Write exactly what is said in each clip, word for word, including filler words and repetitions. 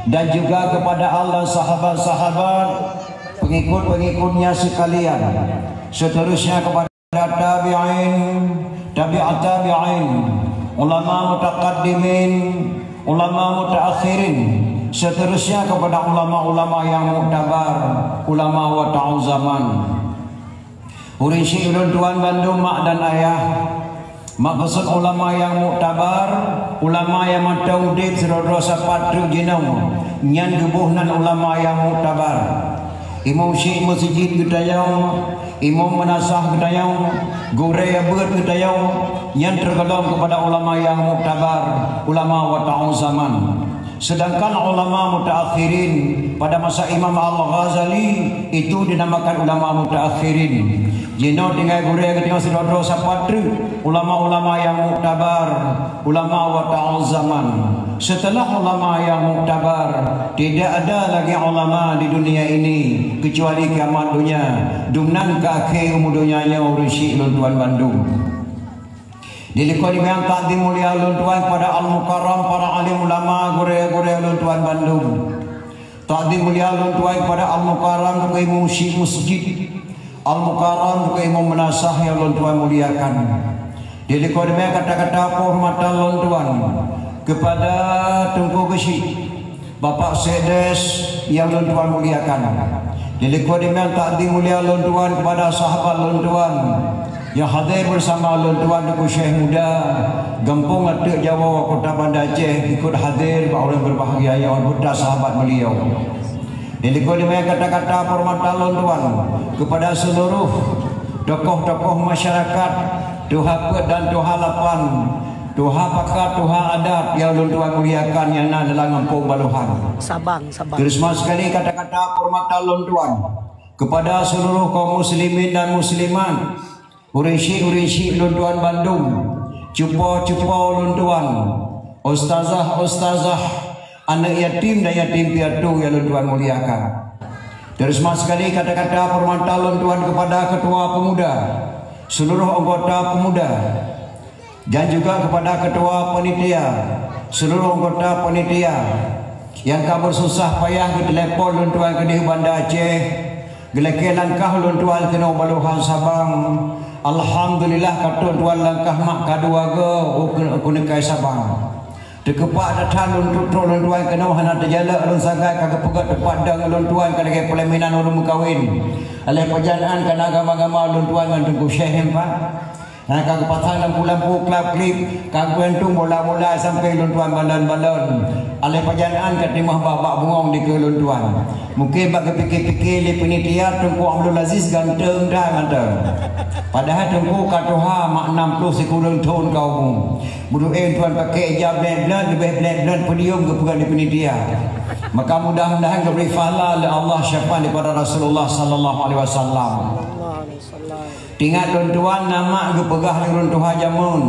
dan juga kepada al dan sahabat-sahabat, pengikut-pengikutnya sekalian, seterusnya kepada tabi'in, tabi'at tabi'in, ulama mutaqaddimin, ulama mutaakhirin, seterusnya kepada ulama-ulama yang muktabar, ulama wata'u zaman. Ureuëng syiek ulôn tuan bandum mak dan ayah, maksud ulama yang muktabar, ulama yang mantong udeb sidroe-droe sapat treuk jinoe, nyan geuboh nan ulama yang muktabar. Imum syiek meuseujid geutanyoe, imum meunasah geutanyoe, gurée beuet geutanyoe, nyan teugohlom keupada ulama yang muktabar, ulama wata'u zaman. Sedangkan ulama mutaakhirin pada masa Imam Al-Ghazali itu dinamakan ulama mutaakhirin. Jinoe tinggai gurée geutanyoe sidroe-droe sapat treuk ulama-ulama yang muktabar, ulama wata'u zaman. Setelah ulama yang muktabar, tidak ada lagi ulama di dunia ini kecuali kiamat dunia. Dumnan ka akhé umu donya nyoe ureuëng syiek lôn tuan bandum. Di likot nyang takzim mulia lôn tuan kepada Al-Mukarram, para alim ulama, gurée-gurée lôn tuan bandum. Takzim mulia lôn tuan kepada Al-Mukarram, imum syiek meuseujid. Al-Mukarram, imum meunasah yang lôn tuan muliakan. Di likot nyang kata-kata penghormatan lôn tuan kepada Teungku Geuchik, Bapak Sekdes yang lôn tuan muliakan. Di likot nyang takzim mulia lôn tuan kepada sahabat lôn tuan yang hadir bersama lôn tuan Teungku Syekh Muda, Gampông Ateuk Jawoe, Kota Banda Aceh, ikut hadir bak ulama berbahagia nyang beserta sahabat beliau. Di likot nyang kata-kata penghormatan lôn tuan kepada seluruh tokoh-tokoh masyarakat, tuha peuet dan tuha lapan, tuha pakat, tuha adat yang lôn tuan muliakan nyang na dalam gampông Balohan. Sabang, Sabang. Terus sekali kata-kata penghormatan lôn tuan kepada seluruh kaum muslimin dan muslimat, ureuëng syiek, ureuëng syiek lôn tuan bandum, cupo, cupo lôn tuan, ustazah, ustazah, aneuk yatim dan yatim piatu yang lôn tuan muliakan. Terus sekali kata-kata penghormatan lôn tuan kepada ketua pemuda, seluruh anggota pemuda, dan juga kepada ketua panitia, seluruh anggota panitia yang ka bersusah payah geutelepon lôn tuan keudeh Banda Aceh, geulakée langkah lôn tuan keunoe Balohan Sabang. Alhamdulillah, ka trok tuan langkah mak kadua go u keu-, u keuneuk kai Sabang. Teukeupak that-that lôn tu-, trok lôn tuan keunoe hana teujalak lôn sagai ka geupeugét teumpat dong lôn tuan ka lagée peulaminan ureuëng meukawen. Aléh pajan án ka na gama-gama lôn tuan ngon Teungku Syekh nyan pat. Hana ka geupasang lampu-lampu klap-klip, ka geugantung bola-bola sampoe lôn tuan balon-balon. Aléh pajan án ka timoh bak-bak bungong dikeue lôn tuan. Mungken bak geupike-pike lé panitia Teungku Abdul Aziz ganteng that mantong. Padahai Teungku ka tuha mak nam ploh sikureueng thon ka umu. Beudôh tuan pakai ija blét-blét, leubeh blét-blét podium geupeugah lé panitia. Maka mudah-mudahan geubri pahala lé Allah syafaat daripada Rasulullah sallallahu alaihi wasallam. Ingat lôn tuan, na mak geupeugah lé ureuëng tuha jameun,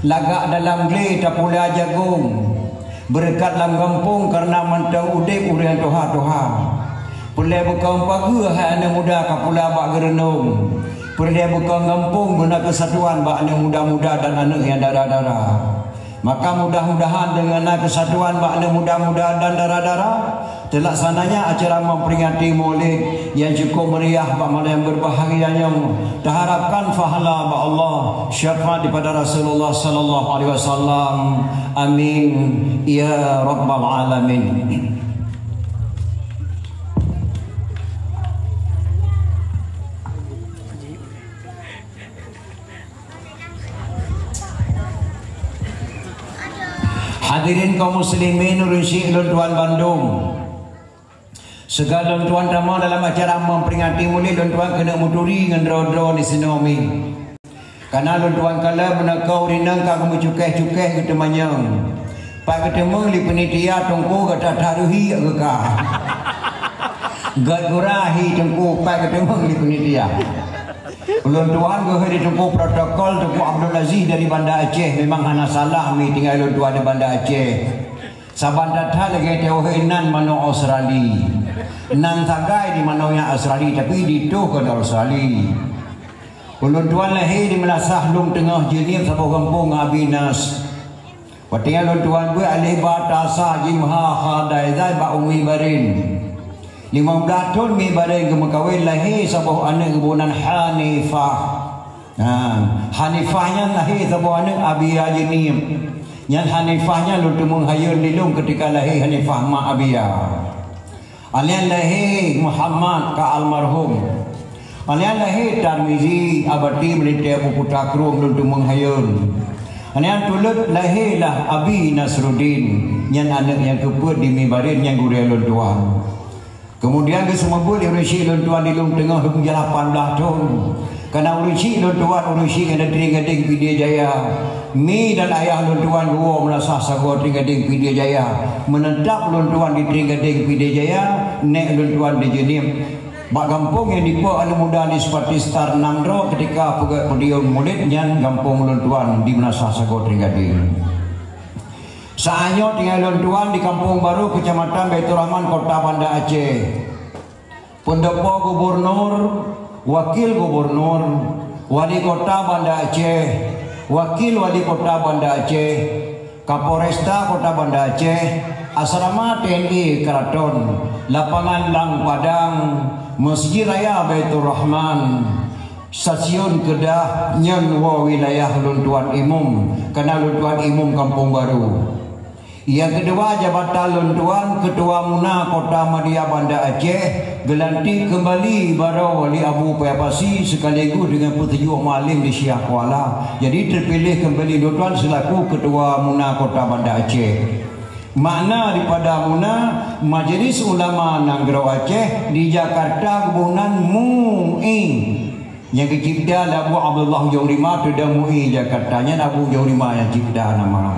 lagak dalam glé tapula jagong, beureukat lam gampông kareuna mantong udeb ureuëng tuha-tuha. Peureulée bukon pageue hai aneuk muda ka pula bak geureunong. Peureulée bukon gampông beuna keusatuan bak aneuk muda-muda dan aneuk nyang dara-dara. Maka mudah-mudahan deungon na keusatuan bak aneuk muda-muda dan dara-dara, teulaksananya acara memperingati Maulid nyang cukup meriah bak malam berbahagia nyoe. Taharapkan pahala bak Allah, syafaat daripada Rasulullah sallallahu alaihi wasallam. Amin ya rabbal alamin. Hadirin kaum muslimin, ureuëng syiek lôn tuan bandum. Sigoe lôn tuan tamong dalam acara memperingati Maulid, lôn tuan keuneuk meuturi ngon droe-droe di sinoe mi. Kareuna lôn tuan kalon meunoe ureuëng inong ka geumeucukéh-cukéh geuteumanyong. Pat geuteumeung lé panitia Teungku gata that ruhi geuka. Gét gura hi Teungku pat geuteumeung lé panitia. Ulôn tuan geuhôi di Teungku protokol Teungku Abdul Aziz dari Banda Aceh, memang hana salah mi tinggai lôn tuan di Banda Aceh. Saban that-that lagée teuhôi nan manoe Australia. Nan sagai di manoe nyang Australia, tapi ditoh kon Australia. Ulôn tuan lahé di Meulasah Lông Teungoh Jeunieb saboh gampông ngon Abi Nas. Watée nyan lôn tuan beuet alif ba ta sa jim ha kha dai zai bak u Mibarén. Limong blaih thon Mibarén geumeukawen, lahé saboh aneuëk geuboh nan Hanifah. Nah, Hanifah nyan lahé saboh aneuëk Abia jeuet nyan. Nyan Hanifah nyan lôn teumeung hayeuen di lôn keutika lahé Hanifah ma Abia. Alheuh lahé Muhammad ka almarhum. Alheuh lahé Tarmizi, Abati, Meulintée, Abu Kuta Krueng, lôn teumeung hayeuen. Alheuh tuleuet lahé lah Abi Nasruddin, nyan aneuëk nyang keupeuet di Mibarén nyang gurée lôn tuan. Keumudian geuseumeubeuet ureuëng syiek lôn tuan di Lôn Teungoh lôn jalan lapan blaih thon. Kana ureuëng syiek lôn tuan, ureuëng syiek nyang di Trienggadeng Pidie Jaya. Mi dan ayah lôn tuan geuwoe meunasah sagoe Trienggadeng Pidie Jaya. Meuneuntap lôn tuan di Trienggadeng Pidie Jaya, nék lôn tuan di Jeunieb. Bak gampông nyang dipo aneuëk muda di Seupati Star nam droe keutika peugét podium mulod nyan gampông lôn tuan di meunasah sagoe Trienggadeng. Saát nyoe tinggai lôn tuan di Kampung Baru, Keucamatan Baiturrahman, Kota Banda Aceh. Peundopo gubunur, wakil gubunur, wali kota Banda Aceh, wakil wali kota Banda Aceh, Kapolresta Kota Banda Aceh, asrama T N I Keraton, lapangan Lang Padang, Masjid Raya Baiturrahman, stasiun Kedah, nyan woe wilayah lôn tuan imum, kana lôn tuan imum Kampung Baru. Nyang keudua, jabatan lôn tuan Keutua Muna Kota Madya Banda Aceh geulantik keumbali baroe lé Abu Paya Pasi sekaligus deungon peutujoh mualim di Syiah Kuala. Jadi, teupiléh keumbali lôn tuan seulaku Keutua Muna Kota Banda Aceh. Makna daripada Muna, Majelis Ulama Nanggroe Aceh, di Jakarta geuboh nan MUI. Nyang geucebta lé Abu Abdullah Ujong Rima, teudong MUI Jakarta. Nyan Abu Ujong Rima nyang cebta nama.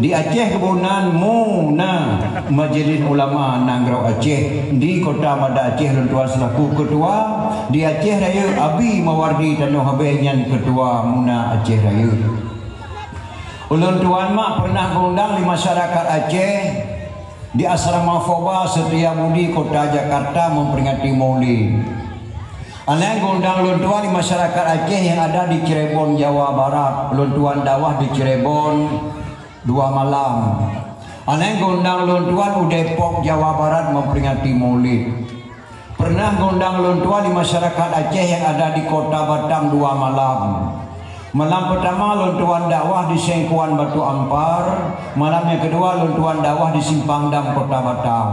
Di Aceh geuboh nan MUNA, Majelis Ulama Nanggroe Aceh. Di Kota Banda Aceh lôn tuan seulaku keutua. Di Aceh Rayeuk, Abi Mawardi Tanoh Abée, nyan keutua MUNA Aceh Rayeuk. Ulôn tuan mak pernah geuundang lé masyarakat Aceh di Asrama Foba Setia Budi, Kota Jakarta, memperingati Maulid. Alheuh geuundang lôn tuan lé masyarakat Aceh nyang ada di Cirebon, Jawa Barat. Lôn tuan dakwah di Cirebon dua malam. Alheuh geuundang lôn tuan u Depok, Jawa Barat, memperingati Maulid. Pernah geuundang lôn tuan lé masyarakat Aceh nyang ada di Kota Batam dua malam. Malam peutama lôn tuan dakwah di Sengkuan Batu Ampar, malam nyang keudua lôn tuan dakwah di Simpang Dam Kota Batam.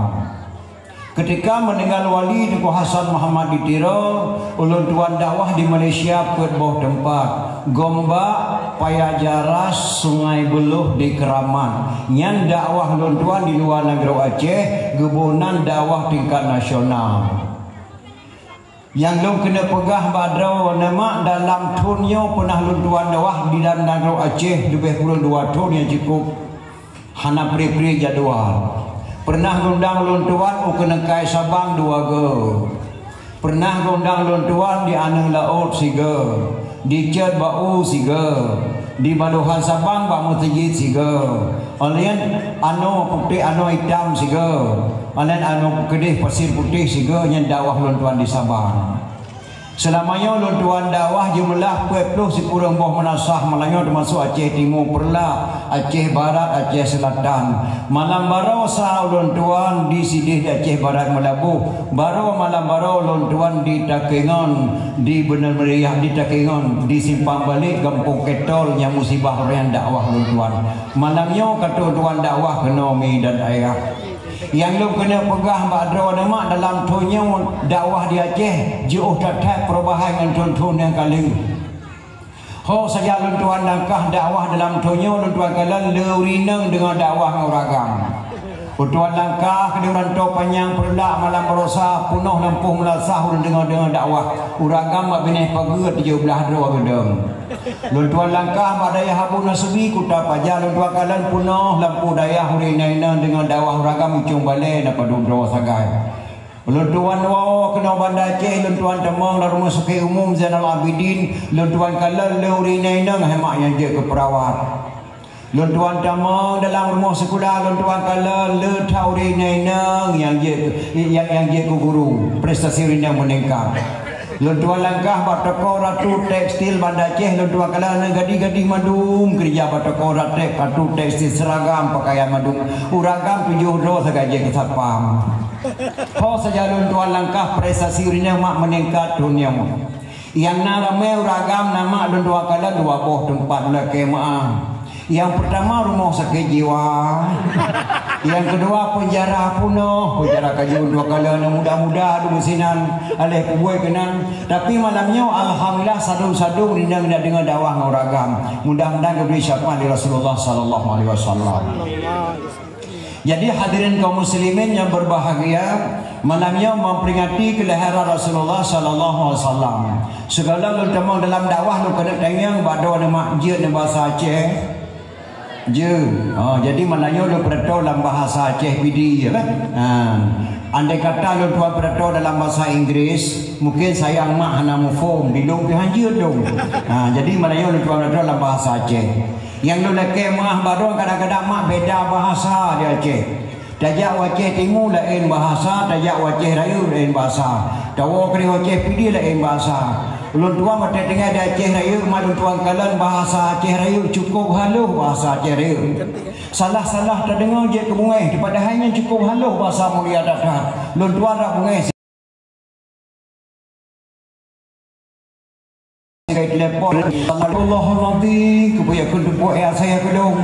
Keutika meuninggai wali Teungku Hasan Muhammad di Tiro, ulôn tuan dakwah di Malaysia peuet boh teumpat, Gombak, Paya Jaras, Sungai Beuluh di Keuramat. Nyan dakwah lôn tuan di luwa nanggroe Aceh, geuboh nan dakwah tingkat nasional. Nyang lôn keuneuk peugah bak droeneuh mak, dalam thon nyoe peunah lôn tuan dakwah di dalam nanggroe Aceh leubeh kureueng dua thon nyang cukôp hana pri-pri jadwal. Peunah geuundang lôn tuan u Keuneungkai Sabang dua goe. Peunah geuundang lôn tuan di Aneuëk Laôt sigoe, di Cot Bak U sigoe, di Balohan Sabang bak meuseujid sigoe. Alheuh anoe putéh, anoe itam sigoe. Alheuh anoe keudeh Pasir Putih sigoe, nyan dakwah lôn tuan di Sabang. Seulama nyoe lôn tuan dakwah jumlah peuet ploh sikureueng boh meunasah, malam nyoe teumasok Aceh Timu Peureulak, Aceh Barat, Aceh Seulatan. Malam baroe sa ulôn tuan di sideh di Aceh Barat Meulaboh. Baroe malam baroe ulôn tuan di Takengon, di Beuneumeuriah di Takengon, di Simpang Balek, Gampông Ketol, nyang musibah ureuëng dakwah ulôn tuan. Malam nyoe ka ulôn tuan dakwah keunoe mi dan ayah. Nyang lôn keuneuk peugah bak droeneuh mak, dalam thon nyoe dakwah di Aceh jiôh that-that peurubahan ngon thon-thon nyang ka lheueh. Ho saja lôn tuan langkah dakwah dalam thon nyoe, lôn tuan kalon le ureuëng inong deungoe dakwah ngon ureuëng agam. Lôn tuan langkah keudeh rantau panyang Peureulak, malam baroe sa peunoh lampôh meulasah ureuëng deungoe-deungoe dakwah. Ureuëng agam bak binéh pageue tujoh blaih droe geudong. Lôn tuan langkah bak dayah Abu Nasubi Kuta Paja, lôn tuan kalon peunoh lampôh dayah ureuëng inong-inong deungoe dakwah, ureuëng agam ujong balée na padub droe sagai. Lôn tuan woe keunoe Banda Aceh, lôn tuan tamong lam Rumoh Sakét Umum Zainal Abidin, lôn tuan kalon le ureuëng inong-inong hai mak nyang jeuet keu peurawat. Lôn tuan tamong dalam rumoh sikula, lôn tuan kalon le that ureuëng inong-inong nyang jeuet, nyang, nyang jeuet keu guru, prestasi ureuëng inong meuningkat. Lôn tuan langkah bak toko ratu tekstil Banda Aceh, lôn tuan kalon gadih-gadih mandum keureuja bak toko ratu, ratu tekstil, seuragam pakaian mandum. Ureueng agam tujoh droe sagai jeuet keu satpam. Ho saja lôn tuan langkah, prestasi ureueng nyan mak meuningkat thon nyoe. Nyang na ramé ureueng agam na mak lôn tuan kalon dua boh teumpat lakée meu'ah. Nyang peurtama rumoh sakét jiwa. Nyang keudua peunjara peunoh, peunjara kajeuet dua kala nyang muda-muda dum sinan aléh kubuet keunan. Tapi malam nyoe alhamdulillah sadum-sadum rinang na deungoe dakwah ngon ureueng agam. Mudah-mudahan geubri syafaat lé Rasulullah sallallahu alaihi wasallam. Jadi hadirin kaum muslimin yang berbahagia, malam nyoe memperingati kelahiran Rasulullah sallallahu alaihi wasallam. Sigohlom lôn tamong dalam dakwah lôn keuneuk tanyong bak droeneuh mak jeuet ngon bahasa Aceh. Jeuet. Ha, jadi malam nyoe lôn peuratoe lam bahasa Aceh Pidie, ya kan? Ha. Andai kata lôn tuan peuratoe dalam bahasa Inggris, mungkin sayang mak hana muphom, di lôn pih hanjeuet lôn. Ha, jadi malam nyoe lôn tuan peuratoe dalam bahasa Aceh. Nyang lôn lakée meu'ah bak droe kadang-kadang mak beda bahasa di Aceh. Tajak u Aceh Timu laén bahasa, tajak u Aceh Rayeuk laén bahasa. Tawoe keudeh u Aceh Pidie laén bahasa. Lôn tuan watée tinggai di Aceh Rayeuk, mak lôn tuan kalon bahasa Aceh Rayeuk cukôp halôh bahasa Aceh Rayeuk. Salah-salah tadeungoe jeuet keu beungéh, padahai nyan cukôp halôh bahasa mulia that-that. Lôn tuan rab beungéh sigai telepon. Astagfirullahalazim, keupeue kheun teungku éh asée keu lôn.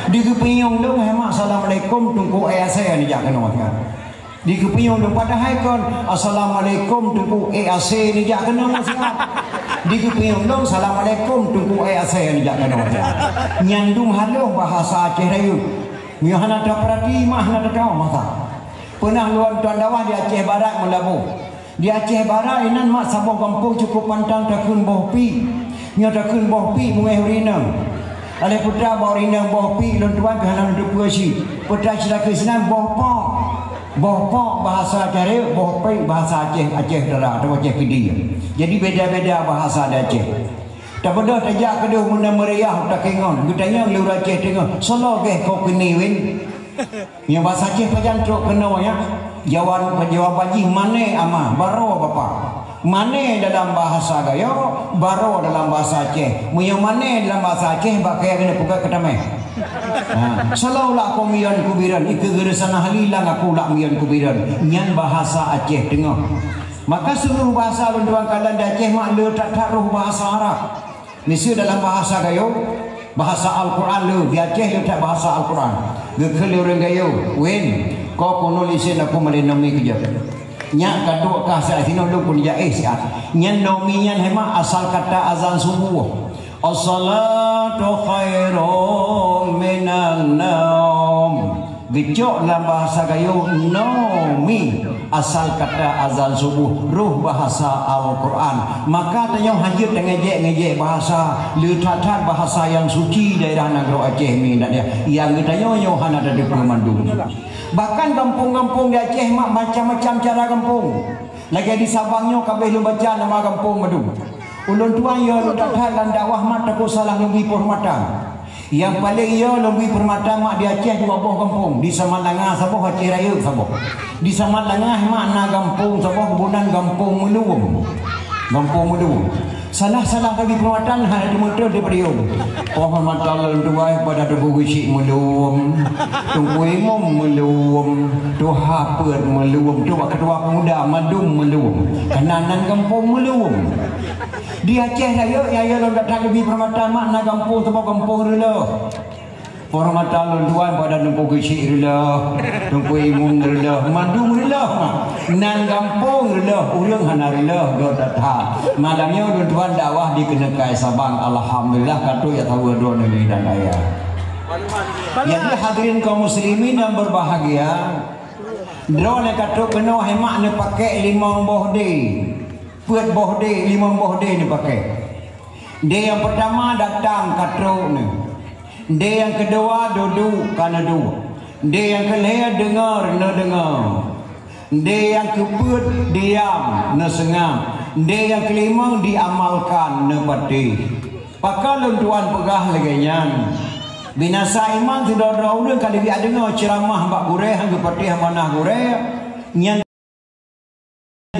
Di geupinyong lôn, hai mak, assalamualaikum, teungku éh asée neujak keunoe siat. Di geupinyong lôn padahai kon, assalamualaikum, teungku éh asée neujak keunoe siat. Di geupinyong lôn, assalamualaikum, teungku éh asée neujak keunoe siat. Nyan dum halôh bahasa Aceh Rayeuk. Nyoe hana tapeurati, mak, hana tateupeue masa. Peunah lôn tuan dakwah di Aceh Barat Meulaboh. Di Aceh Barat inan mak saboh gampông cukôp pantang takheun Boh Pik. Nyoe takheun Boh Pik beungéh ureueng inong. Aléh peue ta bak ureueng inong Boh Pik lôn tuan pih hana lôn teupeue cit. Peue ta cit takheun sinan Boh Pok. Boh Pok bahasa Aceh Rayeuk, Boh Pik bahasa Aceh, Aceh Utara atawa Aceh Pidie. Jadi beda-beda bahasa di Aceh. Tabeudôh tajak keudeh meunan meuriah takeungon, geutanyong lé ureueng Aceh teungoh, "Soe lagée ko keunoe, Win?" Nyoe basa Aceh pajan trok keunoe nyan? Jawaban, jawaban jih, "Mané ama, baroe bapa." Mané dalam bahasa Gayo, baroe dalam bahasa Aceh. Meunyoe mané dalam bahasa Aceh, bak kayée keuneuk peugah keutameh. Ha, selalu lah komion kubiran, ikeugeureusana halilang aku lak mion kubiran. Nyan bahasa Aceh teungoh. Maka seluruh bahasa lôn tuan kalon di Aceh mak le that-that roh bahasa Arab. Miseue dalam bahasa Gayo, bahasa Al-Quran le, di Aceh le that bahasa Al-Quran. Geukheun lé ureueng Gayo, "Win, ko keunoe lisien aku malée nomi keujeuet. Nyak ka duek kah siat sinoe lôn pun jak éh siat." Nyan nomi nyan hai mak asal kata azan suboh. As-salatu khairum minan naum. Geucok lam bahasa Gayo nomi asal kata azan suboh, roh bahasa Al-Quran. Maka tanyoe hana jeuet tangejek-ngejek bahasa, le that-that bahasa nyang suci daerah nanggroe Aceh mi dan ya, nyang geutanyoe nyoe hana tateupeue mandum. Bahkan gampông-gampông di Aceh mak macam-macam cara gampông. Lagée di Sabang nyoe ka abéh lôn baca nama gampông mandum. Ulôn tuan yo lôn that-that lam dakwah mak takot salah lôn bri peuhormatan. Nyang paleng yo lôn bri peuhormatan mak di Aceh dua boh gampông, di Samalanga saboh, Aceh Rayeuk saboh. Di Samalanga mak na gampông saboh geuboh nan Gampông Meuluem. Gampông Meuluem. Salah-salah lagi peuhormatan hana teumeuteun di podium. Peuhormatan lôn tuan pada Teungku Geuchik Meuluem, Teungku Imum Meuluem, Tuha Peuet Meuluem, Tuha Ketua Pemuda Madum Meuluem. Keunan nan Gampông Meuluem. Di Aceh Rayeuk nyang yo lôn that-that lôn bri peuhormatan mak na gampông saboh Gampông Reuleuh. Peuhormatan lôn tuan pada Teungku Geuchik Reuleuh, Teungku Imum Reuleuh, Madum Reuleuh mak. Nan gampông Reuleuh, ureueng hana reuleuh, gét that-that. Malam nyoe lôn tuan dakwah di keuneuk kayée Sabang, alhamdulillah ka trok jak saweue droeneuh nyoe dan ayah. Jadi hadirin kaum muslimin yang berbahagia, droeneuh ka trok keunoe hai mak neupaké limong boh dé. Peuet boh dé, limong boh dé neupaké. Dé nyang peurtama datang ka trok neu. Dé nyang keudua duduek ka neuduek. Dé nyang keulhée deungoe neudeungoe. Dé nyang keupeuet diam neuseungab. Dé nyang keulimong diamalkan neupatéh. Pakon lôn tuan peugah lagée nyan? Binasa iman sidroe-droe ureueng ka lheueh deungoe ceuramah bak gurée han geupatéh amanah gurée, nyan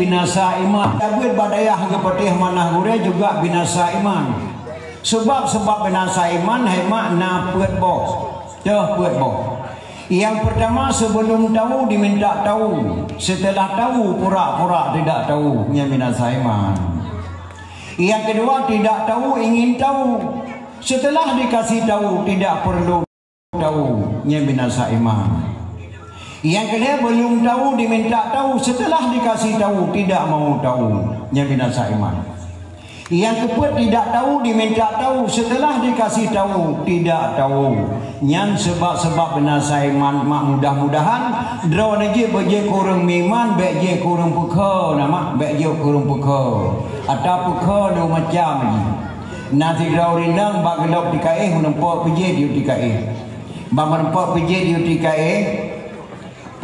binasa iman. Tabeuet bak dayah geupatéh manah gurée juga binasa iman. Sebab-sebab binasa iman hai mak na peuet boh. Toh peuet boh. Yang pertama, sebelum tahu diminta tahu, setelah tahu pura-pura tidak tahu, nyan binasa iman. Yang kedua, tidak tahu ingin tahu, setelah dikasih tahu tidak perlu tahu, nyan binasa iman. Yang kedua, belum tahu diminta tahu, setelah dikasih tahu tidak mau tahu, nyan binasa iman. Yang keupeuet, tidak tahu diminta tahu, setelah dikasih tahu tidak tahu. Nyan sebab-sebab binasa iman mak. Mudah-mudahan droeneuh jeuet beujeuet keu ureuëng meuiman, bék jeuet keu ureuëng peukheun na mak, bék jeuet keu ureuëng peukheun. Ata peukheun dua macam jih. Na sidroe ureuëng inong bak gohlom U T K S meurumpok peujiet di U T K S. Bak meurumpok peujiet di U T K S,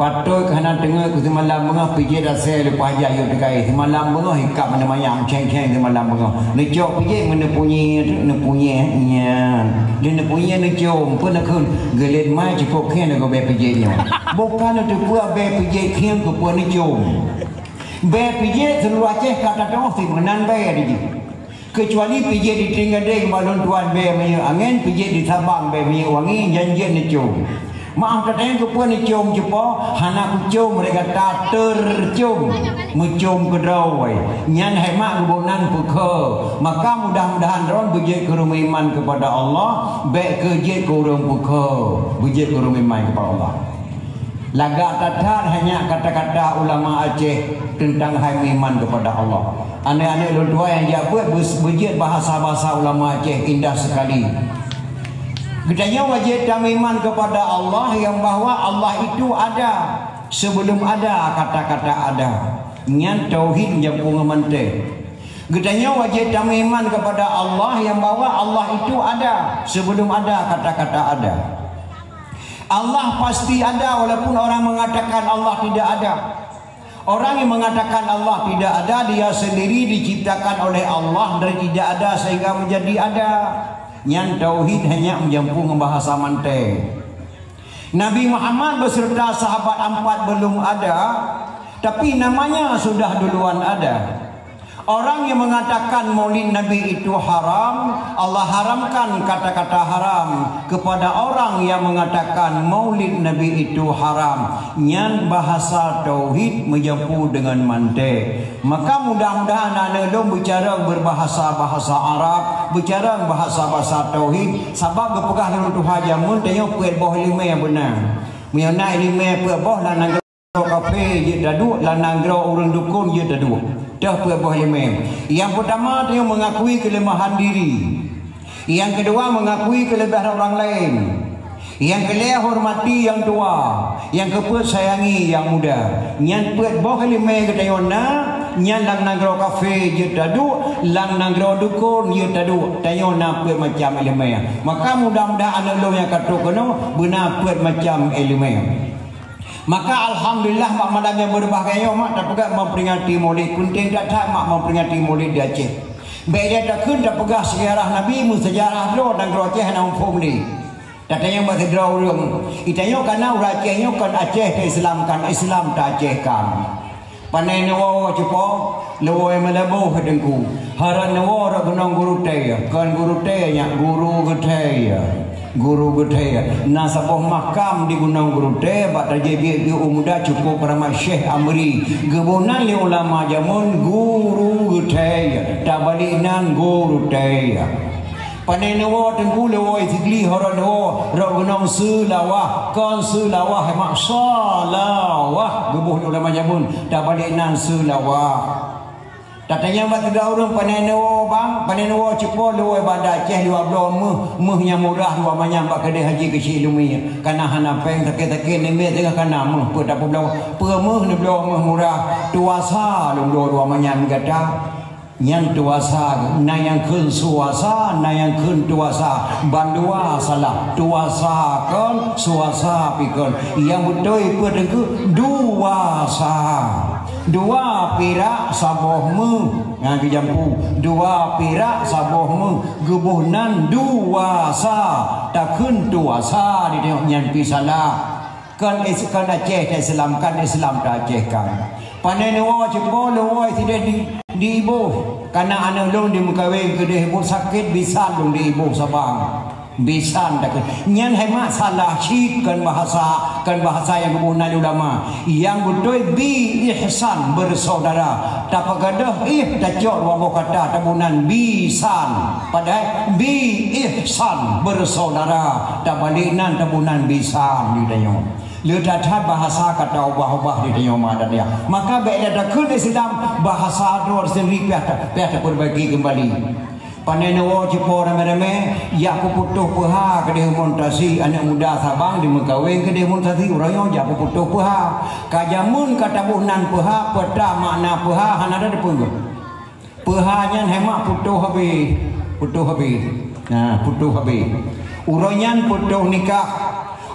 patot keu hana teungeut keu simalam beungoh peujiet asèe leupah jak U T K S. Simalam beungoh ikab meunan manyam ceng-ceng simalam beungoh. Neucok peujiet meuneupeunyie, neupunye nyan. Di neupunye neucom, peue neukheun, geulet mai cukôp kheun lagoe bèe peujiet nyoe. Bukan neuteupeue bèe peujiet kheun keupeue neucom. Bèe peujiet seuluruh Aceh ka tatu'oh si meunan bèe di jih. Keucuali peujiet di Trienggadeng bak lôn tuan bèe minyeuk angén, peujiet di Sabang bèe minyeuk wangi, nyan jeuet neucom. Maaf tatanyong keupeue neucom cupo, hana kucom, mereka ta tercom, meucom keudroe. Nyan hai mak geuboh nan peukheun. Maka mudah-mudahan droen beujeuet keu ureuëng meuiman keupada Allah, bék keu jeuet keu ureuëng peukheun, beujeuet keu ureuëng meuiman keupada Allah. Lagak that-that hanya kata-kata ulama Aceh tentang hai meuiman kepada Allah. Aneuk-aneuk lôn tuan nyang jak beuet beus-, beujeuet bahasa-bahasa ulama Aceh indah sekali. Geutanyoe wajéb tameuiman kepada Allah yang bahwa Allah itu ada sebelum ada kata-kata ada. Nyan tauhid nyang pungo manté. Geutanyoe wajéb tameuiman kepada Allah yang bahwa Allah itu ada sebelum ada kata-kata ada. Allah pasti ada walaupun orang mengatakan Allah tidak ada. Orang yang mengatakan Allah tidak ada, dia sendiri diciptakan oleh Allah dari tidak ada sehingga menjadi ada. Nyan tauhid hanya meujampu ngon bahasa manté. Nabi Muhammad beserta sahabat empat belum ada, tapi namanya sudah duluan ada. Orang yang mengatakan maulid Nabi itu haram, Allah haramkan kata-kata haram kepada orang yang mengatakan maulid Nabi itu haram. Nyan bahasa tauhid meujampu dengan manté. Maka mudah-mudahan aneuk lôn beucarông beubahasa-bahasa Arab, beucarông bahasa-bahasa tauhid, sabab geupeugah lé ureuëng tuha jameun tanyoe peuet boh iéleumé beuna. Meunyoe na iéleumé peuet boh lam nanggroe kafé jeuet taduek, lam nanggroe ureuëng dukon jeuet taduek. Toh peuet boh iéleumé. Nyang peutama tanyoe mengakui keuleumahan diri. Nyang keudua mengakui keuleubihan ureuëng laén. Nyang keulhèe hormati nyang tuha, nyang keupeuet sayangi nyang muda. Nyan peuet boh iéleumé geutanyoe na, nyan lam nanggroe kafé jeuet taduek, lam nanggroe dukon jeuet taduek, tanyoe na peuet macam iéleumé. Maka mudah-mudahan aneuk lôn nyang ka trok keunoe beuna peuet macam iéleumé. Maka alhamdulillah bak malam nyang beubahgia nyoe mak tapeugah memperingati Maulid, peunteng that-that mak memperingati Maulid di Aceh. Bék lé takheun tapeugah seujarah Nabi, meusejarah droe nanggroe Aceh hana muphom lé. Tatanyong bak sidroe ureuëng, "Itanyoe kana ureuëng Aceh nyoe kon Aceh ta-Islamkan, Islam ta-Acehkan?" Panai neuwoe cupo, leuwoe meulaboh teungku. Harot neuwoe rot gunong Guru Tée, kon Guru Tée nyak Guru Geuthée. Guru Geuthée. Na saboh makam di gunong Guru Tée bak tajak biet-biet u muda cukup ramai Syekh Amri. Geuboh nan lé ulama jameun Guru Geuthée. Tabalek nan Guru Tée. Panai neuwoe teungku leuwoe Sigli horot neuwoe rot gunong Seulawah, kon Seulawah mak Salawah geuboh ulama jameun tabalek nan Seulawah. Tatanyong bak sidroe ureuëng panai neuwoe bang, panai neuwoe cupo leuwoe Banda Aceh dua bloe meuh, meuh nyang murah dua manyam bak keudè Haji Keuchik Lumi. Kana hana péng sakét-sakét neumè teungoh kana meuh peue tapubloe, peue meuh neubloe meuh murah, tuasa lôn bloe dua manyam gata. Nyang tuasa, na nyang kheun suasa, na nyang kheun tuasa. Bandua salah. Tuasa kon, suasa pi kon. Nyang beutôi peue teungku? Duasa. Dua pirak saboh meuh. Nyan geujampu. Dua pirak saboh meuh. Geuboh nan duasa. Takheun tuasa di teungoh nyan pi salah. Kan Is-, kan Aceh ta Islam, kan Islam ta Aceh kan. Pane neuwoe cipo lôn woe sideh di, di Iboh. Kana aneuk lôn dimeukawen keudeh buet sakét bisan lôn di Iboh Sabang. Bisan takheun. Nyan hai mak salah cit, kan bahasa, kan bahasa nyang geuboh nan ulama. Nyang beutôi bi ihsan bersaudara. Tapeugah ih tacok dua boh kata taboh nan bisan. Padahai bi ihsan bersaudara. Tabalek nan taboh nan bisan di tanyoe. Le that-that bahasa ka ta ubah-ubah di tanyoe ma dan ya. Maka bèk lé takheun Islam, bahasa droe sendiri piah ta, piah tapeubaiki keumbali. Pane neuwoe cipo ramé-ramé, jak peuputôh peuha keudeh Muntasi, aneuk muda Sabang dimeukawen keudeh Muntasi, uroe nyoe jak peuputôh peuha. Ka jameun ka taboh nan peuha, peue ta makna peuha hana teupeue. Peuha nyan hai mak putôh habéh, putôh habéh. Nah, putôh habéh. Uroe nyan putôh nikah,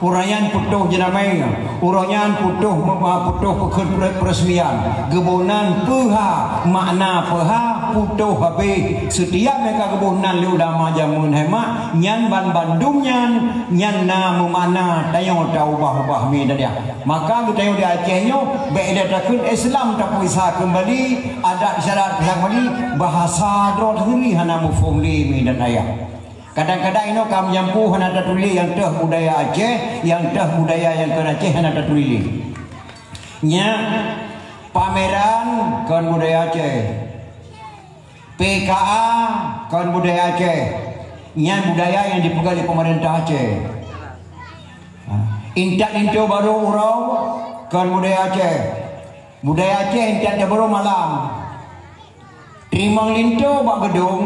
uroe nyan putôh jeunamé, uroe nyan putôh, putôh peukheun peure-, peureuseunian. Geuboh nan peuha, makna peuha putôh habéh. Setiap nyang ka geuboh nan lé ulama jameun hai mak, nyan ban bandum nyan, nyan na meumakna tanyoe ta ubah-ubah mi dan ya. Maka geutanyoe di Aceh nyoe, bèk lé takheun Islam tapeuisa keumbali, adat istiadat peuisa keumbali, bahasa droe sendiri hana muphom lé mi dan ayah. Kadang-kadang inoe ka meujampu hana tatuléh nyang teuh budaya Aceh, nyang teuh budaya nyang kon Aceh hana tatuléh lé. Nyan pameran kon budaya Aceh. P K A kon budaya Aceh. Nyan budaya nyang dipeugah lé peumeurintah Aceh. Ha. Intat linto barô uroe kon budaya Aceh. Budaya Aceh intat linto barô malam. Teurimong linto bak geudong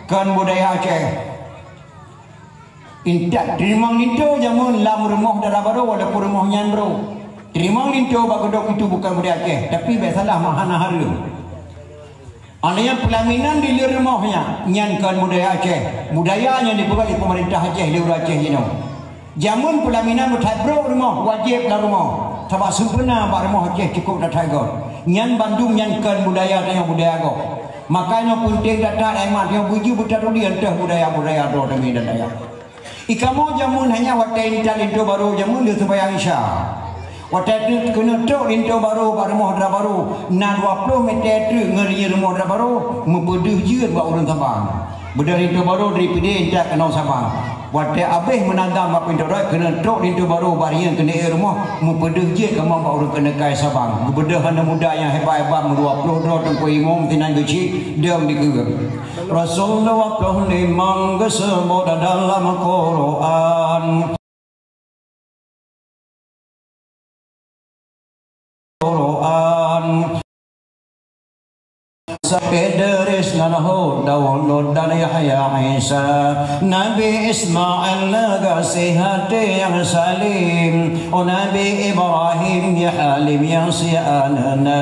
kon budaya Aceh. Intat teurimong linto jameun lam rumoh dara barô walaupun rumoh nyan barô. Teurimong linto bak geudong itu bukan budaya Aceh, tapi bèk salah mak hana hareuem. Aneuk nyan peulaminan di lé rumoh nyan, nyan kon budaya Aceh. Budaya nyang dipeugah lé peumeurintah Aceh lé ureueng Aceh jinoe. Jameun peulaminan beuthat brok rumoh, wajéb lam rumoh. Sabab sempurna bak rumoh Aceh cukup that-that göt. Nyan bandum nyan kon budaya tanyoe budaya gob. Maka nyoe peunteng that-that, hai mak, nyoe beujeuet beutatuléh teuh budaya-budaya droe teumé dan dayah. Ikamoe jameun hanya watèe intat linto barô jameun lheueh seumayang Isya. Watèe teuk keuneuk trok linto barô bak rumoh dara barô, na dua ploh mètè treuk ngon rumoh dara barô, meupeudeuh jeuet bak ureueng Sabang. Beudeuh linto barô dari Pidie intat keunoe Sabang. Watèe abéh meunadam bak pintoe rot keuneuk trok linto barô bak riyeuen keuneuk ék rumoh, meupeudeuh jeuet kamoe bak ureueng keuneuk kai Sabang. Geubeudeuh aneuk muda nyang hebat-hebat meudua ploh droe teungku imum sinan geuchik dong dikeue. Rasul dua ploh limong geuseubut dalam Quran. Quran. Idris ngon Hud, Daud, Lut dan Yahya, Isa. Nabi Ismail neugaséh até nyang salim. Oh Nabi Ibrahim, ya Halim nyang sianeuna.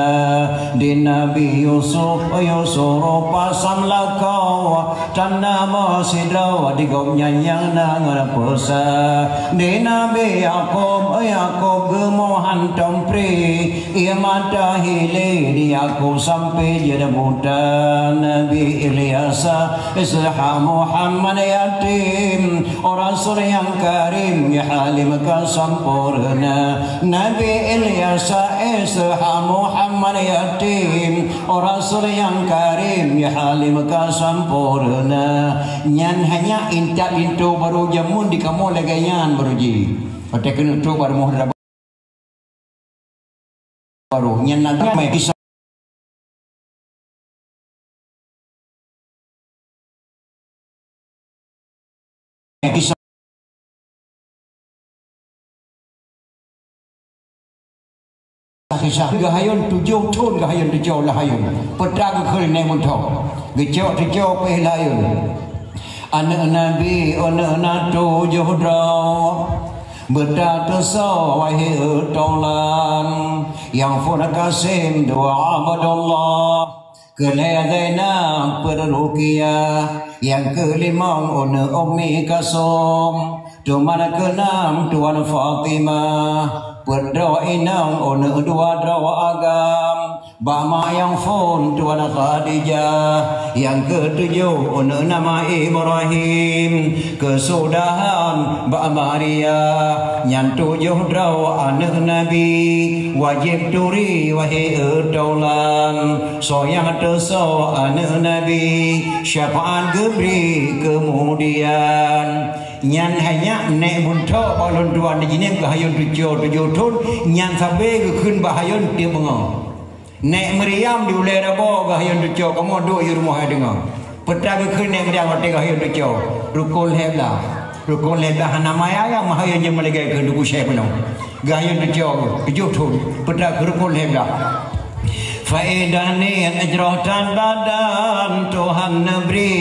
Di Nabi Yusuf, Yusuf rupa sam lakoe. Tan na meusidroe di gobnyan nyang na ngon peusa. Di Nabi Yakub, Yakub geumoe hantom pri, ie mata hilé di Yakub sampoe jeuet buta. Nabi Ilyasa, Ishak, Muhammad yatim, oh Rasul nyang karim, ya Halim ka sampoereuna. Nabi Ilyasa, Ishak, Muhammad yatim, oh Rasul nyang karim, ya Halim ka sampoereuna. Nyan hanya intat linto barô jameun di kamoe lagèe nyan barô jih. Watèe keuneuk trok bak rumoh dara barô. Nyan na damai kisah. Kisah. Kisah geuhayôn tujoh thôn geuhayôn tujoh lahayôn. Peue ta geukheun nèk meuntho. Geucok tujoh pih lahayôn. Aneuk Nabi, aneuk na tujoh droe. Beuta teusoe wahé eutong lan. Nyang phôn Kasim dua Abdullah. Keulhèe Zainab peuet Ruqayyah, nyang keulimong uneuk Ummi Kalsum, teuma keunam Tuan Fatimah, peuet droe inong uneuk dua droe agam, Bak mak nyang phon Tuan Khadijah, nyang keutujoh aneuk nama Ibrahim, keusudahan bak Maria, nyan tujoh droe aneuk Nabi, wajéb turi wahé e taulan, soe nyang teusoe aneuk Nabi, syafaat geubri keumudian. Nyan hai nyak nèk beuntôk bak lôn tuan di jinéh keu hayôn tujoh, tujoh thon, nyan sabe geukheun bak hayôn tiep beungoh. Nèk Maryam di ulèe rabo geuhayôn tujoh, kamoe duek di rumoh hai deungoe. Peue ta geukheun nèk Maryam watèe geuhayôn tujoh? Rukon lhèe blah. Rukon lhèe blah hana maya-ya, meuhayôn jeuet meulagèe keu duku syèh peunoh. Geuhayôn tujoh, tujoh thon. Peue ta keu rukon lhèe blah? Faedah niet jroh that badan Tuhan neubri.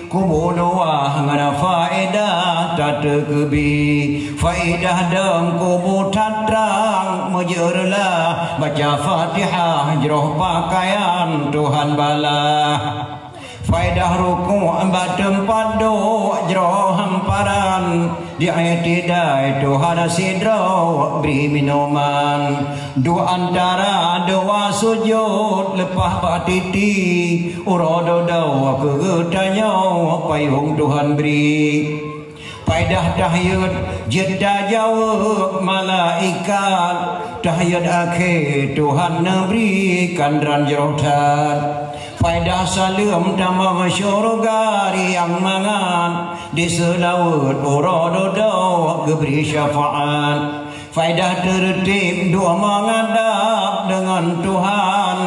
Kubu luwah ngon faedah tateukeubie, faedah dong kubu that trang meujeuet reulah, baca Fatihah jroh pakaian Tuhan balah. Faedah rukuk bak teumpat duek jroh hamparan, di i'tidai Tuhan sidroe bri minuman. Dua antara dua sujud leupah bak titi, uroe dudoe keu geutanyoe payong Tuhan bri. Paedah tahiyat jeuet tajaweueb malaikat, tahiyat akhé Tuhan neubri kandran jroh that. Paedah saleuem tamong syeuruga riang mangat, di seulaweuet uroe dudoe geubri syafaat. Faedah teureutib dua mangat dab deungon Tuhan,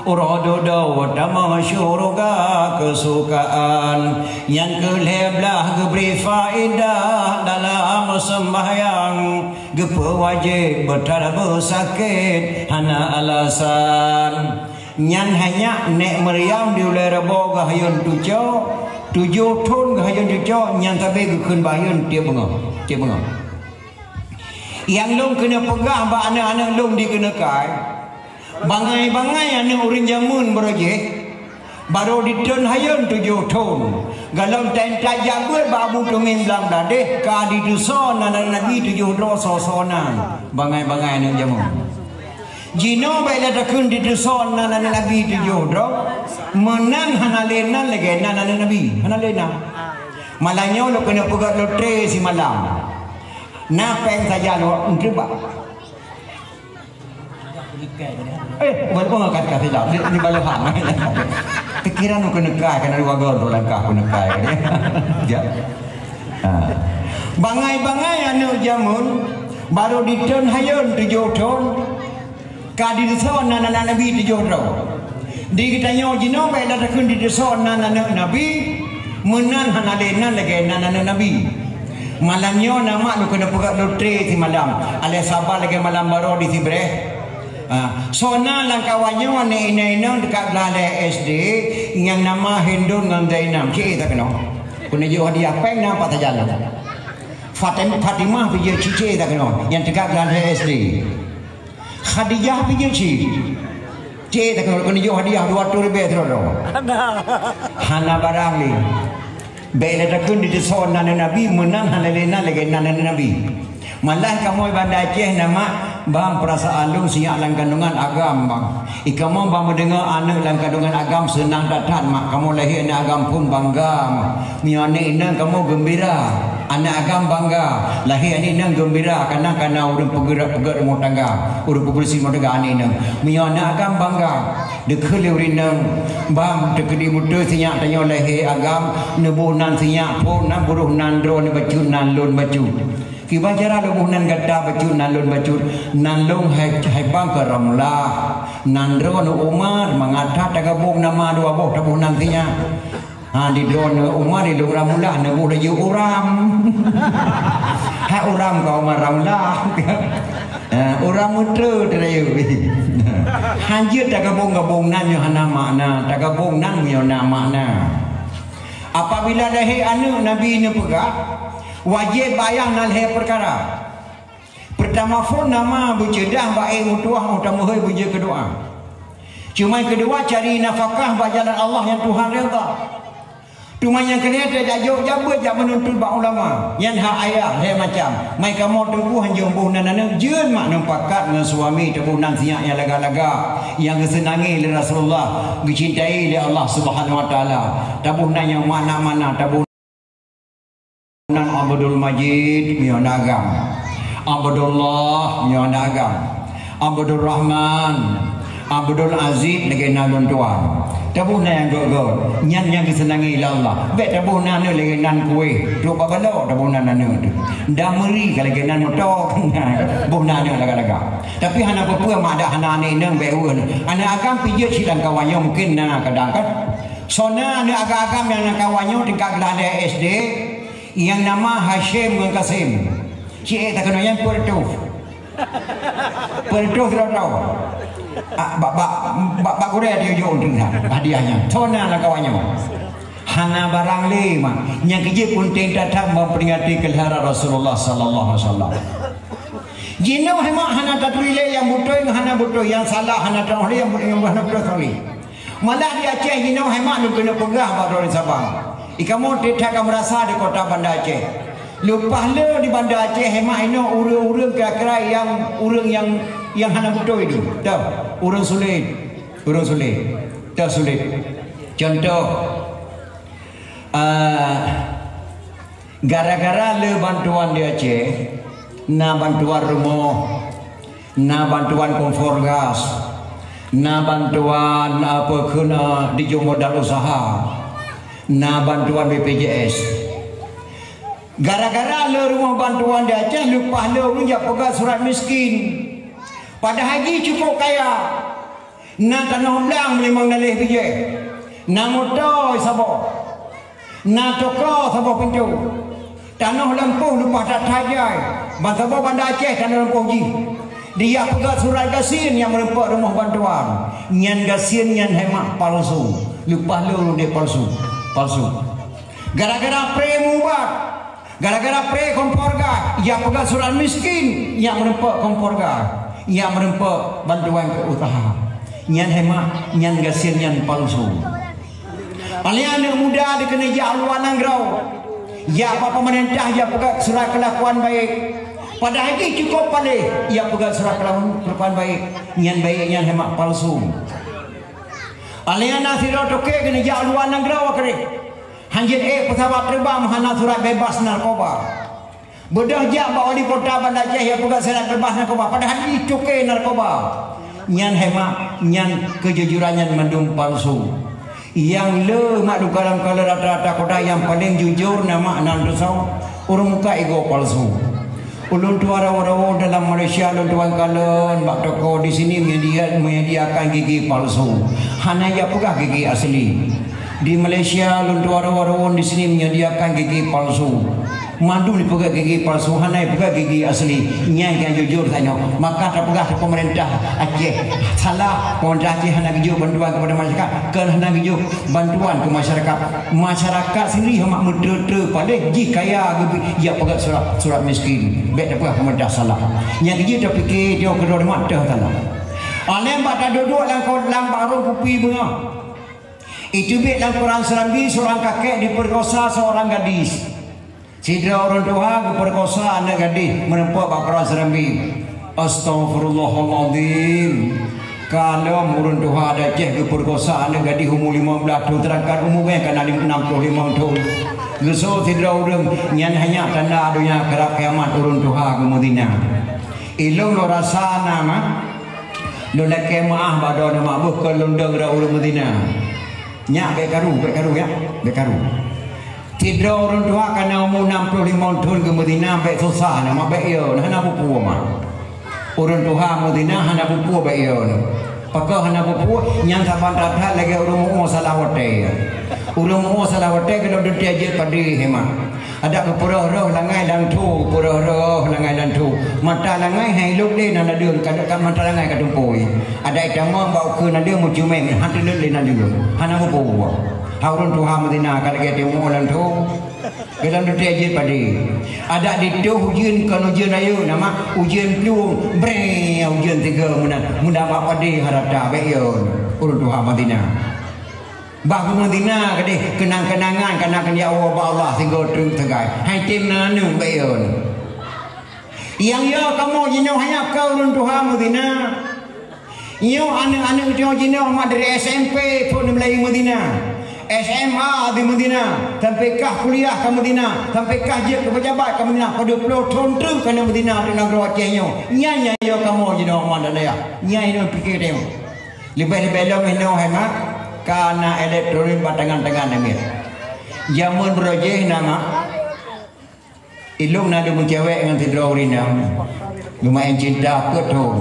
uroe dudoe tamong syeuruga keusukaan. Nyan keuh lhèe blah geubri faedah dalam seumbahyang, geupeuwajéb beutar beusakét hana alasan. Nyan hai nyak nèk Maryam di ulèe rabo geuhayôn tujoh, tujoh thon geuhayôn tujoh, nyan sabe geukheun bak hayôn tiep beungoh, tiep beungoh. Nyang lôn keuneuk peugah bak aneuk-aneuk lôn di keuneuk kai, bangai-bangai aneuk ureueng jameun barô jih, barô ditrön hayôn tujoh thon. Gohlom tan tajak beuet bak Abu Tumim Blang Bladeh, ka diteusoe nan aneuk Nabi tujoh droe soe-soe nan. Bangai-bangai aneuk jameun. Jinoe bèk lé takheun diteusoe nan aneuk Nabi tujoh droe, meunan hana lé nan lagèe nan aneuk Nabi. Hana lé nan. Malam nyoe lôn keuneuk peugöt lotre simalam. Na péng sajan lôn treuk bak. Eh, bukan, oh, ka, ka silap. Di, di Balohan. Pikiran lôn keuneuk kai, kana dua gol tu langkah keuneuk kai. Ya. Ha. Bangai-bangai aneuk jameun, barô ditrön hayôn tujoh thon, ka diteusoe nan aneuk Nabi tujoh droe. Di geutanyoe jinoe bèk lé takheun diteusoe nan aneuk Nabi, meunan hana lé nan lagèe nan aneuk Nabi. Malam nyoe na mak lôn keuneuk peugöt lotre simalam. Alah saba lagèe malam barô di Sibreh. Ha, soe na lam kawan nyoe aneuk inong-inong teuka glah lé S D nyang nama Hindun ngon Zainab. Cit takeunoe. Keuneuk jok hadiah péng na pat sajan lom. Fatim-, Fatimah pih jeuet cit, cit takeunoe nyang teuka glah lé S D. Khadijah pih jeuet cit. Cit takeunoe keuneuk jok hadiah dua ratus ribèe sidroe-droe. Hana barang lé. Bèk lé takheun diteusoe nan aneuk Nabi, meunan hana lé nan lagèe nan aneuk Nabi. Malah kamoe Banda Aceh na mak, bang, peurasaan lôn sinyak lam kandungan agam, bang. I kamoe bang meudeungoe aneuk lam kandungan agam seunang that-that, mak. Kamoe lahé aneuk agam phon bangga, mak. Meunyoe aneuk inong kamoe geumbira, aneuk agam bangga. Lahé aneuk inong geumbira, kana, kana ureueng peugöt, peugöt rumoh tangga, ureueng peubeureusi rumoh tangga aneuk inong. Meunyoe aneuk agam bangga, deukeue lé ureueng inong, bang, teukeudi beutôi sinyak tanyoe lahé agam, neuboh nan sinyak phon, nan buroh nan droeneuh bacut, nan lôn bacut. Kiban cara lôn boh nan gata bacut, nan lôn bacut, nan lôn hai, hai bang keu Ramlah, nan droeneuh Umar, mangat that tagabong nama dua boh taboh nan sinyak. Ha, di droeneuh Umar, di lôn Ramlah, neuboh laju Uram. Hai Uram keu Umar Ramlah. Ha, Uram meutrö teuh rayeuk. Hanjeuet tagabong-gabong nan nyoe hana makna, tagabong nan nyoe na makna. Apabila lahé aneuk Nabi neupeugah, wajéb bak ayah na lhèe peukara. Peurtama phon nama beuceudah bak ék meutuwah óh tameuhôi beujeuet keu doa. Cuma nyang keudua cari nafakah bak jalan Allah nyang Tuhan redha. Teuma nyang keu lhèe tajak jok jak beuet jak meununtut bak ulama. Nyan hak ayah lhèe macam. Mai kamoe teungku hanjeuet boh nan aneuk, jeuet mak ngon pakat ngon suami taboh nan sinyak nyang laga-laga, nyang geuseunangi lé Rasulullah, geucintai lé Allah Subhanahu Wa Taala. Taboh nan nyang mana-mana, taboh nan Abdul Majid meunyoe na agam. Abdullah meunyoe na agam. Abdul Rahman, Abdul Aziz lagèe na lôn tuan. Taboh nan nyang göt-göt. Nyan nyang geuseunangi lé Allah. Bèk taboh nan aneuk lagèe nan kueh. Trok bak balok taboh nan aneuk teuh. Dan meuri ka lagèe nan moto. Boh nan aneuk laga-laga. Tapi hana peue-peue mak, dak hana aneuk inong bèk ureueng. Aneuk agam pih jeuet cit lam kawan nyoe mungkin na kadang kan. Soe na aneuk agam-agam nyang lam kawan nyoe tingkat glah lhèe S D nyang nama Hasyim ngon Kasim. Cit ék takeunoe nyan peuet reutôh. Peuet reutôh sidroe droe. Ah, bak, bak, bak, bak gurèe jijok tingkat hadiah nyan. Soe na lam kawan nyoe. Hana barang lé mak. Nyang keu jeuet peunteng that-that memperingati kelahiran Rasulullah sallallahu alaihi wasallam. Jinoe hai mak hana taturi lé nyang beutôi ngon hana beutôi, nyang salah hana tanoh lé, nyang beutôi, nyang hana beutôi tanoh lé. Malah di Aceh jinoe hai mak lôn keuneuk peugah bak droeneuh Sabang. Di kamoe that-that ka meurasa di kota Banda Aceh. Leupah le di Banda Aceh hai mak inoe ureueng-ureueng kira-kira nyang ureueng nyang, nyang hana beutôi tu. Teuh, ureueng sulet. Ureueng sulet. Teuh sulet. Contoh, ah, gara-gara le bantuan di Aceh, na bantuan rumoh, na bantuan kompor gas, na bantuan apa kheun, ah, dijok modal usaha, na bantuan B P J S. Gara-gara le rumoh bantuan di Aceh, leupah le ureueng jak peugah surat miskin. Padahai jih cukup kaya. Na tanoh blang meulimong naleh bijèh. Na moto saboh. Na toko saboh pintoe. Tanoh lampôh leupah that-that jai. Ban saboh Banda Aceh tanoh lampôh jih. Dijak peugah surat gasien nyang meureumpok rumoh bantuan. Nyan gasien nyan hai mak palsu. Leupah le ureueng deh palsu. Palsu. Gara-gara pre meuubat. Gara-gara pre kompor gas, jak peugah surat miskin, jak meureumpok kompor gas, jak meureumpok bantuan keu usaha. Nyan hai mak, nyan gasien nyan palsu. Paléng aneuk muda dikeuneuk jak luwa nanggroe, jak bak peumeurintah jak peugah surat keulakuan baik. Padahai jih cukup paléh, jak peugah surat keulakuan, keulakuan baik. Nyan baik nyan hai mak palsu. Paléng na sidroe toke keuneuk jak luwa nanggroe keudeh. Hanjeuet ék peusawat teubang hana surat bebas narkoba. Beudôh jak bak wali kota Banda Aceh nyang peugah surat bebas narkoba, padahai jih toke narkoba. Nyan hai mak, nyan keujujuran nyan mandum palsu. Nyang le mak leukalon-kalon rata-rata kota nyang paleng jujur na mak nan teusoe, ureueng muka igoe palsu. Ulôn tuan rawoe-rawoe dalam Malaysia, lôn tuan kalon bak toko di sini menyediakan, menyediakan gigi palsu. Hana jak peugah gigi asli. Di Malaysia, lôn tuan rawoe-rawoe di sini menyediakan gigi palsu. Mandum jipeugah gigi palsu, hana jipeugah gigi asli. Nyan nyang jujur tanyoe. Maka tapeugah pemerintah Aceh salah, pemerintah Aceh hana geujok bantuan kepada masyarakat. Kon hana geujok bantuan keu masyarakat. Masyarakat sendiri hana meuteue-teue paléh jih kaya geubi jak peugah surat, surat miskin. Bèk tapeugah pemerintah salah. Nyang jih tapike jih keudroe mak teuh salah. Alèh bak taduek-duek lam ko-, lam barong kupi beungoh. Iteubiet lam koran Serambi seorang kakek diperkosa seorang gadis. Sidroe ureueng tuha geupeurkosa aneuk gadih, meureumpok bak koran Serambi. Astaghfirullahalazim. Kalon ureueng tuha di Aceh geupeurkosa aneuk gadih umu limong blaih thôn, seudangkan umu geuh ka na lim-, enam puluh limong thôn. Geusoe sidroe ureueng, nyan hanya tanda donya karab kiamat, ureueng tuha geumeuzina. Ilôn lôn rasa na, ma. Lôn lakèe meu'ah bak droeneuh mak, beuh kon lôn dong droe ureueng meuzina. Nyak bèk karu, bèk karu, ya. Bèk karu. Sidroe ureueng tuha ka na umu enam puluh limong thôn geumeuzina, bèk susah na mak, bèk yo na, hana peue-peue mak. Ureueng tuha meuzina hana peue-peue, bèk yo na. Pakon hana peue-peue, nyan saban that-that lagèe ureueng mu'oh salah watèe. Ureueng mu'oh salah watèe, gohlom teuntèe jeuet padé, he mak. Adak geupeurôh-rôh langai lam thô, geupeurôh-rôh langai lam thô. Mata langai han ilôp lé nan ladôm, ka, ka mata langai ka tumpôi. Adak itamong bak ukeue nan ladôm meucumeng, han teuleuet lé nan ladôm. Hana muphom. Hai ureueng tuha meuzina ka lagèe teuh mu'oh lam thô. Gohlom teuntèe jeuet padé. Adak ditôh ujeuen kon ujeuen rayeuk, na mak, ujeuen plueng, breng, ujeuen sigoe meunan. Meudampak padé harata, bèk yo. Ureueng tuha meuzina. Bah meuzina keudeh keunang-keunangan kana keuneuk woe bak Allah sigoe treuk sagai. Hai tem na aneuk bak yo. Nyang yo kamoe jinoe hanya keu ureueng tuha meuzina. Nyoe aneuk-aneuk nyoe jinoe mat dari S M P pun mulai meuzina. S M A di meuzina, sampai kah kuliah ka meuzina, sampai kah jeuet keu pejabat ka meuzina, padub ploh thon treuk ka na meuzina di nanggroe Aceh nyoe. Nyan nyang yo kamoe jinoe mat dan ayah. Nyan inong pike teuh. Leubeh-leubeh lom inoe hai mak, ka na elektronik bak tangan-tangan namiet. Jameun beurojeh na mak. Ilong na lôn meucewek ngon sidroe ureueng inong. Lumayan cinta peuet thon.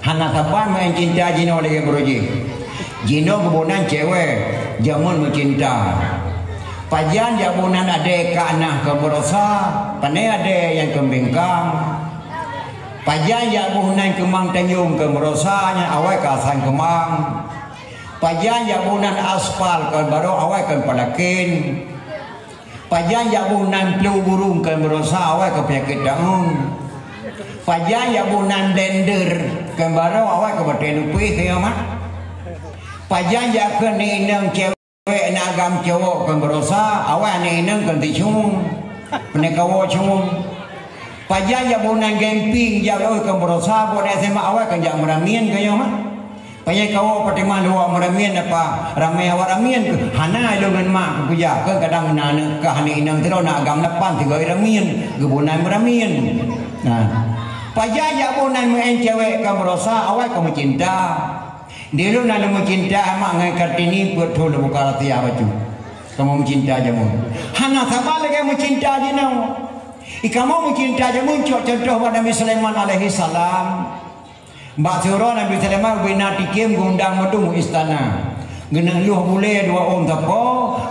Hana saban meu'en cinta jinoe lagèe beurojeh. Jinoe geuboh nan cewek, jameun meucinta. Pajan jak boh nan adèe ka na keu meurosa, pane adèe nyang keu bingkang. Pajan jak boh nan keumang tanyong keu meurosa nyang awai ka asan keumang. Pajan jak boh nan aspal keu barô awai keu palaken. Pajan jak boh nan pleu burung keu meurosa awai keu peunyakét daun. Pajan jak boh nan blender keu barô awai keu batèe lupeh keu nyoe mah. Pajan jak keu aneuk inong cewek na agam cowok keu meurosa awai aneuk inong keu tisung. Peuneuk kawoe cung. Pajan jak boh nan gemping jak lôn keu meurosa buet S M A awai keu jak meuramin keu nyoe mah. Panyang kawoe Fatimah luwa meuramin apa ramé awak ramin keu hana ilong ngon mak keu kuja keu kadang na aneuk kah aneuk inong sidroe na agam lapan sigoe ramin geuboh nan meuramin. Nah. Pajan jak boh nan meu'en cewek ka meurosa awai ka meucinta. Dilôn na lôn meucinta mak ngon Kartini peuet thon lôn buka rahasia bacut. Kamoe meucinta jameun. Hana saban lagèe meucinta jinoe. I kamoe meucinta jameun cok contoh bak Nabi Sulaiman alaihi salam. Bak siuroe Nabi Sulaiman ubena ticém geuundang mandum istana. Geuneuk lhôh bulèe dua ôn sapo,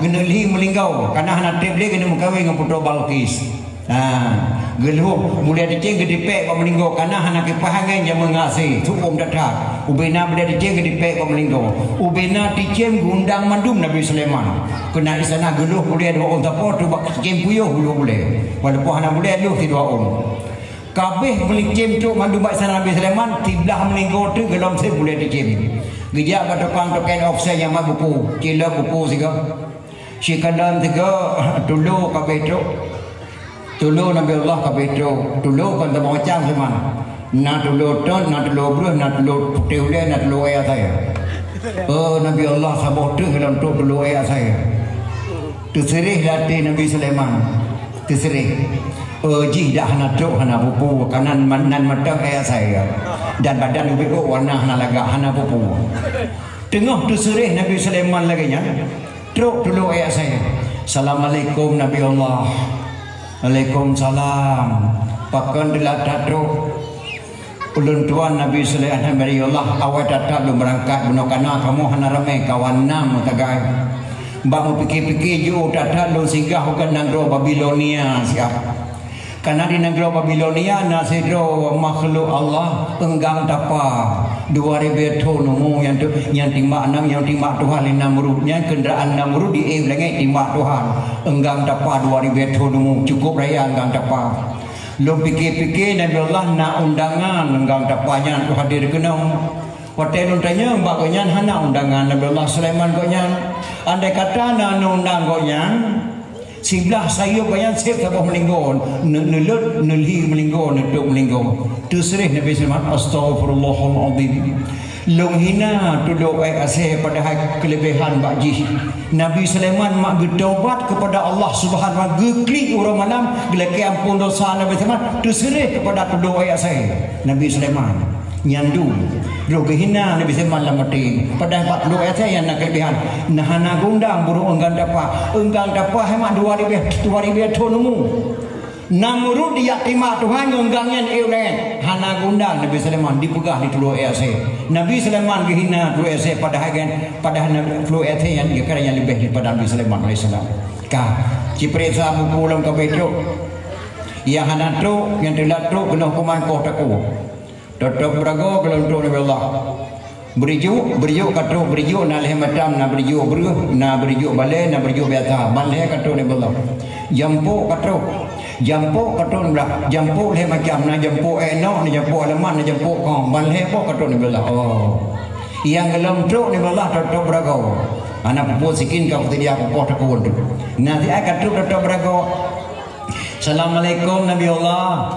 geuneuk lhi meulinggoe, kana hana trép lé geuneuk meukawen ngon putroe Balqis. Ha, geulhôh bulèe ticém geutipék bak meulinggoe, kana hana kipaih angén jameun ngon asé, su'um that-that. Ubena bulèe ticém geutipék bak meulinggoe. Ubena ticém geuundang mandum Nabi Sulaiman. Keu na istana geulhôh bulèe dua ôn sapo, teubak ticém puyôh geulhôh bulèe. Walaupun hana bulèe, lhôh sidua ôn. Ka abéh meulicém trok mandum bak istana Nabi Sulaiman, siblah meulinggoe teuk geulom sép bulèe ticém. Geujak bak tukang tokén offset nyang mat buku, cilok buku sigoe. Sikalon sigoe, tulo ka abéh trok. Tulo Nabi Allah ka abéh trok. Tulo kon saboh macam Sulaiman. Na tulo tôt, na tulo breuh, na tulo putéh ulèe, na tulo èe asèe. Oh Nabi Allah saboh teuk geulom trok tulo èe asèe. Teuseureh lam até Nabi Sulaiman. Teuseureh. Oh, jih dak hana trok hana pupu, kanan nan mantong èe asèe. Dan badan ubit rôk warna hana lagak hana pupu. Teungoh teuseureh Nabi Sulaiman lagèe nyan, trok tulo èe asèe. Assalamualaikum Nabi Allah. Waalaikumsalam. Pakon teulat that trok? Ulôn tuan Nabi Sulaiman, Nabi Allah, awai that-that lôn beurangkat bunoe kana kamoe hana ramé kawan nam meusagai. Bak meupike-pike jiôh that-that lôn singgah u nanggroe Babilonia siat. Kana di nanggroe Babilonia na sidroe makhluk Allah eunggang tapa dua ribèe thon umu nyang tu, nyang timbak nam, nyang timbak Tuhan lé Namrud, nyang keundaraan Namrud di éh langèt timbak Tuhan. Eunggang tapa dua ribèe thon umu, cukup raya eunggang tapa. Lôn pike-pike Nabi Allah na undangan eunggang tapa nyan untuk hadir keunoe. Watèe lôn tanyong bak gobnyan hana undangan Nabi Allah Sulaiman gobnyan. Andai kata na neuundang gobnyan, siblah sayeup gobnyan sép saboh meulinggoe, neu-, neulot, neulhi meulinggoe, neutrok meulinggoe. Teuseureh Nabi Sulaiman, "Astaghfirullahalazim." Lôn hina tulo èe asèe padahai keuleubehan bak jih. Nabi Sulaiman mak geutobat keupada Allah Subhanahu wa Taala, geuklik uroe malam, geulakèe ampôn dosa Nabi Sulaiman, teuseureh keupada tulo èe asèe Nabi Sulaiman. Nyan dum, lôn geuhina Nabi Sulaiman lam até. Padahai bak tulo èe asèe nyang na keuleubehan. Nah, hana geuundang burông eunggang tapa. Eunggang tapa hai mak dua ribèe, dua ribèe thon umu. Namrud dijak timbak Tuhan ngon eunggang nyan éh ulèe. Hana geuundang Nabi Sulaiman dipeugah di tulo èe asèe. Nabi Sulaiman geuhina tulo èe asèe padahai kan, padahai na-, tulo èe asèe nyan geukarang nyang leubeh daripada Nabi Sulaiman alaihissalam. Ka, ciprek sa buku lom ka abéh trok. Nyang hana trok, nyang teulat trok keunoe huköman koh takue. Tôb-tôb beuragoe keu lôn trok Nabi Allah. Beurijôk, beurijôk ka trok, beurijôk na lhèe macam, na beurijôk breuh, na beurijôk balèe, na beurijôk biasa. Ban lhèe ka trok Nabi Allah. Jampôk ka trok. Jampôk ka trok Nabi Allah. Jampôk lhèe macam, na jampôk èk nok, na jampôk alamat, na jampôk kong. Ban lhèe boh ka trok Nabi Allah. Oh. Nyang geulom trok Nabi Allah tôb-tôb beuragoe. Hana peue-peue sikin ka peuseudia pupoh takue tu. Nah, siat ka trok Dokto Beuragoe. "Assalamualaikum, Nabi Allah."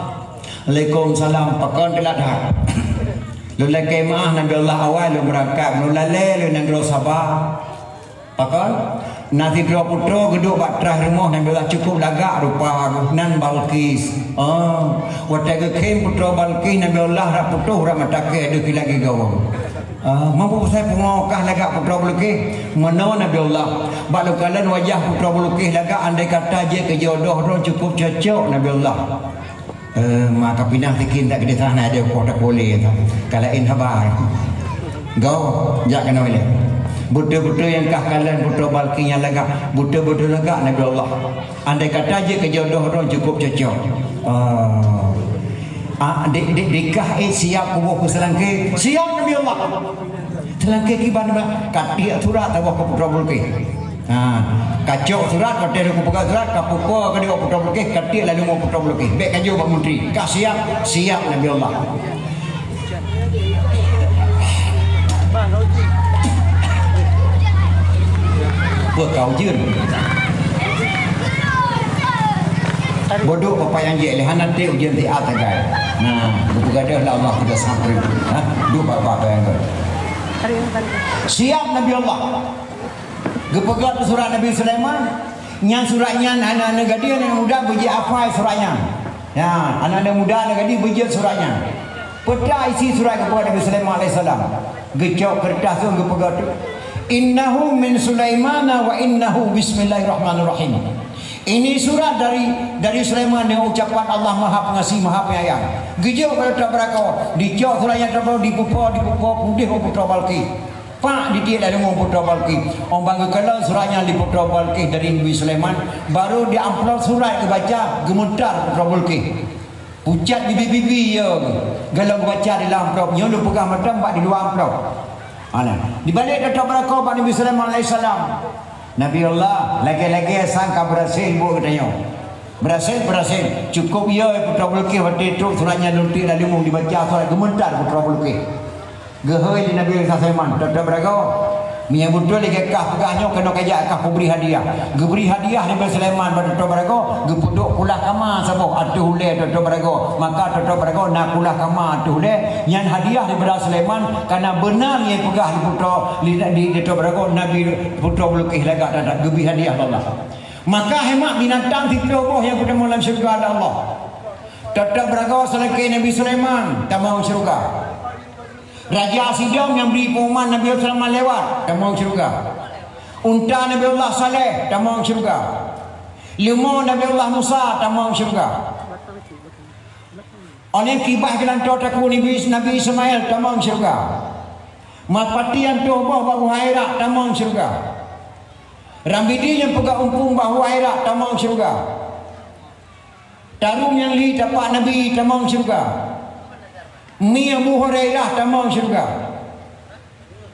"Waalaikumsalam. Pakon teulat that?" "Lôn lakèe meu'ah, Nabi Allah, awai lôn beurangkat. Lôn lalè lôn nanggroe Saba." "Pakon?" "Na sidroe putroe geuduek bak traih rumoh Nabi Allah, cukup lagak rupa geuh, nan Balqis." Oh, watèe geukhém putroe Balqis, Nabi Allah rab putôh rab mata kèe deuh lagèe gawong. Ah, mampu peusai pungo kah lagak putroe Balqis? Meunoe Nabi Allah, bak lôn kalon wajah putroe Balqis lagak, andai kata jeuet keu jodoh droe cukup cocok Nabi Allah. Eh, ma ka pinah sikin tak keudeh sana ada poh tak boleh tak. Ka laén haba. Go, jak keunoe ilèe. Beutôi-beutôi nyang kah kalon putroe Balqis nyang lagak, beutôi-beutôi lagak Nabi Allah. Andai kata jeuet keu jodoh droe cukup cocok. Ah. Ah, di, di, dikah, eh, siap kuboh keu seulangké. Siap, Nabi Allah. Seulangké kiban ba, ka tiek surat taboh keu putroe Balqis. Ha, ka cok surat, ka teuh kupeugah surat, ka pupo ka diwa putroe Balqis, ka tiek lalu mo putroe Balqis. Bèk ka jok bak menteri. Ka siap, siap, Nabi Allah. Peue ka ujeuen? Bodoh bapak nyang jek lé hana teu ujeuen siat sagai. Nah, geupeugadôh lé Allah kita santri. Ha? Duek bapak nyang jek. Siap Nabi Allah. Geupeugah surat Nabi Sulaiman. Nyang surat nyan aneuk-aneuk gadih, aneuk muda beujeuet hafai surat nyan. Ya, aneuk-aneuk muda, aneuk gadih beujeuet surat nyan. Peugah isi surat geupeugah Nabi Sulaiman alaihissalam. Geucok keureutah tu geupeugah tu, "Innahu min Sulaimana wa innahu bismillahirrahmanirrahim." Ini surat dari, dari Sulaiman dengan ucapan Allah Maha Pengasih, Maha Penyayang. Geujok bak Dokto Beuragoe, dicok surat nyan, dipupo, dipupo, pudeh bak Putroe Balqis. Pak ditiek lam leumo Putroe Balqis. Óh ban geukalon surat nyan lé Putroe Balqis dari Nabi Sulaiman, baru di amplop surat geubaca, geumeuntar Putroe Balqis. Pucat bibi-bibi, ya, galak geubaca di lam amplop. Nyoe lôn peugah mantong bak di luwa amplop. Ana, dibalek Dokto Beuragoe bak Nabi Sulaiman alaihissalam. "Nabi Allah, lagèe-lagèe sang ka beurasé buet geutanyoe. Beurasé, beurasé. Cukup, ya, Putroe Balqis, watèe trok surat nyan lôn tiek lam leumo dibaca surat geumeuntar Putroe Balqis." Geuhôi lé Nabi Sulaiman, "Dokto Beuragoe, meunyo beutôi lagèe kah peugah nyoe, keunoe kajak kah kubri hadiah." Geubri hadiah Nabi Sulaiman bak Dokto Beuragoe, geupeuduek kulah kama saboh ateueh ulèe Dokto Beuragoe. Maka Dokto Beuragoe na kulah kama ateueh ulèe, nyan hadiah daripada Sulaiman, karena beuna nyang peugah di Putroe, di, di Dokto Beuragoe, Nabi Putroe Balqis lagak that-that geubri hadiah lé Allah. Maka hemat binatang siplôh boh nyang peutamong lam syeuruga lé Allah. Dokto Beuragoe seulangké Nabi Sulaiman tamong syeuruga. Raja Sidom nyang bri peungumuman Nabi Sulaiman lewat, tamong syeuruga. Unta Nabi Allah Saleh, tamong syeuruga. Leumo Nabi Allah Musa, tamong syeuruga. Óh lheueh kiban geulantoe takue Nabi, Nabi Ismail, tamong syeuruga. Meupati nyang tueng boh bak Buhai Hira, tamong syeuruga. Rambidi nyang peugah umpung bak Buhai Hira, tamong syeuruga. Tareum nyang li tapak Nabi tamong syeuruga. Mi Abu Hurairah tamong syeuruga.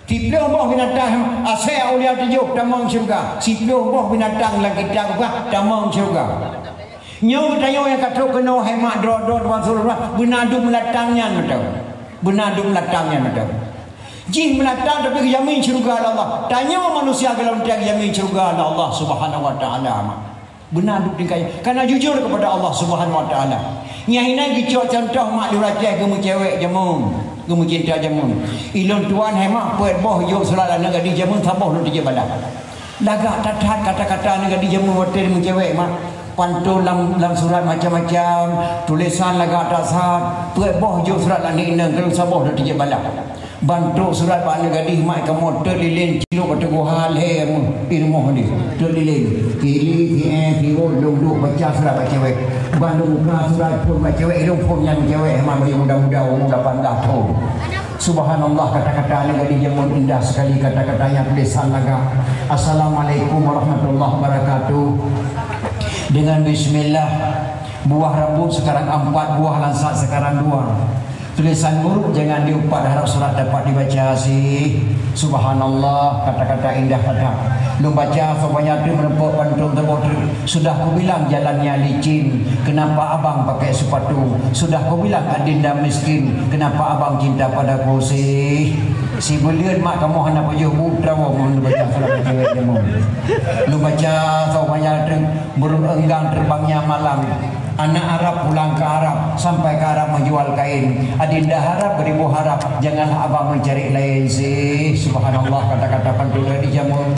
Siplôh boh binatang asèe aulia tujoh tamong syeuruga. Siplôh boh binatang lam kitab geupeugah tamong syeuruga. Nyoe geutanyoe nyang ka trok keunoe hai mak droe-droe tuan syeuruga, beuna duek meulatang nyan mantong. Beuna duek meulatang nyan mantong. Jih meulatang tapi geujamin syeuruga lé Allah. Tanyoe manusia golom teuk geujamin syeuruga lé Allah Subhanahu wa Taala, mak. Beuna duek tingkai, karena jujur kepada Allah Subhanahu wa Taala. Nyan inan geucok contoh mak lôn Aceh geumeucewek jameun, geumeucinta jameun. Ilôn tuan hai mak peuet boh jok surat aneuk gadih jameun saboh lôn tijak balah. Lagak that-that kata-kata aneuk gadih jameun watèe meucewek mak. Pantôn lam, lam surat macam-macam, tulésan lagak that-that, peuet boh jok surat aneuk inong keu lôn saboh lôn tijak balah. Ban trok surat bak aneuk gadih mak kamoe teulilén cilok ateueh guha lhèe ilmu deh. Teulilén. Kiri, kié, kiwon, lôn duek baca surat bak cewek. Ban lôn buka surat phôn bak cewek, ilôn phôn nyang cewek mak bayeue muda-muda umur lapan belas thôn. Subhanallah, kata-kata aneuk gadih jameun indah sekali kata-katanya tulésan lagak. Assalamualaikum warahmatullahi wabarakatuh. Dengan bismillah, buah rambut sekarang empat, buah langsat sekarang dua. Tulisan buruk jangan diumpat, harap surat dapat dibaca sih. Subhanallah, kata-kata indah kata. Lôn baca soe banyak tu meureumpok pantôn teuboh treuk. Sudah kubilang jalannya licin, kenapa abang pakai sepatu? Sudah kubilang adinda miskin, kenapa abang cinta padaku sih? Sibuleuen mak kamoe hana pajoh bu trawa mun baca surat cewek jameun. Lôn baca soe banyak treuk, burung enggang terbangnya malam. Anak Arab pulang ke Arab, sampai ke Arab menjual kain. Adinda harap beribu harap, janganlah abang mencari lain sih. Subhanallah, kata-kata pantun dari jameun.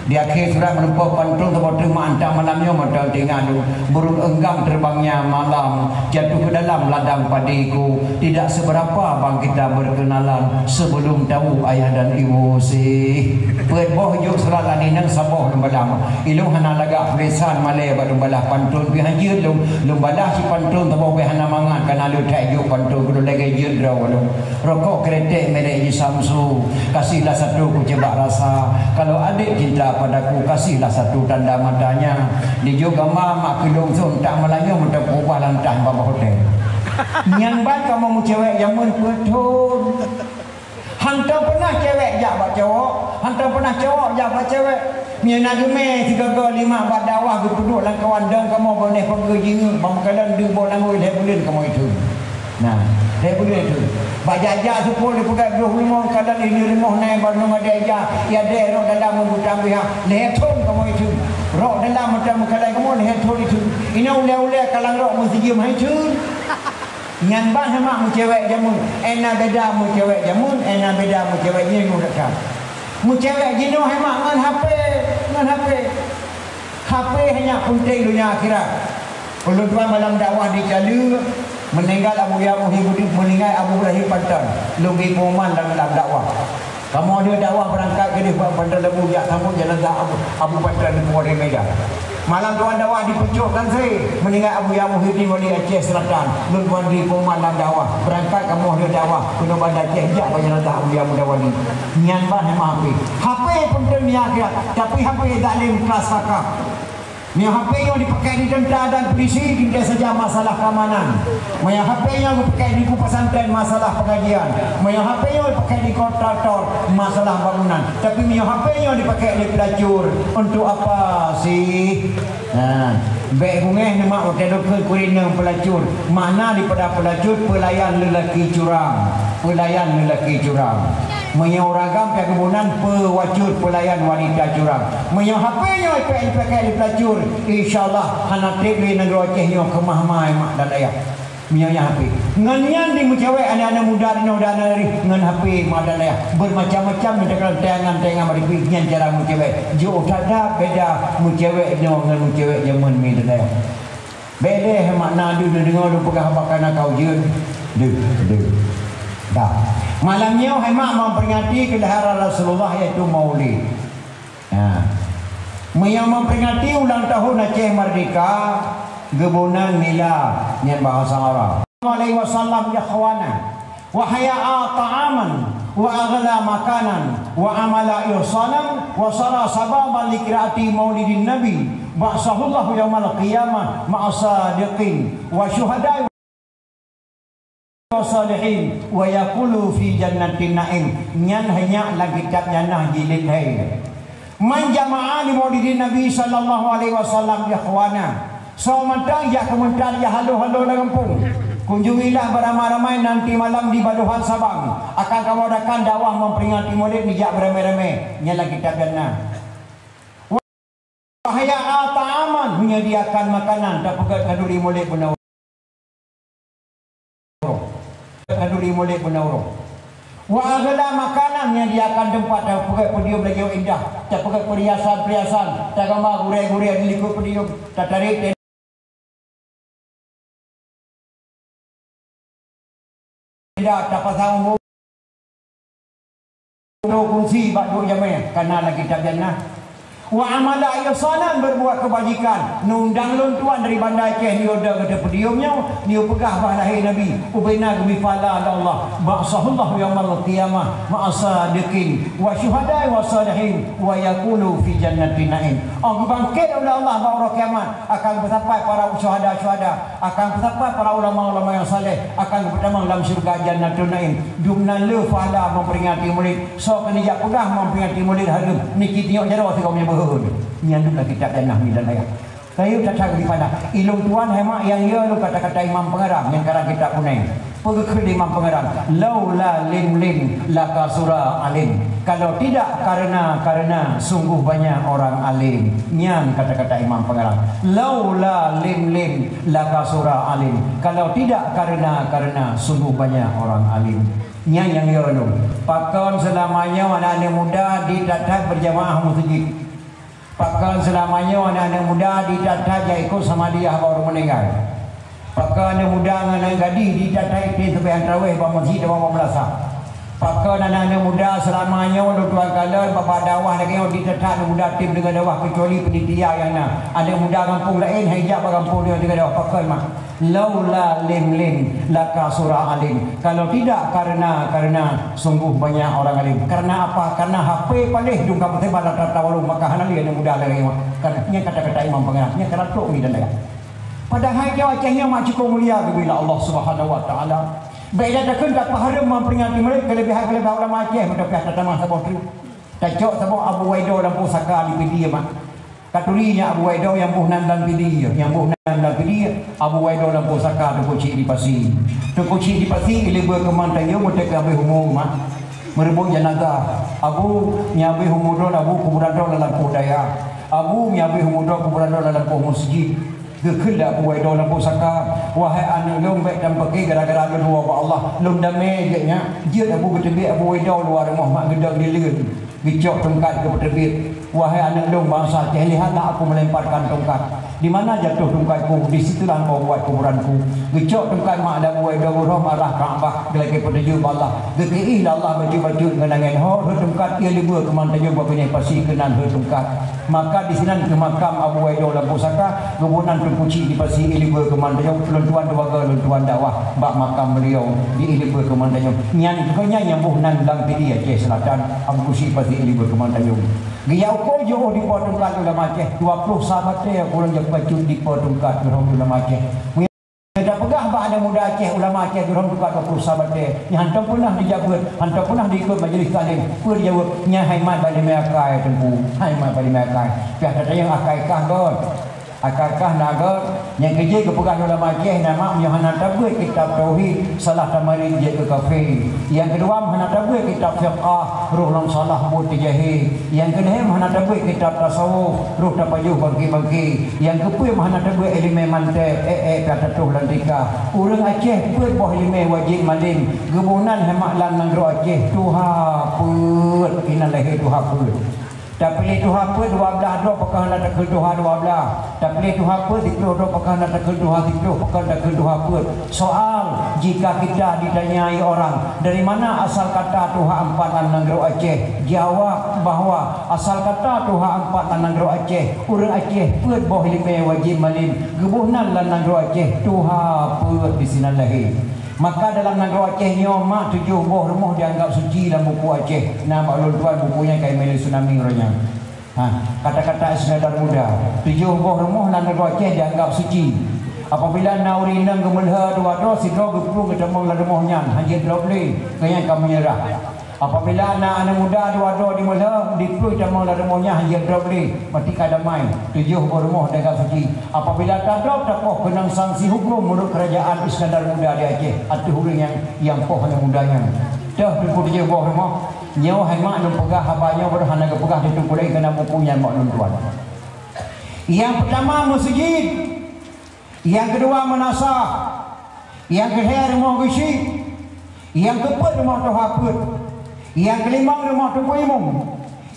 Di akhir surat meureumpok pantun, teuma-teuma antak malam nyoe mata teungoh lôn. Burung enggang terbangnya malam, jatuh ke dalam ladang padiku. Tidak seberapa abang kita berkenalan, sebelum tahu ayah dan ibu sih. Peuet boh jok surat lagèe nyan saboh lôn balah. Ilôn hana lagak peue san malèe bak lôn balah pantôn pih hanjeuet lôn, lôn balah cit pantôn saboh bèk hana mangat, kana lôn that jok pantôn keu lôn lagèe jeuet droe lôn. Rokok kretek merek Jisamsu, kasihlah satu ku cebak rasa. Kalau adik cinta padaku, kasihlah satu tanda matanya. Dijok gamba mak keu lôn thon tak meulayeue meuteupubah lantah bak hotel. Nyan ban kamoe meucewek jameun peuet thon. Hantom peunah cewek jak bak cowok, hantom peunah cowok jak bak cewek. Meunyoe na geumè sigoe-goe lima bak dakwah geupeuduek lam kawan dong kamoe boh neh peugeuh jingeuk, bak meukalon deuh boh nanggroe lhèe buleuen kamoe itheun. Nah, lhèe buleuen itheun. Bak jak-jak seupôt lé peugah dua puluh lima kalon ineuk rumoh nai bak nong adèe jak, ya dèe rok dalam meubutam biha, lhèe thon kamoe itheun. Rok dalam meutam meukalai kamoe lhèe thon itheun. Inoe ulèe-ulèe kalang rok meusijeuem hai theun. Nyan ban hana meucewek jameun, ena beda meucewek jameun, ena beda meucewek nyoe gata. Meucewek jinoe hana ngon H P, ngon H P. H P hanya punteng donya akhirat. Ulôn tuan malam dakwah di Caleue, meuninggai Abuya Muhyiddin, meuninggai Abu Ibrahim Panton, lôn bri pengumuman lam, lam dakwah. Kamoe deuh dakwah beurangkat keudeh bak Panton Lembu jak sambot jenazah Abu, Abu Panton di Purworejo Medan. Malam tuan dakwah di Pucok Kanse, meuninggai Abuya Muhyiddin Wali Aceh Selatan, lôn tuan di pengumuman lam dakwah. Beurangkat kamoe deuh dakwah keunoe Banda Aceh jak bak jenazah Abuya Muda Wali. Nyan ban hana H P. H P peunteng di akhirat, tapi H P zalim kelas kakap. Meunyoe H P nyoe dipakai di tentara dan polisi, tinggai saja masalah keamanan. Meunyoe H P nyoe dipakai di pesantren, masalah pengajian. Meunyoe H P nyoe dipakai di kontraktor, masalah bangunan. Tapi meunyoe H P nyoe dipakai oleh pelacur, untuk apa sih? Nah, bèk beungèh neumak watèe dukheun kurineueng pelacur. Makna daripada pelacur, pelayan lelaki curang. Pelayan lelaki curang. Meunyoe ureueng agam pih keubunan, peuwacur pelayan wanita curang. Meunyoe H P nyoe ipèk-ipèk lé pelacur, insya Allah hana trép lé nanggroe Aceh nyoe keumah-mah mak dan ayah. Meunyoe nyan H P. Ngon nyan di meucewek aneuk-aneuk muda di noe dan nari ngon H P mak dan ayah. Bermacam-macam meuteukeu tayangan-tayangan bak T V nyan cara meucewek. Jok that-that beda meucewek nyoe ngon meucewek jameun mi dan ayah. Bèk lé hai mak na deuh neudeungoe lôn peugah haba kana kau jeuet. Deuh, deuh. Dah. Malam nyoe hai mak memperingati kelahiran Rasulullah yaitu Maulid. Ha. Meunyoe memperingati ulang tahun Aceh Merdeka, geubunan milad nyan bahasa Arab. Alaihi wasallam ya ikhwana. Wa hayya'a ta'aman, wa aghla makanan, wa amala ihsanan, wa sara sababan li qiraati maulidin nabi, ba'atsahullahu yaumal qiyamah ma'a sadiqin, wa syuhada'i wa salihin, wa yaqulu fi jannatin na'im. Nyan hanya lam kitab nyan na jilid hai. Man jama'a li maulidin Nabi sallallahu alaihi wasallam ikhwana. Soe mantong jak keumeuntan jak halo-halo lam gampông. Kunjungilah beramai-ramai nanti malam di Baluhan Sabang. Akan kamoe adakan dakwah memperingati Maulid nijak beramai-ramai. Nyan lam kitab nyan na. Wa hayya'a ta'aman, menyediakan makanan, tapeugèt khanduri Maulid beuna uroe. Khanduri Maulid beuna uroe. Wa aghla makanan, menyediakan teumpat, tapeugèt podium lagèe indah, tapeugèt perhiasan-perhiasan, tagama gurèe-gurèe di likôt podium, tatarek tenda, tapasang umbô kursi bak duek jamèe, kana lam kitab nyan na. Wa amala ihsanan, berbuat kebajikan. Neundang lôn tuan dari Banda Aceh, neuyue dong ateueh podium nyoe, neuyue peugah bah lahé Nabi, ubena geubri pahala lé Allah. Ba'atsahullahu yaumal qiyamah ma'a siddiqin wa syuhada'i wa shalihin wa yakunu fi jannatin na'im. Oh, geubangkét lé Allah bak uroe kiamat, akan geusapat para syuhada-syuhada, akan geusapat para ulama-ulama nyang saleh, akan geupeutamong lam syeuruga Jannatun Naim. Dumnan le pahala memperingati Maulid. Soe keuneuk jak peugah memperingati Maulid hareuem, niki tinyok jaroe sigoe meunyoe beuhe. Nyan dum lam kitab Jannah Midan Dayah. Kayém that-that geupadah. Ilôn tuan hai mak nyang yo lôn kata-kata Imam Pengarang nyang karang kitab Kuneng. Peugah kheun lé Imam Pengarang, "Laula lim-lim lakasura alim." Kalau tidak karena, karena sungguh banyak orang alim. Nyan kata-kata Imam Pengarang. "Laula lim-lim lakasura alim." Kalau tidak karena, karena sungguh banyak orang alim. Nyan nyang yo lôn. Pakon seulama nyoe aneuk-aneuk muda di that-that berjamaah meuseujid? Pakon seulama nyoe aneuk-aneuk muda di that-that jak ikot samadiyah bak ureueng meuninggai? Pakon aneuk muda ngon aneuk gadih di that-that item seumayang tarawih bak meuseujid atawa bak meulasah? Pakon aneuk-aneuk muda seulama nyoe lôn tuan kalon bak, bak dakwah lagèe nyoe di that-that aneuk muda tem deungon dakwah keucuali panitia nyang na? Aneuk muda gampông laén han ijak bak gampông deungon dakwah, pakon mak? Laula lim-lim lakasura alim. Kalau tidak karena, karena sungguh banyak orang alim. Karena apa? Karena H P paléh dum ka meusebar lam rata-rata warong, maka hana lé aneuk muda lagèe nyoe. Karena nyan kata-kata Imam Pengarang, nyan ka ratok Midan Dayah. Padahai nyoe Aceh nyoe mak cukôp mulia geubri lé Allah Subhanahu wa Taala. Bèk lé takheun ka peuhareuem memperingati Maulid, keuleubehan-keuleubehan ulama Aceh, meuteupah tatamah saboh treuk. Tacok saboh Abu Waido lam pusaka di Pidie mak. Katuri nyan Abu Waido nyang boh nan lam Pidie, nyang boh nan lam Pidie, Abu Waido lam pusaka Teungku Chik di Pasi. Teungku Chik di Pasi ileubeh keu Mantayong watèe ka habéh umu mak. Meureubot jenazah. Abu, nyang habéh umu droe, Abu, kuburan droe lam lampôh dayah. Abu, nyang habéh umu droe, kuburan droe lam lampôh meuseujid. Geukheun lé Abu Waido lam pusaka, "Wahai aneuk lôn, bèk tampeuké gara-gara lôn woe bak Allah, lôn damé jeuet nyan." Jeuet Abu geuteubiet Abu Waido luwa rumoh mak geudong dileuen. Geucok tungkat geupeuteubiet. "Wahai aneuk lôn bansa Aceh, lihatlah aku melemparkan tungkat. Di mana jatuh tungkatku, di situlah engkau buat kuburanku." Geucok tungkat mak lé Abu Waido, geuroh arah Ka'bah, geulakèe peutuju bak Allah. Geukeuih lé Allah bacut-bacut ngon angèn, "Ho, rhot tungkat, ié leubeh keu Mantayong bak binéh pasi keunan rhot tungkat." Maka disinan keuh makam Abu Waido lam pusaka, geuboh nan Teungku Chik di Pasi ileubeh keu Mantayong, lôn tuan dua goe lôn tuan dakwah bak makam beliau di ileubeh keu Mantayong. Nyan keuh nyan nyang boh nan lam Pidie Aceh Selatan, Teungku Chik di Pasi ileubeh keu Mantayong. Geujak uko jiôh di Po Tungkat ulama Aceh, dua ploh sa batèe ureueng jak bacut di Po Tungkat geurhom ulama Aceh. Tapeugah bak aneuk muda Aceh, ulama Aceh geurhom tungkat dua ploh sa batèe, nyan hántom peunah dijak beuet, hántom peunah diikot majelis taklim. Peue dijaweueb? "Nyan hai mat bak ileumèe akai, Teungku. Hai mat bak ileumèe akai." Pih tatanyong akai kah göt. Akai kah na göt. Nyang keujeuet geupeugah lé ulama Aceh, "Na mak, meunyoe hana tabeuet kitab tauhid, salah tamarit jeuet keu kafé. Nyang keudua, hana tabeuet kitab fiqah, roh lom salah buet teujahé. Nyang keulhèe, hana tabeuet kitab tasawuf, roh tapajoh bangké-bangké. Nyang keupeuet, hana tabeuet ileumèe mantek, èk-èk ka tatoh lam tika. Ureueng Aceh peuet boh ileumèe wajéb malém, geuboh nan hai mak lam nanggroe Aceh, tuha peuet, inan lahé tuha peuet. Tapiléh tuha peuet dua blaih droe, pakon hana takheun tuha dua blaih. Tapiléh tuha peuet siploh droe, pakon hana takheun tuha siploh, pakon takheun tuha peuet." Soal, jika kita ditanyai orang, "Dari mana asal kata tuha empat lam nanggroe Aceh?" Jawab bahwa asal kata tuha empat lam nanggroe Aceh, ureueng Aceh peuet boh ileumèe wajéb malém, geuboh nan lam nanggroe Aceh, tuha peuet disinan lahé. Maka dalam nanggroe Aceh nyoe mak tujoh boh rumoh dianggap suci lam buku Aceh. Na bak lôn tuan buku nyan ka imè lé tsunami uroe nyan. Ha, kata-kata Iskandar Muda, tujoh boh rumoh lam nanggroe Aceh dianggap suci. Apabila na ureueng inong geumeulhô dua droe, sidroe geuplueng geutamong lam rumoh nyan, hana jeuet drob lé, keu nyan ka meunyeurah. Apabila na aneuk muda dua droe jimeulhô, diplueng tamong lam rumoh nyan, hana jeuet drob lé, maté ka damai, tujoh boh rumoh dianggap suci. Apabila tadrob, tapoh keunong sanksi huköm meunurot keurajeuen Iskandar Muda di Aceh ateueh ureueng nyang, nyang poh aneuk muda nyan. Toh, Teungku, tujoh boh rumoh. Nyoe hai mak lôn peugah haba nyoe, baroe hana geupeugah di Teungku laén, keureuna buku nyan bak lôn tuan. Nyang peutama meuseujid, nyang keudua meunasah, nyang keulhèe rumoh geusyik, nyang keupeuet rumoh tuha peuet, nyang keulimong rumoh teungku imum,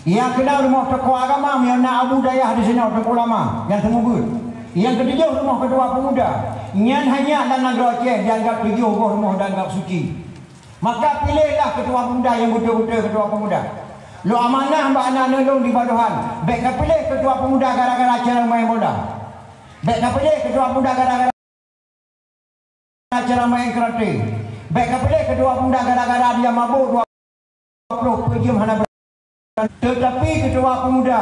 nyang keunam rumoh tokoh agama, meunyoe na abu dayah disinoe, teungku ulama nyang seumeubeuet, nyang keutujoh rumoh keutua peumuda. Nyan hanya lam nanggroe Aceh dianggap tujoh boh rumoh dianggap suci. Maka piléhlah keutua peumuda nyang beutôi-beutôi keutua peumuda. Lôn amanah bak aneuk-aneuk lôn di Badohan, bèk kapiléh keutua peumuda gara-gara cara main bola. Bèk kapiléh keutua peumuda gara-gara cara main karate. Bèk kapiléh keutua peumuda gara-gara dia mabôk dua ploh peuet jeuem hana ber-, teutapi keutua peumuda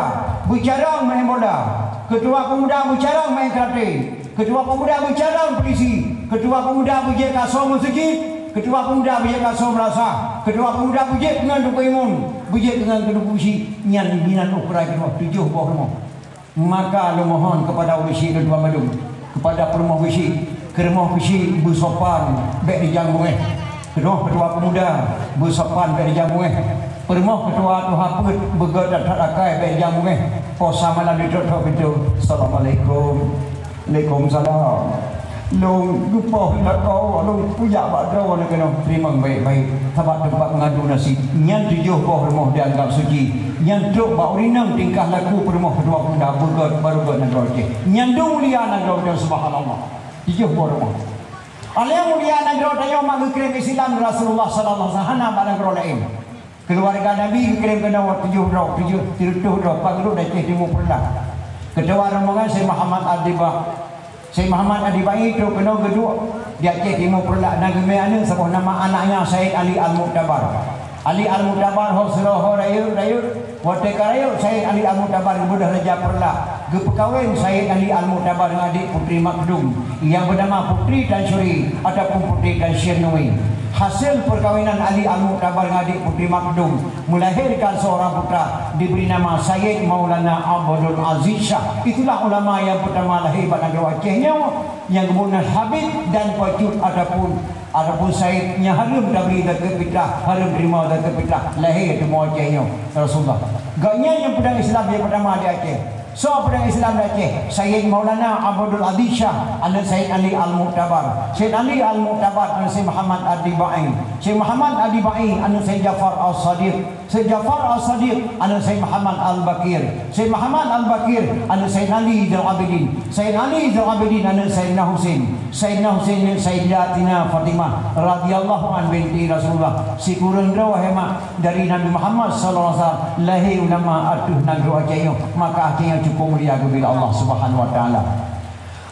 beucarông main bola. Keutua peumuda beucarông main karate. Keutua peumuda beucarông pulisi. Keutua peumuda beujeuet kasoe meuseujid. Keutua peumuda beujeuet kasoe meurasa. Keutua peumuda beujeuet ngon dukun imun. Beujeuet ngon keudukun beusi. Nyan, nyan ukeue keunoe tujoh boh rumoh. Maka lôn mohon keupada ureueng syik lôn tuan bandum, keupada peurumoh geusyik, keu rumoh geusyik beusopan bèk dijang beungèh. Keunoe keutua peumuda beusopan bèk dijang beungèh. Peurumoh keutua tuha peuet beugèt that-that akai bèk dijang beungèh. Poh sa malam ditrok-trok pintoe. Assalamualaikum. Waalaikumsalam. Lôn geupoh lakoe, lôn kujak bak droeneuh keunoe. Teurimong baik-baik, sabab teumpat meungadu nasib. Nyan tujoh boh rumoh dianggap suci. Nyan trok bak ureueng inong tingkah laku peurumoh keutua peumuda beugèt, barô gèt nanggroe Aceh. Nyan dum mulia nanggroe Aceh, subhanallah. Tujoh boh rumoh. Alèh mulia nanggroe tanyoe mak geukirém Islam Rasulullah sallallahu alaihi wasallam, hana bak nanggroe laén. Keuluwarga Nabi geukirém keunoe tujoh droe, tujoh, sireutôh droe, pat droe di Aceh Timu Peureulak. Keutua rombongan Syekh Muhammad Al-Dibah. Syekh Muhammad Al-Dibah nyan trok keunoe geuduek di Aceh Timu Peureulak, na geumè aneuk saboh nama, anaknya Said Ali Al-Muktabar. Ali Al-Muktabar ho sidroe ho rayeuk-rayeuk. Watèe ka rayeuk, Said Ali Al-Muktabar geubeudôh Raja Peureulak, geupeukawen Said Ali Al-Muktabar ngon adék Putri Makdum nyang beunama Putri Tan Syuri ataupun Putri Tan Syirnui. Hasil peukawinan Ali Al-Muktabar ngon adék Putri Makdum meulahirkan seorang putra diberi nama Sayyid Maulana Abdul Aziz Syah. Itulah ulama nyang pertama lahé bak nanggroe Aceh nyoe, nyang geuboh nan Habib dan Pacut ataupun, ataupun Said nyang hareuem tabri zakat fitrah, hareuem teurimong zakat fitrah, lahé teuma Aceh nyoe, Rasulullah. Gobnyan nyang peudong Islam nyang pertama di Aceh. Soe peudong Islam di Aceh? Sayyid Maulana Abdul Aziz Syah, aneuk Sayyid Ali Al-Muktabar. Sayyid Ali Al-Muktabar, aneuk Sayyid Muhammad Ad-Dibai. Sayyid Muhammad Ad-Dibai, aneuk Sayyid Jafar As-Sadiq. Sayyid Jafar As-Sadiq, aneuk Sayyid Muhammad Al-Baqir. Sayyid Muhammad Al-Baqir, aneuk Sayyid Ali Zainal Abidin. Sayyid Ali Zainal Abidin, aneuk Sayyidina Husain. Sayyidina Husain, aneuk Sayyidatina Fatimah radhiyallahu anha binti Rasulullah. Sikureueng droe, hai mak, dari Nabi Muhammad sallallahu alaihi wasallam lahé ulama ateueh nanggroe Aceh nyoe, maka Aceh nyoe cukup mulia geubri lé Allah Subhanahu wa Taala.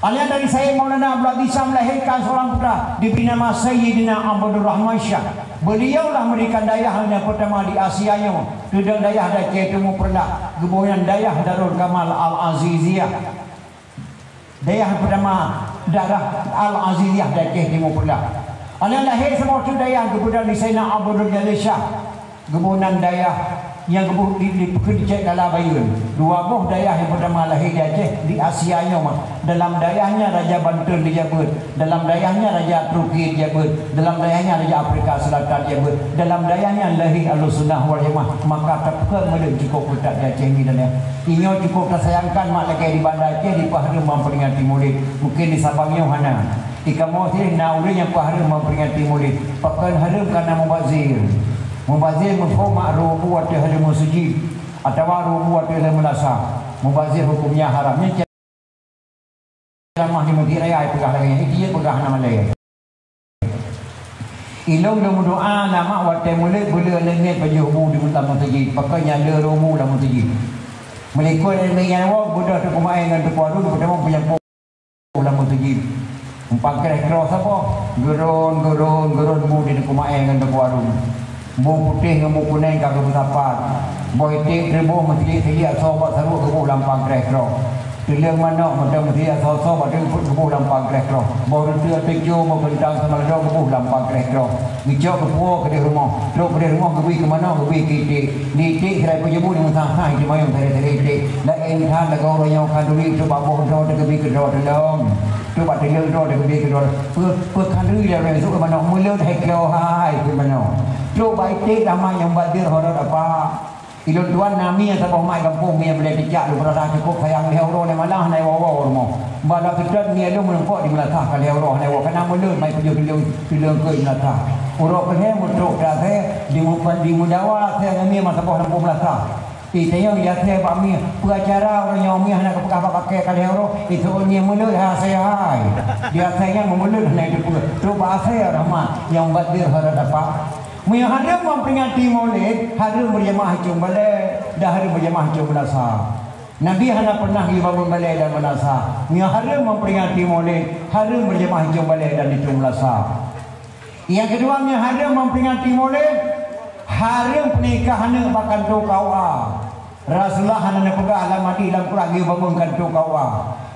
Alèh dari Sayyid Maulana Abdul Aziz Syah melahirkan seorang putra diberi nama Sayyidina Abdul Rahman Syah. Beliaulah mendirikan dayah yang pertama di Asia nyoe, teudong dayah di Aceh Timu Peureulak, geuboh nan Dayah Darul Kamal Al-Aziziyah. Dayah pertama, Darul Aziziyah di Aceh Timu Peureulak. Alèh lahé saboh teuk dayah geubeudôh lé Saidina Abdul Jalil Syah, geuboh nan dayah nyang geuboh di, di, di Cek Dala Bayeuen. Dua boh dayah nyang pertama lahé di Aceh, di Asia nyoe mah. Dalam dayah nyan Raja Banten dijabeut, dalam dayah nyan Raja Turki dijabeut, dalam dayah nyan Raja Afrika Selatan dijabeut, dalam dayah nyan lahé Ahlussunnah wal Jamaah. Maka tapeugah meuleuek cukup keutat di Aceh nyoe dan nyan. Inyoe cukup tasayangkan mak lagèe di Banda Aceh dipeuhareuem memperingati Maulid. Mungkin di Sabang nyoe hana. Di kamoe sinoe na ureueng nyang peuhareuem memperingati Maulid. Pakon hareuem? Karena mubazir. Mubazir muphom mak rôh bu ateueh hareuem meuseujid atawa rôh bu ateueh hareuem meulasa. Mubazir hukumnya haram. Nyan ceramah di Masjid Raya peugah lagèe nyan. Itu peugah hana malèe. Ilôn lôn meudoa na mak watèe mulod beuleueh leunet pajoh bu di lam meuseujid, pakon nyan le rôh bu lam meuseujid. Meulikot lé nyan woe beudôh Teungku Maé ngon Teungku Harun, beutama peunyang poh lam meuseujid. Umpang kreh kroh saboh, geuron, geuron, geuron bu di Teungku Maé ngon Teungku Harun. Bu putéh ngon bu kunèng ka geupeusapat. Boh iték teuboh meusilik-silik asoe bak saruek geuboh lam pangkreh troh. Teuleueng manok mantong meusilik asoe-soe bak teungku geuboh lam pangkreh troh. Boh reuteuek teucue, boh keuntang sama leudok geuboh lam pangkreh troh. Geucok geupuwoe keudeh rumoh. Trok keudeh rumoh geubri keu manok, geubri keu iték. Di iték sira peujeumeu di meusaha-saha, di mayong sira-sira iték. Laén that lagoe uroe nyoe khanduri trok bak boh droe teugeubri keu droe teulông. Trok bak teulông droe teugeubri keu droe. Peu, peu khanduri lam nyan sôk manok meulot hai klo hai keu manok. Trok bak iték tamat nyang bak deuh horot apa. Ilôn tuan na mie saboh mat gampông, mie beulée cicak, lôn rasa cukup sayang lhèe uroe lhèe malam hana iwoe-woe u rumoh. Bah lôn seutôt mie lôn meurumpok di meulasah ka lhèe uroe hana iwoe, kana meulôn mai tujoh tuleueng, tuleueng keu meulasah. Uroe keulhèe meutrok keu asèe, di meupan, di meudawa asèe ngon mie meusaboh lampôh meulasah. Ih, tanyong di asèe bak mie, peue acara uroe nyoe mie hana geupeugah bak pakèe ka lhèe uroe, ih, seuôt mie meulôn hai asèe hai. Di asèe nyan meulôn hana iteupeue, trok bak asèe rahmat nyang bak deuh harot apa. Meunyoe hareuem memperingati Maulid, hareuem berjamaah cong balè dan hareuem berjamaah cong meunasah. Nabi hana pernah geubangun balè dan meunasah. Meunyoe hareuem memperingati Maulid, hareuem berjamaah cong balè dan di cong meunasah. Nyang keudua, meunyoe hareuem memperingati Maulid, hareuem peunikah aneuk bak kantô K U A. Rasulullah hana neupeugah lam hadis, lam Quran geuyue bangun kantô K U A.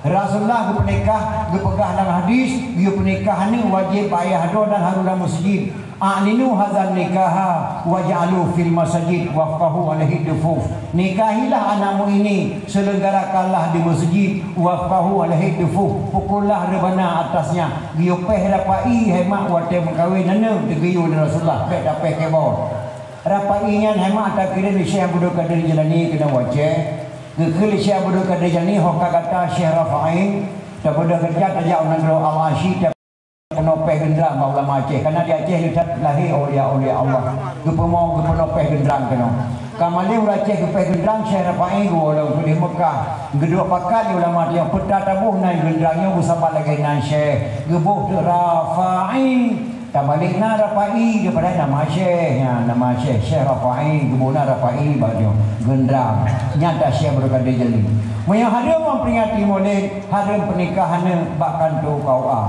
Rasulullah geupeunikah, geupeugah lam hadis, geuyue peunikah aneuk wajéb bak ayah droe dan hareuem lam meuseujid. "A'linu hadzan nikaha waj'alu fil masajid wafqahu alaihi dufuf." Nikahilah anakmu ini, selenggarakanlah di meuseujid, wafqahu alaihi dufuf, pukullah reubana atasnya. Geuyue péh rapai hai mak watée meukawen aneuk, teugeuyue lé Rasulullah, bék tapéh keu boh. Rapai nyan hai mak takirém lé Syekh Abdul Qadir Jailani keunoe u Aceh. Geukheun lé Syekh Abdul Qadir Jailani, "Ho ka gata Syekh Rafa'i, tabeudôh keujat tajak u nanggroe Al-Asyi, tapeunoh péh geundrang bak ulama Aceh, karena di Aceh nyoe that lahé aulia-aulia Allah. Geupeumo geupeunoh péh geundrang keunoe." Ka malém ureuëng Aceh geupéh geundrang, Syekh Rafa'i geuwoe lom keudéh Meukah. Geuduek pakat lé ulama nyan, peue tataboh nan geundrang nyoe beusabat lagée nan Syekh. Geuboh teuk Rafa'i. Tabalek na Rafa'i, daripada nama Syekh, ya, nama Syekh, Syekh Rafa'i, geuboh na Rafa'i bak nyoe, geundrang. Nyan that Syekh Abdul Qadir Jailani. Meunyoe hareuem memperingati Maulid, hareuem peunikah aneuk bak kantô K U A.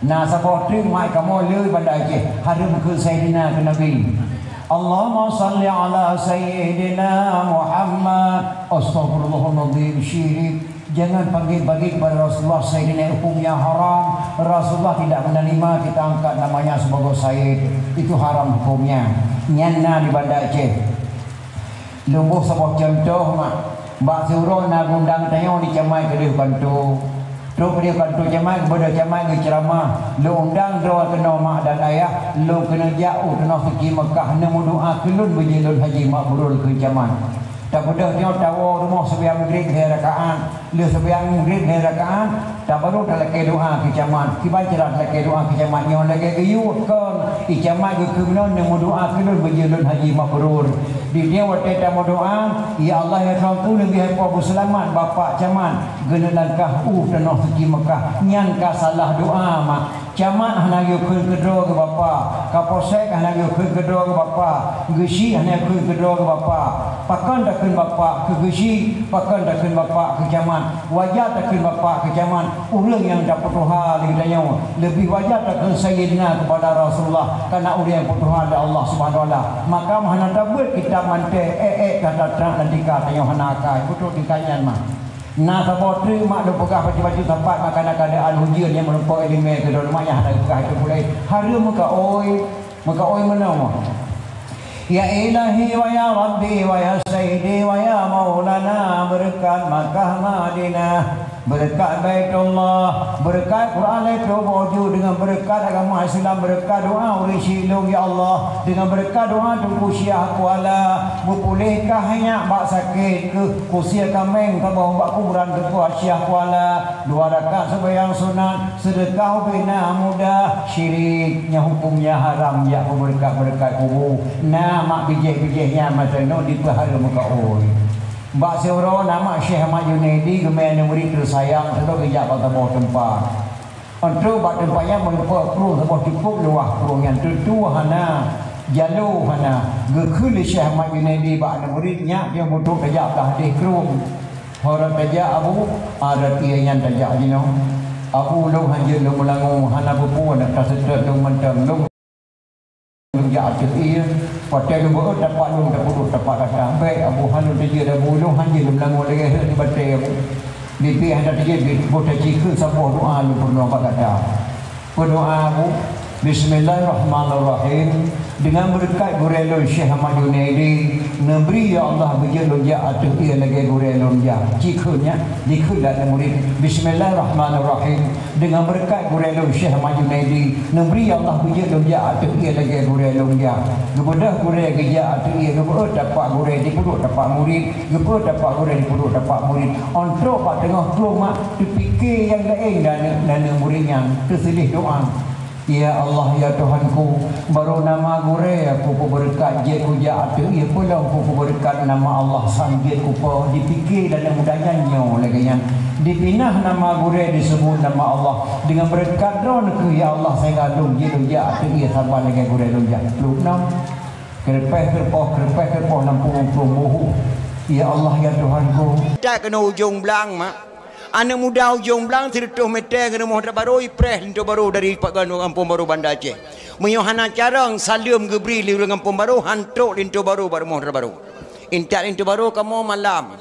Na saboh treuk mak kamoe le Banda Aceh, hareuem keu Saidina keu Nabi. Allahumma salli ala Sayyidina Muhammad. Astagfirullahaladzim, syirik. Jangan panggil-panggil kepada Rasulullah Sayyidina, hukumnya haram. Rasulullah tidak menerima kita angkat namanya sebagai sayyid. Itu haram hukumnya. Nyan na di Banda Aceh. Lôn boh saboh cuntoh mak. Bak siuroe na geuundang tanyoe di camai keudéh kantô. Trok keudéh kantô camai, geubeudôh camai geuceuramah. Lôn undang droe keunoe mak dan ayah, lôn keuneuk jak u tanoh suci Meukah neumeudoa keu lôn beujeuet lôn haji mabrur keu camai. Tabeudôh nyoe tawoe rumoh seumayang Maghrib lhée rakaat. Lheueh seumayang Maghrib lhée rakaat, tabaru talakée doa keu camat. Kiban cara talakée doa keu camat nyoe lagée geuyue kon, i camat geukheun meunoe neumeudoa keu lôn beujeuet lôn haji mabrur. Di nyoe watée tameudoa, "Ya Allah, ya Tuhanku, leubeh Po beuseulamat Bapak Camat geuneuk langkah u tanoh suci Meukah." Nyan ka salah doa mak. Camat hana geukheun keudroe keu bapak, kapolsek hana geukheun keudroe keu bapak, geuchik hana geukheun keudroe keu bapak. Pakon takheun bapak keu geuchik, pakon takheun bapak keu camat, wajar takheun bapak keu camat. Ureuëng nyang tapeutuha lé geutanyoe, leubeh wajar takheun sayyidina keupada Rasulullah, karena ureuëng nyang peutuha lé Allah Subhanahu Wa Taala. Maka hana tabeuet kitab manté ék-ék ka tatrak dan tika tanyoe hana akai. Beutôi tingkat nyan mah. Na saboh treuk mak lôn peugah bacut-bacut sapat makanan keadaan ujeuen nyang meurumpok ileumèe keudroe mak nyang hana geupeugah itu pulai. Hareuem meukaôi, meukaôi meunoe. Ya Ilahi wa ya Rabbi wa ya Sayyidi wa ya Maulana, beureukat Makkah Madinah, beureukat Baitullah, beureukat Quran lhèe ploh boh ju, deungon beureukat agama Islam, beureukat doa ureueng syik lôn, ya Allah, deungon beureukat doa Teungku Syiah Kuala, beupuléh kah nyak bak sakét keuh. Kusie kaméng taboh bak kuburan Teungku Syiah Kuala, dua rakaat seumayang sunat, seudeukah ubé na muda, syirik, nyan huköm nyan haram, jak peubeureukat-beureukat kubu. Na mak bijéh-bijéh nyan masa nyoe dipeuhareuem meukaôi. Bak siuroe na mak Syekh Ahmad Junaidi geumè aneuk murit teusayang, teudok geujak bak saboh teumpat. Enteuk bak teumpat nyan meurumpok krueng saboh cukôp luwah, krueng nyan teutu hana, jalo hana. Geukheun lé Syekh Ahmad Junaidi bak aneuk murit nyak, "Nyoe beutrok tajak blah deh krueng." Ho rot tajak Abu, a rot ié nyan tajak jinoe. Abu, lôn hanjeuet lôn meulangue, hana peue-peue na ka seutôt lôn mantong. Lôn Lôn jak ateueh ié, watèe lôn beuet tapak lôn tapeuduek tapak gata. Bèk Abu, han lôn teujeuet Abu, lôn hanjeuet lôn meulangue lagèe rhët di batèe Abu. Biet-biet hana teujeuet, biet boh tacikheun saboh doa lôn peurunoe bak gata. Peudoa Abu, Bismillahirrahmanirrahim. Deungon beureukat gurèe lôn Syekh Ahmad Junaidi, neubri ya Allah beujeuet lôn jak ateueh ié lagèe gurèe lôn jak. Cikheun nyan, dikheun lé aneuk murit. Bismillahirrahmanirrahim. Deungon beureukat gurèe lôn Syekh Ahmad Junaidi, neubri Allah beujeuet lôn jak ateueh ié lagèe gurèe lôn jak. Geubeudôh gurèe geujak ateueh ié, geubeuet tapak gurèe dipeuduek tapak murit, geubeuet tapak gurèe dipeuduek tapak murit. Enteuk bak teungoh krueng mak teupike nyang laén dan aneuk murit nyan teuseuleh doa. Ya Allah, ya Tuhanku, barô nama gurèe ku peubeureukat jeuet kujak ateueh ié, peulom ku peubeureukat nama Allah sang jeuet kupo. Dipike dan aneuk muda nyan nyoe lagèe nyan. Dipinah nama gurèe, diseubut nama Allah. Deungon beureukat Droeneuh keuh, ya Allah, sehingga lôn jeuet lôn jak ateueh ié saban lagèe gurèe lôn jak. Pluek nam. Keureupaih keureupoh, keureupaih keureupoh lam purueng-purueng buhu. Ya Allah, ya Tuhanku. That keunoe Ujong Blang, mak. Aneuk muda Ujong Blang, sireutôh meter ngon rumoh Dara Barô, ipreh linto barô dari Pak Gubernur Gampông Barô Banda Aceh. Meunyoe hana carông, saleuem geubri lé ureueng Gampông Barô, han trok linto barô bak rumoh Dara Barô. Intat linto barô kamoe malam.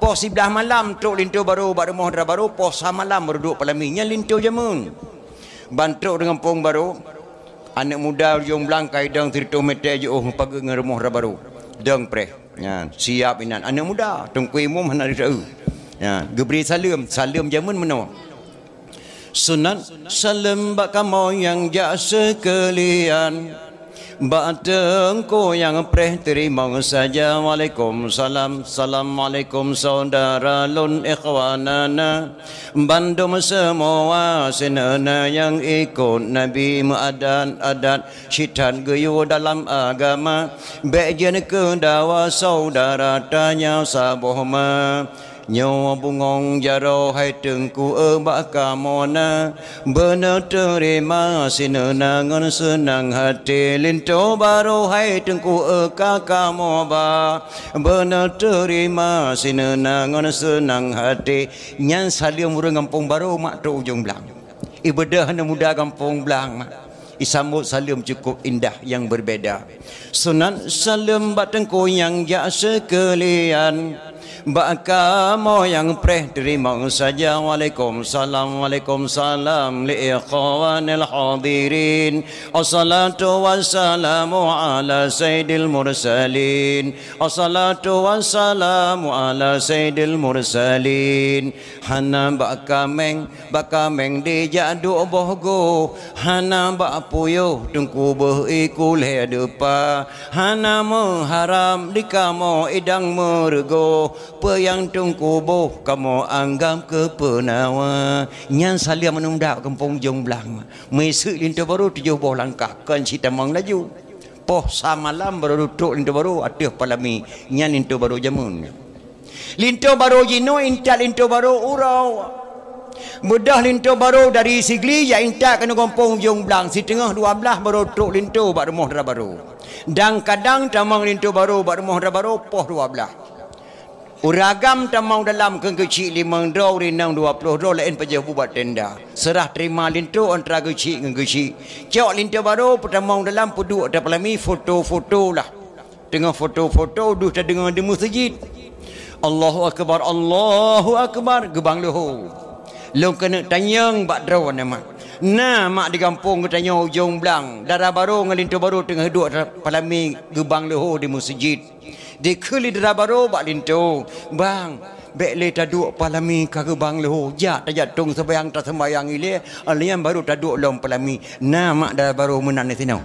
Poh siblaih malam trok linto barô bak rumoh Dara Barô, poh sa malam baru duek peulami. Nyan linto jameun. Ban trok ureueng Gampông Barô, aneuk muda Ujong Blang ka idong sireutôh meter jiôh meupageut ngon rumoh Dara Barô. Dong preh. Nyan, siap inan. Aneuk muda, Teungku Imum hana jisaeu. Nyan, geubri saleuem, saleuem jameun meunoe. Sunat saleuem bak kamoe nyang jak seukeulian. Bak teungku nyang preh teurimong saja. Waalaikumsalam. Assalamualaikum saudara lôn ikhwanana. Bandum seumua sineuna nyang ikot Nabi meuadat-adat. Sithat geuyue dalam agama, bék jeuet keu dawa saudara tanyoe saboh ma. Nyoe bungong jaroe hai Teungku e bak kamoe na, beuneuteurima sineuna ngon seunang hati. Linto barô hai Teungku e ka kamoe ba, beuneuteurima sineuna ngon seunang hati. Nyan saleuem ureueng Gampông Barô mak trok Ujong Blang. Ibeudôh aneuk muda Gampông Blang mak. Isambot saleuem cukup indah nyang berbeda. Sunat saleuem bak teungku nyang jak seukeulian. Bak kamoe nyang preh teurimong saja. Waalaikumsalam, waalaikumsalam. Li ikhwanil hadirin. Assalatu wassalamu ala sayyidil mursalin. Assalatu wassalamu ala sayyidil mursalin. Hana bak kaméng, bak kaméng dijak duek boh goh. Hana bak puyôh teungku beuh iku lhée deupa. Hana meuharam di kamoe idang meureugoh. Peue nyang teungku boh kamoe anggab keu peunawa. Nyan saleuem aneuk muda Gampông Ujong Blang. Meuiseuk linto barô tujoh boh langkah, kon cit tamong laju. Poh sa malam barô trok linto barô ateueh palami, nyan linto barô jameun. Linto barô jinoe intat linto barô uroe. Beudôh linto barô dari Sigli jak intat keunoe Gampông Ujong Blang, siteungoh dua blaih barô trok linto bak rumoh dara barô. Dan kadang tamong linto barô bak rumoh dara barô poh dua blaih. Ureueng agam tamong dalam keu keuchik limong droe, ureueng inong dua ploh droe, laén pajoh buet tenda. Seurah teurima linto antara keuchik ngon keuchik. Cok linto barô peutamong dalam peuduek ata palami, foto-foto lah. Teungoh foto-foto deuh tadeungoe di meuseujid. Allahu akbar, Allahu akbar, geubang leuho. Lôn keuneuk tanyong bak droeneuh mak. Na mak di gampông geutanyoe Ujong Blang, dara barô ngon linto barô teungoh duek ata palami geubang leuho di meuseujid. Dikheun lé dara barô bak linto, "Bang, bék lé taduek palami ka geubang leuho, jak tajak tueng seumayang taseumbayang ilée, alèh nyan barô taduek lom palami." Na mak dara barô meunan disinoe?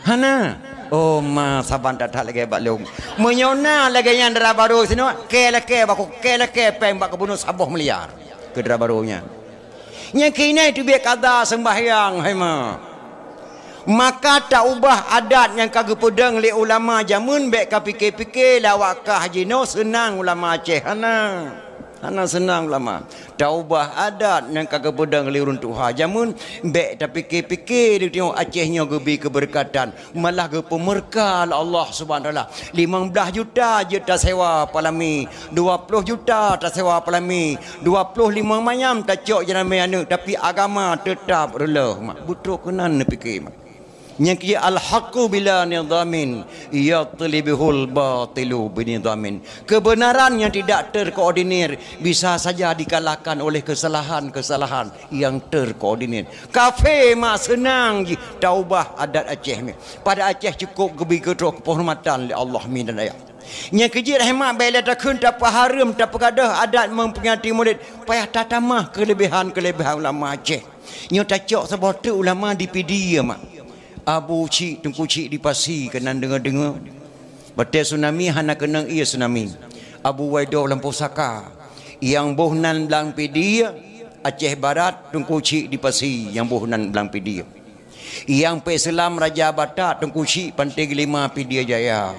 Hana. Oh ma, saban that-that lagée bak lôn. Meunyoe na lagée nyan dara barô disinoe, kée lakée bak ku, kée lakée péng bak gubunur saboh miliar keu dara barô nyan. Nyang keuinai teubiet kada seumbahyang, hai ma. Maka taubah adat nyang ka geupeudong lé ulama jameun, bék ka pike-pike lé awak kah jinoe seunang ulama Aceh. Hana. Hana seunang ulama. Taubah adat nyang ka geupeudong lé ureuëng tuha jameun, bék tapike-pike lé tanyoe Aceh nyoe geubi keubeureukatan. Malah geupeumeurka lé Allah Subhanahu Wa Taala. Limong blaih juta jeuet tasewa palami, dua ploh juta tasewa palami, dua ploh limong manyam tacok jeuramé aneuëk, tapi agama teutap reuloh mak. Beutrok keunan neupike mak. Nyang keu al-haqqu bila nizamin, yatlibihul batilu binizamin. Kebenaran yang tidak terkoordinir bisa saja dikalahkan oleh kesalahan-kesalahan yang terkoordinir. Kafé mak seunang jih taubah adat Aceh mi. Pada Aceh cukôp geubi geutroh keuhormatan lé Allah mi dan ayah. Nyang keu jeuet hai mak bék lé takheun tapeuhareuem tapeugadôh adat memperingati Maulid, payah tatamah keuleubehan-keuleubehan ulama Aceh. Nyoe tacok saboh treuk ulama di Pidie mak. Abu Chik, Teungku Chik di Pasi keunan deungoe-deungoe. Watée tsunami hana keunong ié tsunami. Abu Waido lam pusaka. Nyang boh nan blang Pidie, Aceh Barat, Teungku Chik di Pasi nyang boh nan blang Pidie. Nyang peuseulamat Raja Batak, Teungku Chik Panté Geulima Pidie Jaya.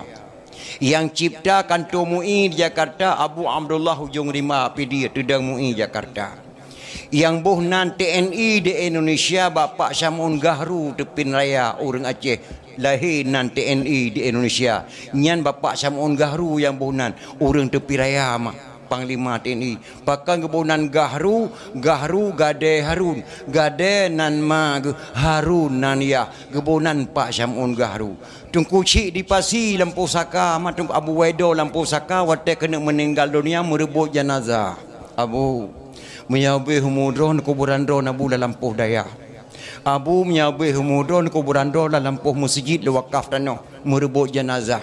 Nyang cipta kanto MUI di Jakarta, Abu Abdullah Ujong Rimba Pidie Teudong MUI Jakarta. Nyang boh nan T N I di Indonesia, Bapak Syam'un Gahru Teupin Raya, ureuëng Aceh. Lahé nan T N I di Indonesia. Nyan Bapak Syam'un Gahru nyang boh nan, ureuëng Teupin Raya mak, panglima T N I. Pakon geuboh nan Gahru, Gahru Gadée Harun. Gadée nan ma geuh, Harun nan yah. Geuboh nan Pak Syam'un Gahru. Teungku Chik di Pasi lam pusaka, mak Teungku Abu Waido lam pusaka, watée keuneuk meuninggal donya meureubot janazah. Abu, meunyoe beuh umu droe, kuburan droe Abu lam lampôh dayah. Abu, meunyoe beuh umu droe, kuburan droe lam lampôh meuseujid lé wakaf tanoh, meureubot janazah.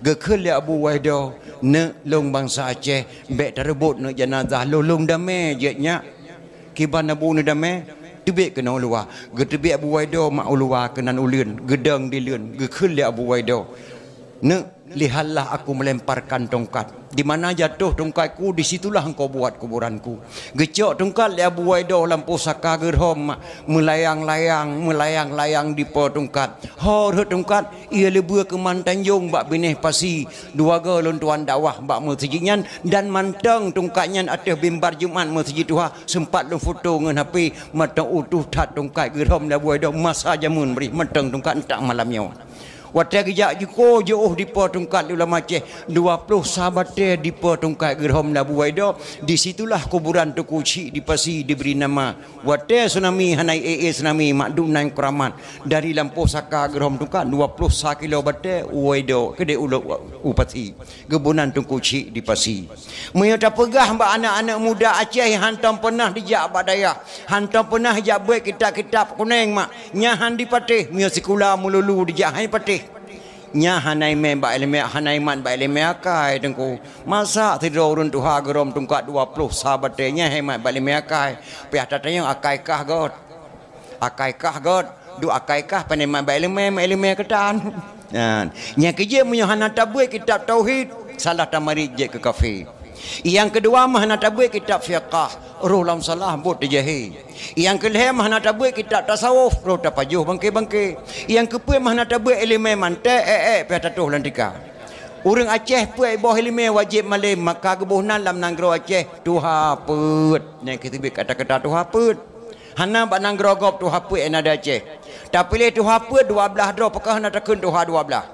Geukheun lé Abu Waido, "Neuk lôn bansa Aceh, bék tareubot neuk janazah lôn, lôn damé jeuet nyak." Kiban Abu neudamé, teubiet keunoe u luwa. Geuteubiet Abu Waido mak u luwa keunan uleuen, geudong dileuen, geukheun lé Abu Waido, "Neuk, lihatlah aku melemparkan tongkat. Di mana jatuh tongkatku, di situlah engkau buat kuburanku." Geucok tongkat lé Abu Waido lam pusaka geurhom mak, meulayang-layang, meulayang-layang dipo tongkat. Ho rhot tongkat, ie leubue keuman tanjong bak binéh pasi, dua goe lôn tuan dakwah bak meuseujid nyan, dan mantong tongkat nyan ateueh mimbar Jumat meuseujid tuha, seumpat lôn foto ngon H P, mantong utoh that tongkat geurhom lé Abu Waido masa jameun brih, mantong tongkat ntak malam nyoe. Watée geujak jiko jiôh dipo tongkat lé ulama Aceh, dua ploh sa batée dipo tongkat geurhom lé Abu Waido, di situlah kuburan Teungku Chik di Pasi dibri nama. Watée tsunami hana ie-ie tsunami mak, dum nan keuramat. Dari lampôh saka geurhom tungkat dua ploh sa kilo batée u Waido keudeh ulo u Pasi. Geuboh nan Teungku Chik di Pasi. Meunyoe tapeugah bak aneuëk-aneuëk muda Aceh hantom peunah dijak bak dayah, hantom peunah jak beuet kitab-kitab kunéng mak, nyan han dipatéh, meunyoe sikula meululu dijak han dipatéh. Nyan hana imé bak iéleumé, hana imat bak iéleumé akai Teungku. Masa sidroe ureuëng tuha geurhom tungkat dua ploh sa batée, nyan han imat bak iéleumé akai. Pih ata tanyong akai kah göt. Akai kah göt, duek akai kah pane mat bak iéleumé, mat iéleumé keutan. Nyan, nyang keujeuet meunyoe hana tabeuet kitab tauhid, salah tamarit jeuet keu kafé. Nyang keudua meuhana tabeuet kitab fiqah, roh lam salah buet teujahé. Nyang keulhée meuhana tabeuet kitab tasawuf, roh tapajoh bangke-bangke. Nyang keupeuet meuhana tabeuet iéleumé manté, ék-ék pih tatoh lam tika. Ureuëng Aceh peuet boh iéleumé wajéb malém, maka geuboh nan lam nanggroe Aceh tuha peuet. Nyang keuteubiet kata-kata tuha peuet. Hana bak nanggroe gob tuha peuet nyang na di Aceh. Tapiléh tuha peuet dua blaih droe, pakon hana takheun tuha dua blaih.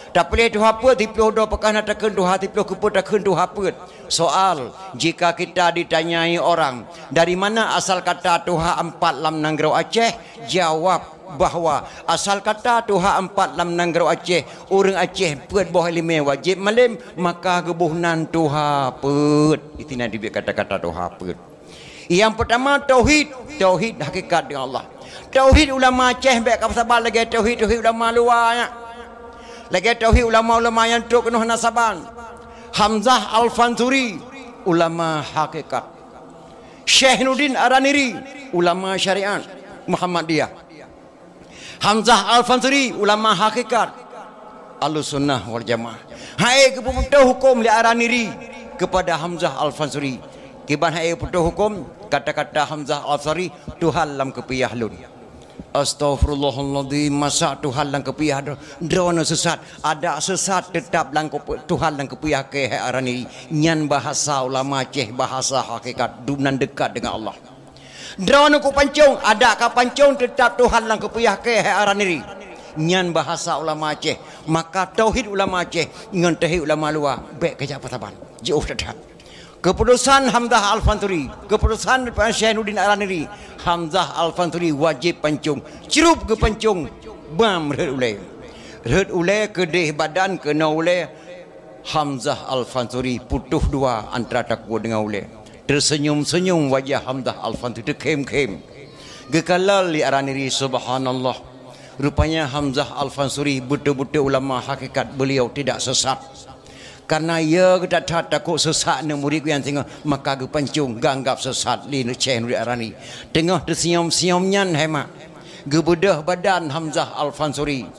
Tapiléh tuha peuet siploh droe, pakon hana takheun tuha siploh, keupeue takheun tuha peuet. Soal, jika kita ditanyai orang, "Dari mana asal kata tuha empat lam nanggroe Aceh?" Jawab bahwa asal kata tuha empat lam nanggroe Aceh, ureuëng Aceh peuet boh iéleumé wajéb malém, maka geuboh nan tuha peuet. Itu nan dibiet kata-kata tuha peuet. Nyang peurtama tauhid, tauhid hakikat deungon Allah. Tauhid ulama Aceh bék ka saban lagée tauhid-tauhid ulama luwa nyan. Lagée tauhid ulama-ulama nyang trok keunoe hana saban. Hamzah Al-Fansuri, ulama hakikat. Syekh Nuddin Araniri, ulama syariat Muhammadiyah. Hamzah Al-Fansuri, ulama hakikat Ahlussunnah wal Jamaah. Hai geupeutoh huköm lé Araniri kepada Hamzah Al-Fansuri. Kiban hai geupeutoh huköm, kata-kata Hamzah Al-Fansuri, "Tuhan lam keupiah lôn." Astaghfirullahaladzim, masa Tuhan lam keupiah droe, droeneuh sesat. Adak sesat teutap lam keup-, Tuhan lam keupiah keu hai Araniri. Nyan bahasa ulama Aceh, bahasa hakikat, dum nan dekat dengan Allah. Droeneuh kupancong, adak kapancong teutap Tuhan lam keupiah keu hai Araniri. Nyan bahasa ulama Aceh. Maka tauhid ulama Aceh ngon tauhid ulama luwa bék kajak peusaban. Jiôh that-that. Keuputusan Hamzah Al-Fansuri, keuputusan Syekh Nuddin Araniri, Hamzah Al-Fansuri wajéb pancong. Crup geupancong, bam rhot ulée. Rhot ulée keudeh badan keunoe ulée, Hamzah Al-Fansuri putôh dua antara takue deungon ulée. Teuseunyum-seunyum wajah Hamzah Al-Fansuri, teukhém-khém. Geukalon lé Araniri, subhanallah. Rupanya Hamzah Al-Fansuri beutôi-beutôi ulama hakikat, beliau tidak sesat. Karena ya geutat-that takot sesat aneuk murit geuh nyang singoh, maka geupancong geuanggab sesat lé Syekh Nuddin Araniri. Teungoh teusiyom-siyom nyan hai mak, geubeudôh badan Hamzah Al-Fansuri.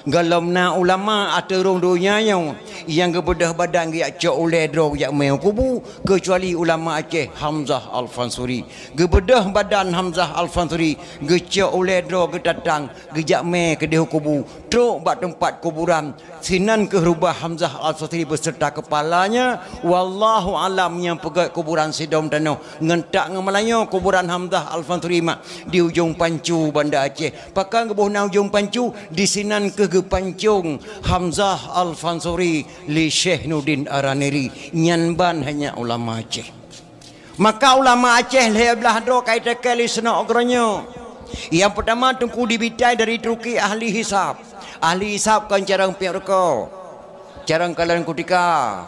Gohlom na ulama ateueh rhueng donya nyoe nyang geubeudôh badan geujak cok ulèe droe geujak mè u kubu, keucuali ulama Aceh Hamzah Al-Fansuri. Geubeudôh badan Hamzah Al-Fansuri, geucok ulèe droe geutatang, geujak mè keudéh u kubu, trok bak teumpat kuburan. Sinan keuh rubah Hamzah Al-Fansuri beuseurta keupalanya. Wallahu alam nyang peugöt kuburan sidom tanoh. Ngon that ngon meulanyoe kuburan Hamzah Al-Fansuri mak di ujong Pancu Banda Aceh. Pakon geuboh na ujong Pancu, disinan keuh geupancong Hamzah Al-Fansuri lé Syekh Nurdin Araniri. Nyan ban hanya ulama Aceh. Maka ulama Aceh lhèe blaih droe ka itakèe lé sinok uroe nyoe. Nyang peutama Teungku Dibitai dari Turki, ahli hisab. Ahli hisab kon carông piep rukok, carông kalon kutika.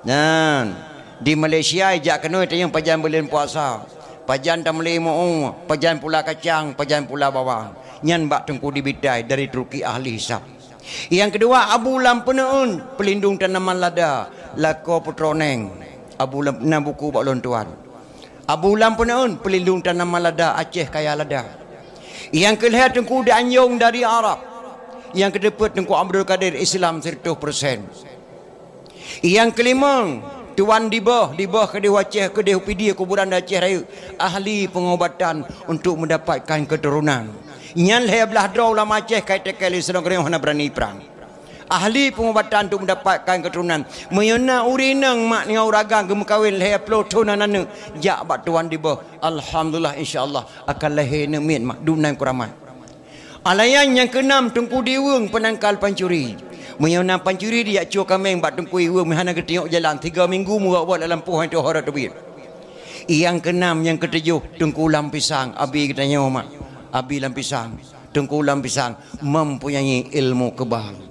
Nyan, di Malaysia ijak keunoe itanyong pajan buleuen puasa, pajan tameuli mu'u, pajan pula kacang, pajan pula bawang. Nyan bak Teungku Dibitai dari Turki ahli hisab. Nyang keudua Abu Lam Peuneuen, peulindong tanaman lada, lakoe Putroe Neng. Abu Lam, na buku bak lôn tuan. Abu Lam Peuneuen, peulindong tanaman lada, Aceh kaya lada. Nyang keulhèe Teungku Danjong dari Arab. Nyang keudeupeue Teungku Abdul Kadir, Islam siratoh persen. Nyang keulimong, Tuan Dibôh, Dibôh keudéh u Aceh, keudéh u Pidie kuburan di Aceh Rayeuk, ahli pengobatan untuk mendapatkan keturunan. Nyan lhèe blaih droe ulama Aceh ka itakèe lé sinok uroe nyoe hana beurani prang. Ahli pengobatan untuk mendapatkan keturunan. Meunyoe na ureueng inong mak ngon ureueng agam geumeukawen lhèe ploh thôn hana aneuk, jak bak Tuan Dibôh. Alhamdulillah, insya Allah akan lahé aneuk miet mak, dunan keuramat. Alayan nyang keunam Teungku Diweueng, peunangkal pancuri. Meunyoe na pancuri dijak cue kaméng bak Teungku Diweueng, meuhana geuteungoh jalan, tiga minggu meuwot-wot lam lampôh, han teuhôi rot teubiet. Nyang keunam, nyang keutujoh Teungku Lam Pisang, abi geutanyoe mak, abi Lam Pisang. Teungku Lam Pisang mempunyai ilmu kebal.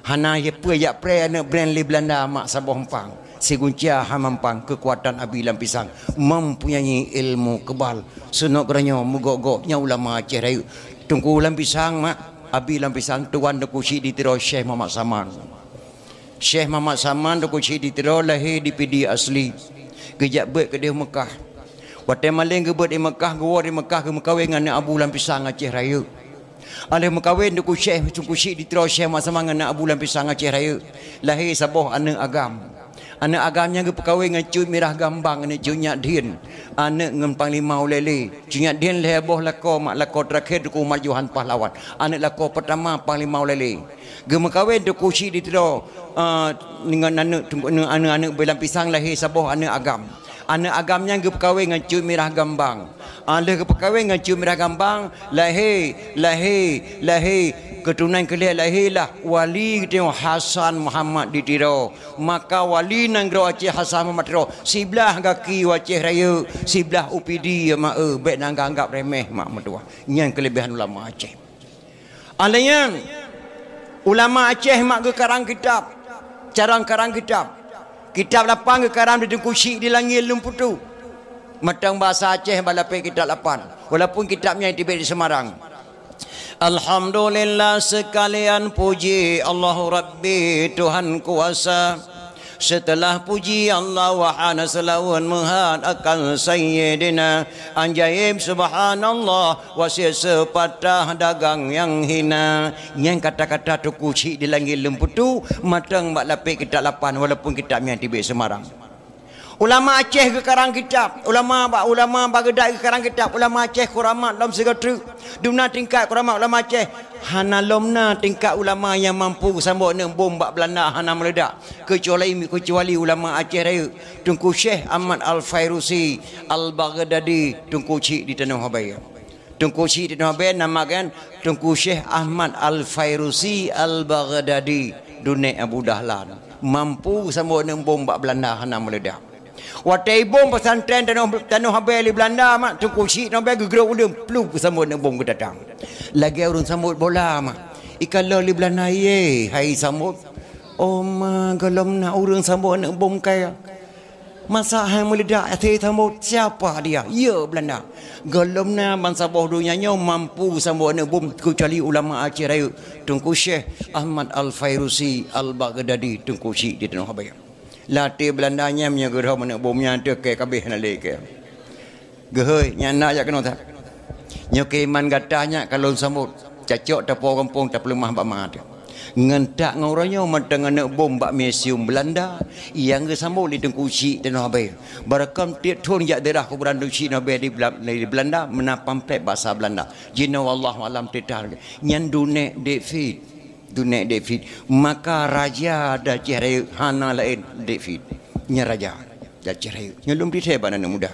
Hana peue jak preh aneuk brand lé Belanda mak saboh empang. Sigunca hana mampang keukuatan abi Lam Pisang mempunyai ilmu kebal. Sinok uroe nyoe meugok-gok nyan ulama Aceh Rayeuk. Teungku Lam Pisang mak, abi Lam Pisang, tuan Teungku Chik di Tiro Syekh Muhammad Saman. Syekh Muhammad Saman Teungku Chik di Tiro lahé di Pidie asli. Geujak beuet keudéh Meukah. Watèe maleng geubeuet di Meukah, geuwoe di Meukah geumeukawen ngon aneuk Abu Lam Pisang Aceh Rayeuk. Alheuh meukawen Teungku Syekh, Teungku Chik di Tiro Syekh Muhammad Saman ngon aneuk Abu Lam Pisang Aceh Rayeuk. Lahé saboh aneuk agam. Aneuk agam nyan geupeukawen ngon Cut Mirah Gambang, aneuk Cut Nyak Dhien, aneuk ngon Panglima Ulèe Lhèe. Cut Nyak Dhien lhèe boh lakoe mak, lakoe teurakhé Teungku Umar Johan Pahlawan, aneuk lakoe peutama Panglima Ulèe Lhèe. Geumeukawen Teungku Chik di Tiro, eh, ngon aneuk, aneuk, aneuk, aneuk Lam Pisang lahé saboh aneuk agam. Aneuk agam nyan geupeukawen ngon Cut Mirah Gambang. Ah, lheuh geupeukawen ngon Cut Mirah Gambang, lahé, lahé, lahé, keuturonan keulhèe lahé lah wali geutanyoe Hasan Muhammad di Tiro. Maka wali nanggroe Aceh Hasan Muhammad Tiro, siblaih gaki u Aceh Rayeuk, siblaih u Pidie mak, eh, bèk na anggab remeh mak meutuah. Nyan keuleubehan ulama Aceh. Alayan, ulama Aceh mak geukarang kitab, carông karang kitab. Kitab lapan geukarang di Teungku Chik di Langèt Lôn Putu. Mantong bahasa Aceh bak lapéh kitab lapan, walaupun kitab nyan teubiet di Semarang. Alhamdulillah, seukalian puji Allahu Rabbi Tuhan kuasa. Seuteulah puji Allah, wahana seulawan meuhat akan Sayyidina. Ajaéb subhanallah, wasiet seupatah dagang nyang hina. Nyan kata-kata Teungku Chik di Langèt Lôn Putu, mantong bak lapéh kitab lapan, walaupun kitab nyan teubiet Semarang. Ulama Aceh geukarang kitab, ulama ba-, ulama Baghdad geukarang kitab, ulama Aceh kuramat lom sigoe treuk. Dumna tingkat kuramat ulama Aceh, hana lom na tingkat ulama nyang mampu geusambot aneuk bom bak Belanda hana meuleudak, keucuali, keucuali ulama Aceh Rayeuk, Teungku Syekh Ahmad Al-Fairusi Al-Baghdadi, Teungku Chik di Tanoh Abee. Teungku Chik di Tanoh Abee nama kan Teungku Syekh Ahmad Al-Fairusi Al-Baghdadi, dunek Abu Dahlan. Mampu geusambot aneuk bom bak Belanda hana meuleudak. Watèe ibom pesantren Tanoh, Tanoh Abee lé Belanda mak, Teungku Chik Tanoh Abee geugrôp uleueng, plup, geusambot aneuk bom geutatang. Lagèe ureueng sambot bola mak. Ikalon lé Belanda, ye, hai sambot. Oh ma, gohlom na ureueng sambot aneuk bom kaya. Masa hai meuleudak, até sambot, siapa dia? Ya, Belanda. Gohlom na bansaboh donya nyoe mampu sambot aneuk bom, keucuali ulama Aceh Rayeuk, Teungku Syekh Ahmad Al-Fairusi Al-Baghdadi, Teungku Chik di Tanoh Abee. Lam até Belanda nyan meunyoe geurhom aneuk bom nyan teuh keu kabeh hana lé keu. Geuhôi, nyan na jak keunoe that. Nyoe keu iman gata nyan ka lôn sambot. Cacok tapo gampông tapeuleumah bak ma teuh. Ngon that ngon uroe nyoe mantong aneuk bom bak museum Belanda nyang geusambot lé Teungku Chik Tanoh Abée. Barokon tiep thon jak ziarah kuburan Teungku Chik Tanoh Abée di Bela-, di Belanda meunan pamflet basa Belanda. Jinoe wallahu alam teutab. Nyan dunek David. Dunek David. Maka raja di Aceh Rayeuk hana laén David. Nyan raja di Aceh Rayeuk. Nyan lôn peurintah bak aneuk muda.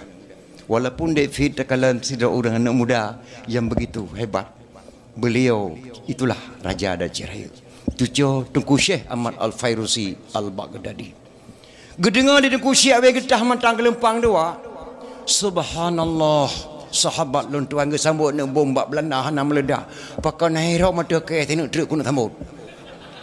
Walaupun David takalon sidroe ureuëng aneuk muda nyang begitu hebat. Beliau itulah raja di Aceh Rayeuk. Cuco Teungku Syekh Ahmad Al-Fairusi Al-Baghdadi. Geudeungoe lé Teungku Syekh Abée geutah mantong geulumpang dua. Subhanallah, sahabat lôn tuan geusambot aneuk bom bak Belanda hana meuleuda. Pakon hai rhok meuteukée sineuk treuk keuneuk sambot.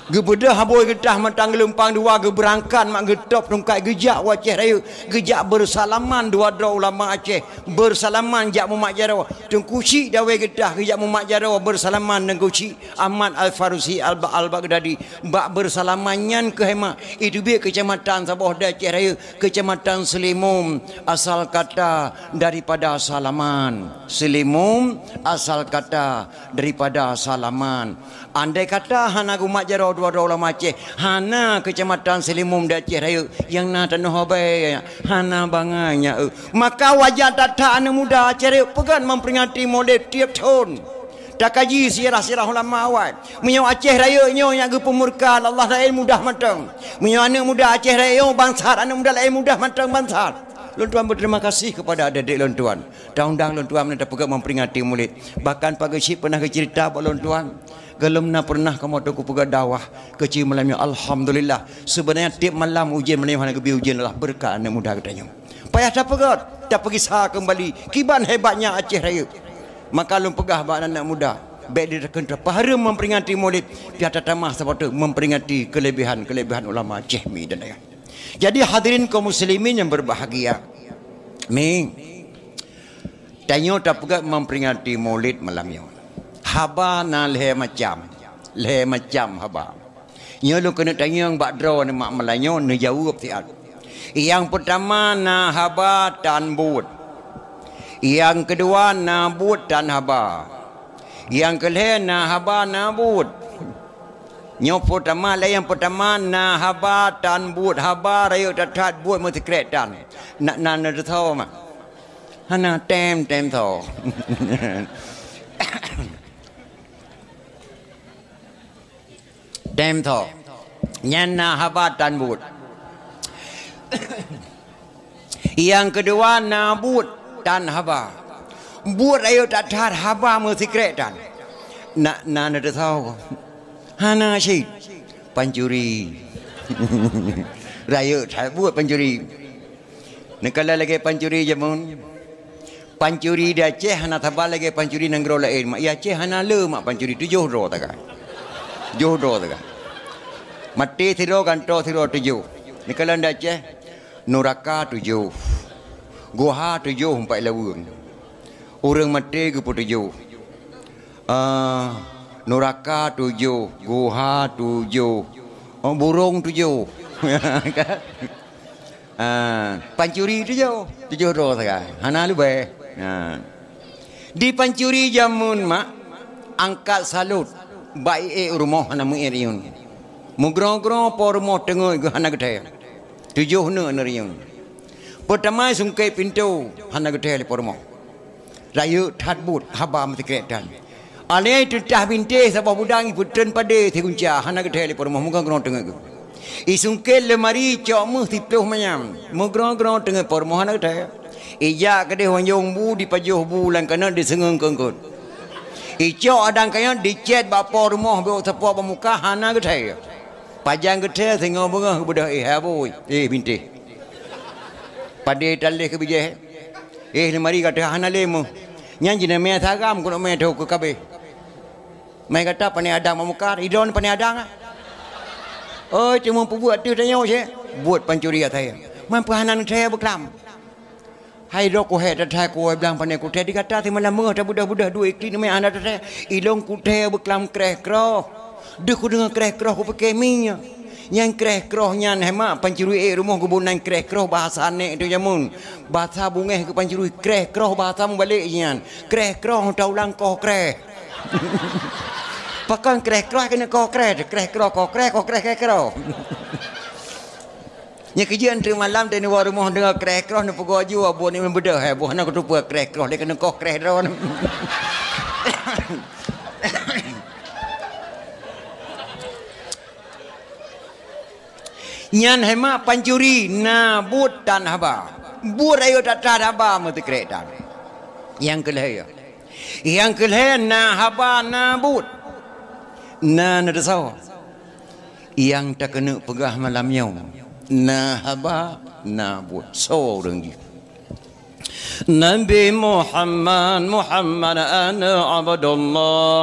Geubeudôh abui geutah mantong geulumpang dua geubeurangkat mak geutôb tungkai geujak u Aceh Rayeuk, geujak beusalaman dua droe ulama Aceh, beusalaman jak mumat jaroe. Teungku Chik Dawé geutah geujak mumat jaroe beusalaman Teungku Chik Ahmad Al-Farusi Al-, Al-Baghdadi bak beusalaman nyan keuh hema. Itu biet keucamatan saboh di Aceh Rayeuk, Keucamatan Seulimum, asal kata daripada salaman. Seulimum asal kata daripada salaman. Andai kata hana geumat jaroe dua droe ulama Aceh, hana Keucamatan Seulimum di Aceh Rayeuk nyang na Tanoh Abée, hana bangai nyan, eu. Maka wajar that-that aneuk muda Aceh Rayeuk peugah memperingati Maulid tiep thon. Takaji sirah-sirah ulama awai. Meunyoe Aceh Rayeuk nyoe nyang geupeumurka Allah laén mudah mantong. Meunyoe aneuk muda Aceh Rayeuk nyoe bangsat, aneuk muda laén mudah mantong bangsat. Lôn tuan berterima kasih kepada adik-adik lôn tuan. Taundang lôn tuan meunan tapeugah memperingati Maulid. Bahkan Pak Geuchik pernah geucerita bak lôn tuan. Gohlom na pernah kamoe teungku peugah dakwah keuchik malam nyoe, alhamdulillah. Sebenarnya tiep malam ujeuen malam nyoe hana geubri ujeuen adalah beureukat aneuk muda geutanyoe. Payah tapeugét, tapeugisa keumbali kiban hebatnya Aceh Rayeuk. Maka lôn peugah bak aneuk muda, bék diteukén tapahareuem memperingati Maulid, pih tatamah saboh teuk memperingati keulebihan-keulebihan ulama Aceh mi dan ayah. Jadi hadirin kaum muslimin yang berbahagia, mi, tanyoe tapeugét memperingati Maulid malam nyoe. Haba na lhée macam, lhée macam haba. Nyoe lôn keuneuk tanyong bak droeneuh mak meulanyoe neujaweueb siat. Nyang peutama na haba tan buet. Nyang keudua na buet tan haba. Nyang keulhée na haba na buet. Nyoe peutama lé nyang peutama na haba tan buet, haba rayeuk that-that buet meusikrek tan. Na, na, na teusoe ma? Hana tem, tem soe. Tem tho. Nyan na haba tan buet. Nyang keudua na buet tan haba. Buet rayeuk that-that haba meusikrek tan. Na, na, na teusoe. Hana cit. Pancuri. Rayeuk that buet pancuri. Neukalon lagée pancuri jameun. Pancuri di Aceh hana saba lagée pancuri nanggroe laén. Mak, i Aceh hana le mak pancuri, tujoh droe tagai. Tujoh droe tagai. Maté sidroe, gantoe sidroe, tujoh. Neukalon di Aceh, nuraka tujoh. Guha tujoh, empat laweueng. Ureuëng maté geupeutujoh. Ah, nuraka tujoh, guha tujoh, oh, burong tujoh. Ah, pancuri tujoh, tujoh droe sagai. Hana leubeh. Nah. Di pancuri jameun mak, angkat salot, bak ié rumoh hana meuié riyeun. Meugroe-groe po rumoh teungeut geuh hana geuthée. Tujoh neuk neuriyeun. Peutamai sungkét pintoe hana geuthée lé po rumoh. Rayeuk that buet haba meusikrek tan. Alai teutah bintéh saboh budang ipeutreun padé sigunca hana geuthée lé po rumoh meugroe-groe teungeut geuh. Isungkét leumari cok méuh siploh manyam meugroe-groe teungeut po rumoh hana geuthée. Ijak keudeh wanjong bu dipajoh bu lam kanot diseungeung keungkot. Icok adang kayot dicet bak po rumoh bék sapoe bak muka hana geuthée. Pajan geuthée singoh beungoh geubeudôh éh abui, éh bintéh. Padé taléh keu bijéh. Éh leumari gata hana lé méuh. Nyan jinoe mé saram keuneuk mé tho keu kabéh. Mé gata pane adang bak muka, idon pane adang. Oi, teuma peubuet teuh tanyoe cit. Buet pancuri asai. Man peuhana neuthée beuklam. Hai droe kuhée that-that kuwoe blang pane kuthée di gata simalam meungoh tabeudôh-beudôh dua ikli neumé hana that-that. Ilong kuthée beuklam kreh-kroh. Deuh kudeungoe kreh-kroh kupike mie. Nyang kreh-kroh nyan hema pancuri ék rumoh geuboh nan kreh-kroh bahasa nek tu jameun. Bahasa bungéh keu pancuri kreh-kroh bahasa mubalek nyan. Kreh-kroh taulang koh kreh. Pakon kreh-kroh keuneuk koh kreh, kreh-kroh koh kreh, koh kreh kreh-kroh. Nyan keuh jeuet teuk malam teuh neuwoe rumoh deungoe kreh-kroh neupeugoe ju, buet ni beudôh, eh, boh na kuteupeu kreh-kroh lé keuneuk koh kreh droe. Nyan hai mak pancuri, na buet tan haba. Buet rayeuk that-that haba meuteukrek tan. Nyang keu lhèe. Nyang keu lhèe na haba na buet. Na neuteusoe. Nyang takeuneuk peugah malam nyoe. Na haba na buet. Soe ureueng jih? Nabi Muhammad, Muhammad aneuëk Abdullah.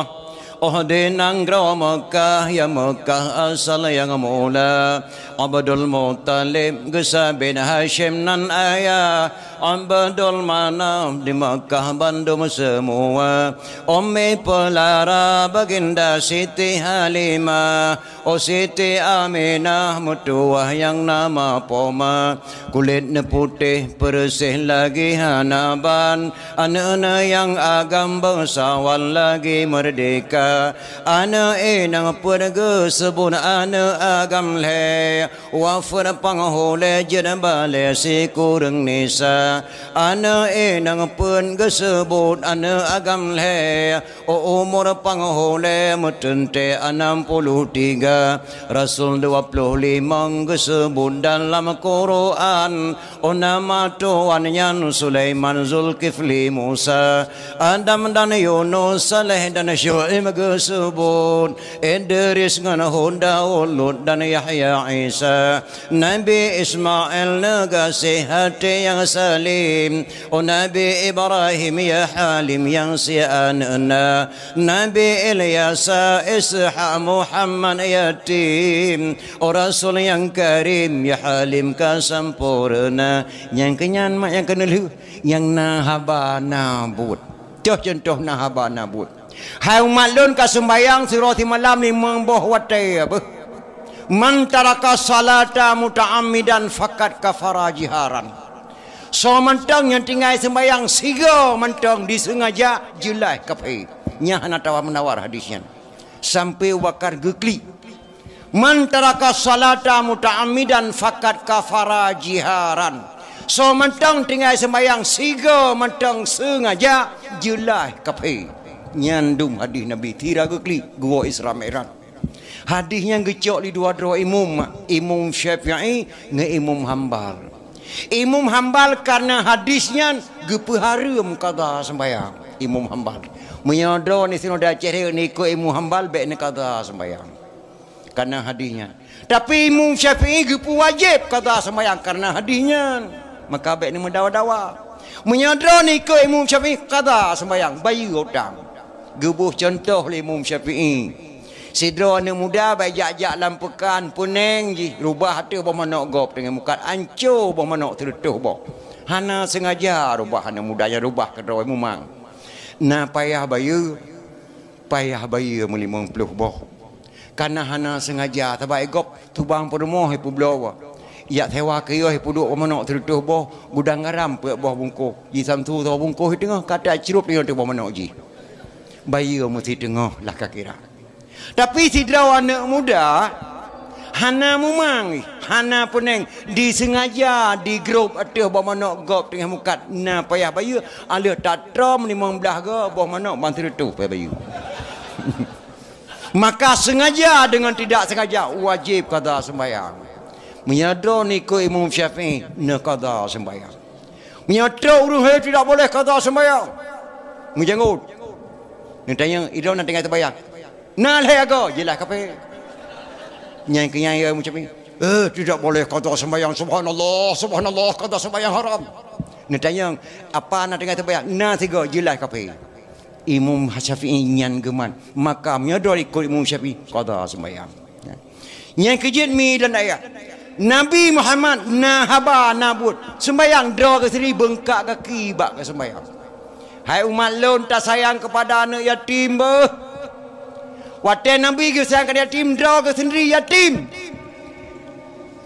Óh di nanggroe Meukah, ya Meukah asal nyang mula. Abdul Muttalib geusa bin Hasyim nan ayah. Abdul Manaf di Meukah bandum seumua. Ummi peulara baginda Siti Halimah. Oh Siti Aminah meutuwah nyang nama poma, kulét neuputéh peureuseh lagée hana ban, aneuëk-aneuëk nyang agam beusawan lagée meurdehka, aneuëk inong peuet geuseubut aneuëk agam lhée, wafeuet panghulée jeuet balée sikureueng nisa, aneuëk inong peuet geuseubut aneuëk agam lhée, oh, umur panghulée meuteuntée anam puluh tiga, rasul dua puluh limong geuseubut dalam Quran, oh, nama tuan nyan Sulaiman Zulkifli Musa, Adam dan Yunus, Saleh dan Syu'aib geuseubut, Idris ngon Hud, Daud, Lut dan Yahya Isa, Nabi Ismail neugaséh até nyang salem, oh, Nabi Ibrahim ya Halim nyang sie aneuëk na, Nabi Ilyasa, Ishak, Muhammad yatim, oh, Rasul nyang karim ya Halim ka sampoereuna, nyang keunyan mak nyang keuneulheueh, nyang na haba na buet. Toh cuntoh na haba na buet. Hai umat lôn ka seumbahyang sidroe simalam limong boh watée beuh. Man taraka salata muta'ammidan faqad kafara jiharan. Soe mantong nyang tinggai seumbahyang sigoe mantong diseungaja jeulaih kafé. Nyan hana tawar-menawar hadis nyan. Sampoe Abu Bakar geuklik. Man taraka salata muta'ammidan faqad kafara jiharan. Soe mantong tinggai seumbahyang sigoe mantong seungaja jeulaih kafé. Nyan dum hadis Nabi sira geuklik geuwoe Isra Mi'raj. Hadis nyan geucok lé dua droe imum, Imum Syafi'i ngon Imum Hambal. Imum Hambal kareuna hadis nyan geupeuhareuem kada seumbahyang. Imum Hambal. Meunyoe droe ni sinoe di Aceh ni ikot Imum Hambal bék neukada seumbahyang. Kareuna hadis nyan. Tapi Imum Syafi'i geupeuwajéb kada seumbahyang kareuna hadis nyan. Maka bék neumeudawa-dawa. Meunyoe droe ni ikot Imum Syafi'i kada seumbahyang, bayeue utang. Geuboh cuntoh lé Imum Syafi'i. Sidroe aneuëk muda bék jak-jak lam peukan, peuneng jih, rubah ateueh boh manok gob teungoh mukat, anco boh manok sireutôh boh. Hana seungaja rubah aneuëk muda nyan rubah keudroe mumang. Na payah bayeue, payah bayeue meulimong ploh boh. Kareuna hana seungaja, sabab gob tubang peurumoh ipeubloe. Jak sewa kiosk ipeuduek boh manok sireutôh boh, gudang garam peuet boh bungkôh, jisamsu saboh bungkôh di teungoh, ka tacrôb di teungoh boh manok jih. Bayeue meusti teungoh lah ka kira. Tapi sidroe aneuëk muda hana mumang, hana peuneng, diseungaja digrob ateueh boh manok gob teungoh mukat, na payah bayeue, aleueh tatrom limong blaih goe boh manok ban sireutôh payah bayeue. Maka seungaja deungon tidak seungaja wajéb kada seumbahyang. Meunyoe droe ni ikot Imum Syafi'i, neukada seumbahyang. Meunyoe trok ureuëng hai tidak boleh kada seumbahyang. Meujanggut. Neutanyong, "Idroe na tinggai seumbahyang?" "Na lhée agoe," jeulaih kafé. Nyang keunyan ya Imum Syafi'i, "Eh, tidak boleh kada seumbahyang. Subhanallah, subhanallah, kada seumbahyang haram." Neutanyong, "Apa na tinggai seumbahyang?" "Na sigoe," jeulaih kafé. Imum Syafi'i nyan geuman. Maka meunyoe droe ikot Imum Syafi'i, kada seumbahyang. Nyang keujeuet mi dan ayah. Nabi Muhammad na haba na buet. Seumbahyang droe geuh sendiri beungkak gaki bak geuseumbahyang. Hai umat lôn, tasayang keupada aneuëk yatim beuh. Watée Nabi geusayang keu yatim, droe geuh sendiri yatim.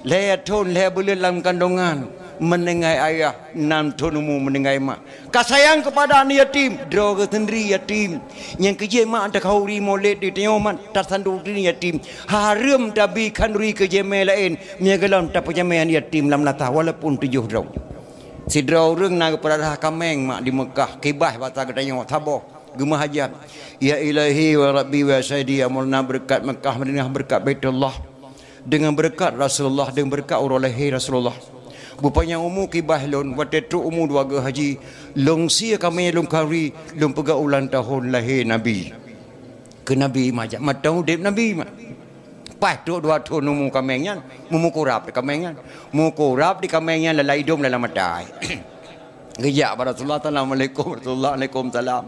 Lhée thon lhée buleuen lam kandongan. Meuninggai ayah, nam thon umu meuninggai mak. Ka sayang keupada aneuk yatim, droe geuh seundri yatim. Nyang keu jeuet mak takhauri molod di tanyoe mak, tasandong diri yatim. Hareuem tabi khanduri keu jeuet mè laén, meunyoe gohlom tapeujamè aneuk yatim lam lata walaupun tujoh droe. Sidroe ureuëng na geupeurara kaméng mak di Meukah, kibaih basa geutanyoe saboh. Geumeuhajat, "Ya Ilahi wa Rabbi wa Sayyidi, ya Maulana, beureukat Meukah Madinah, beureukat Baitullah, deungon beureukat Rasulullah, deungon beureukat uroe lahé Rasulullah, beupanyang umu kibaih lôn, watée trok umu dua geuh haji, lôn sie kaméng lôn khanduri, lôn peugah ulang tahun lahé Nabi." Keu Nabi meuhajat, mantong udeb Nabi mak. Paih trok dua thon umu kaméng nyan, meumukurab di kaméng nyan. Mukurab di kaméng nyan lalai idong lalai mata. Geujak bak Rasulullah, "Assalamualaikum Rasulullah." "Waalaikumsalam."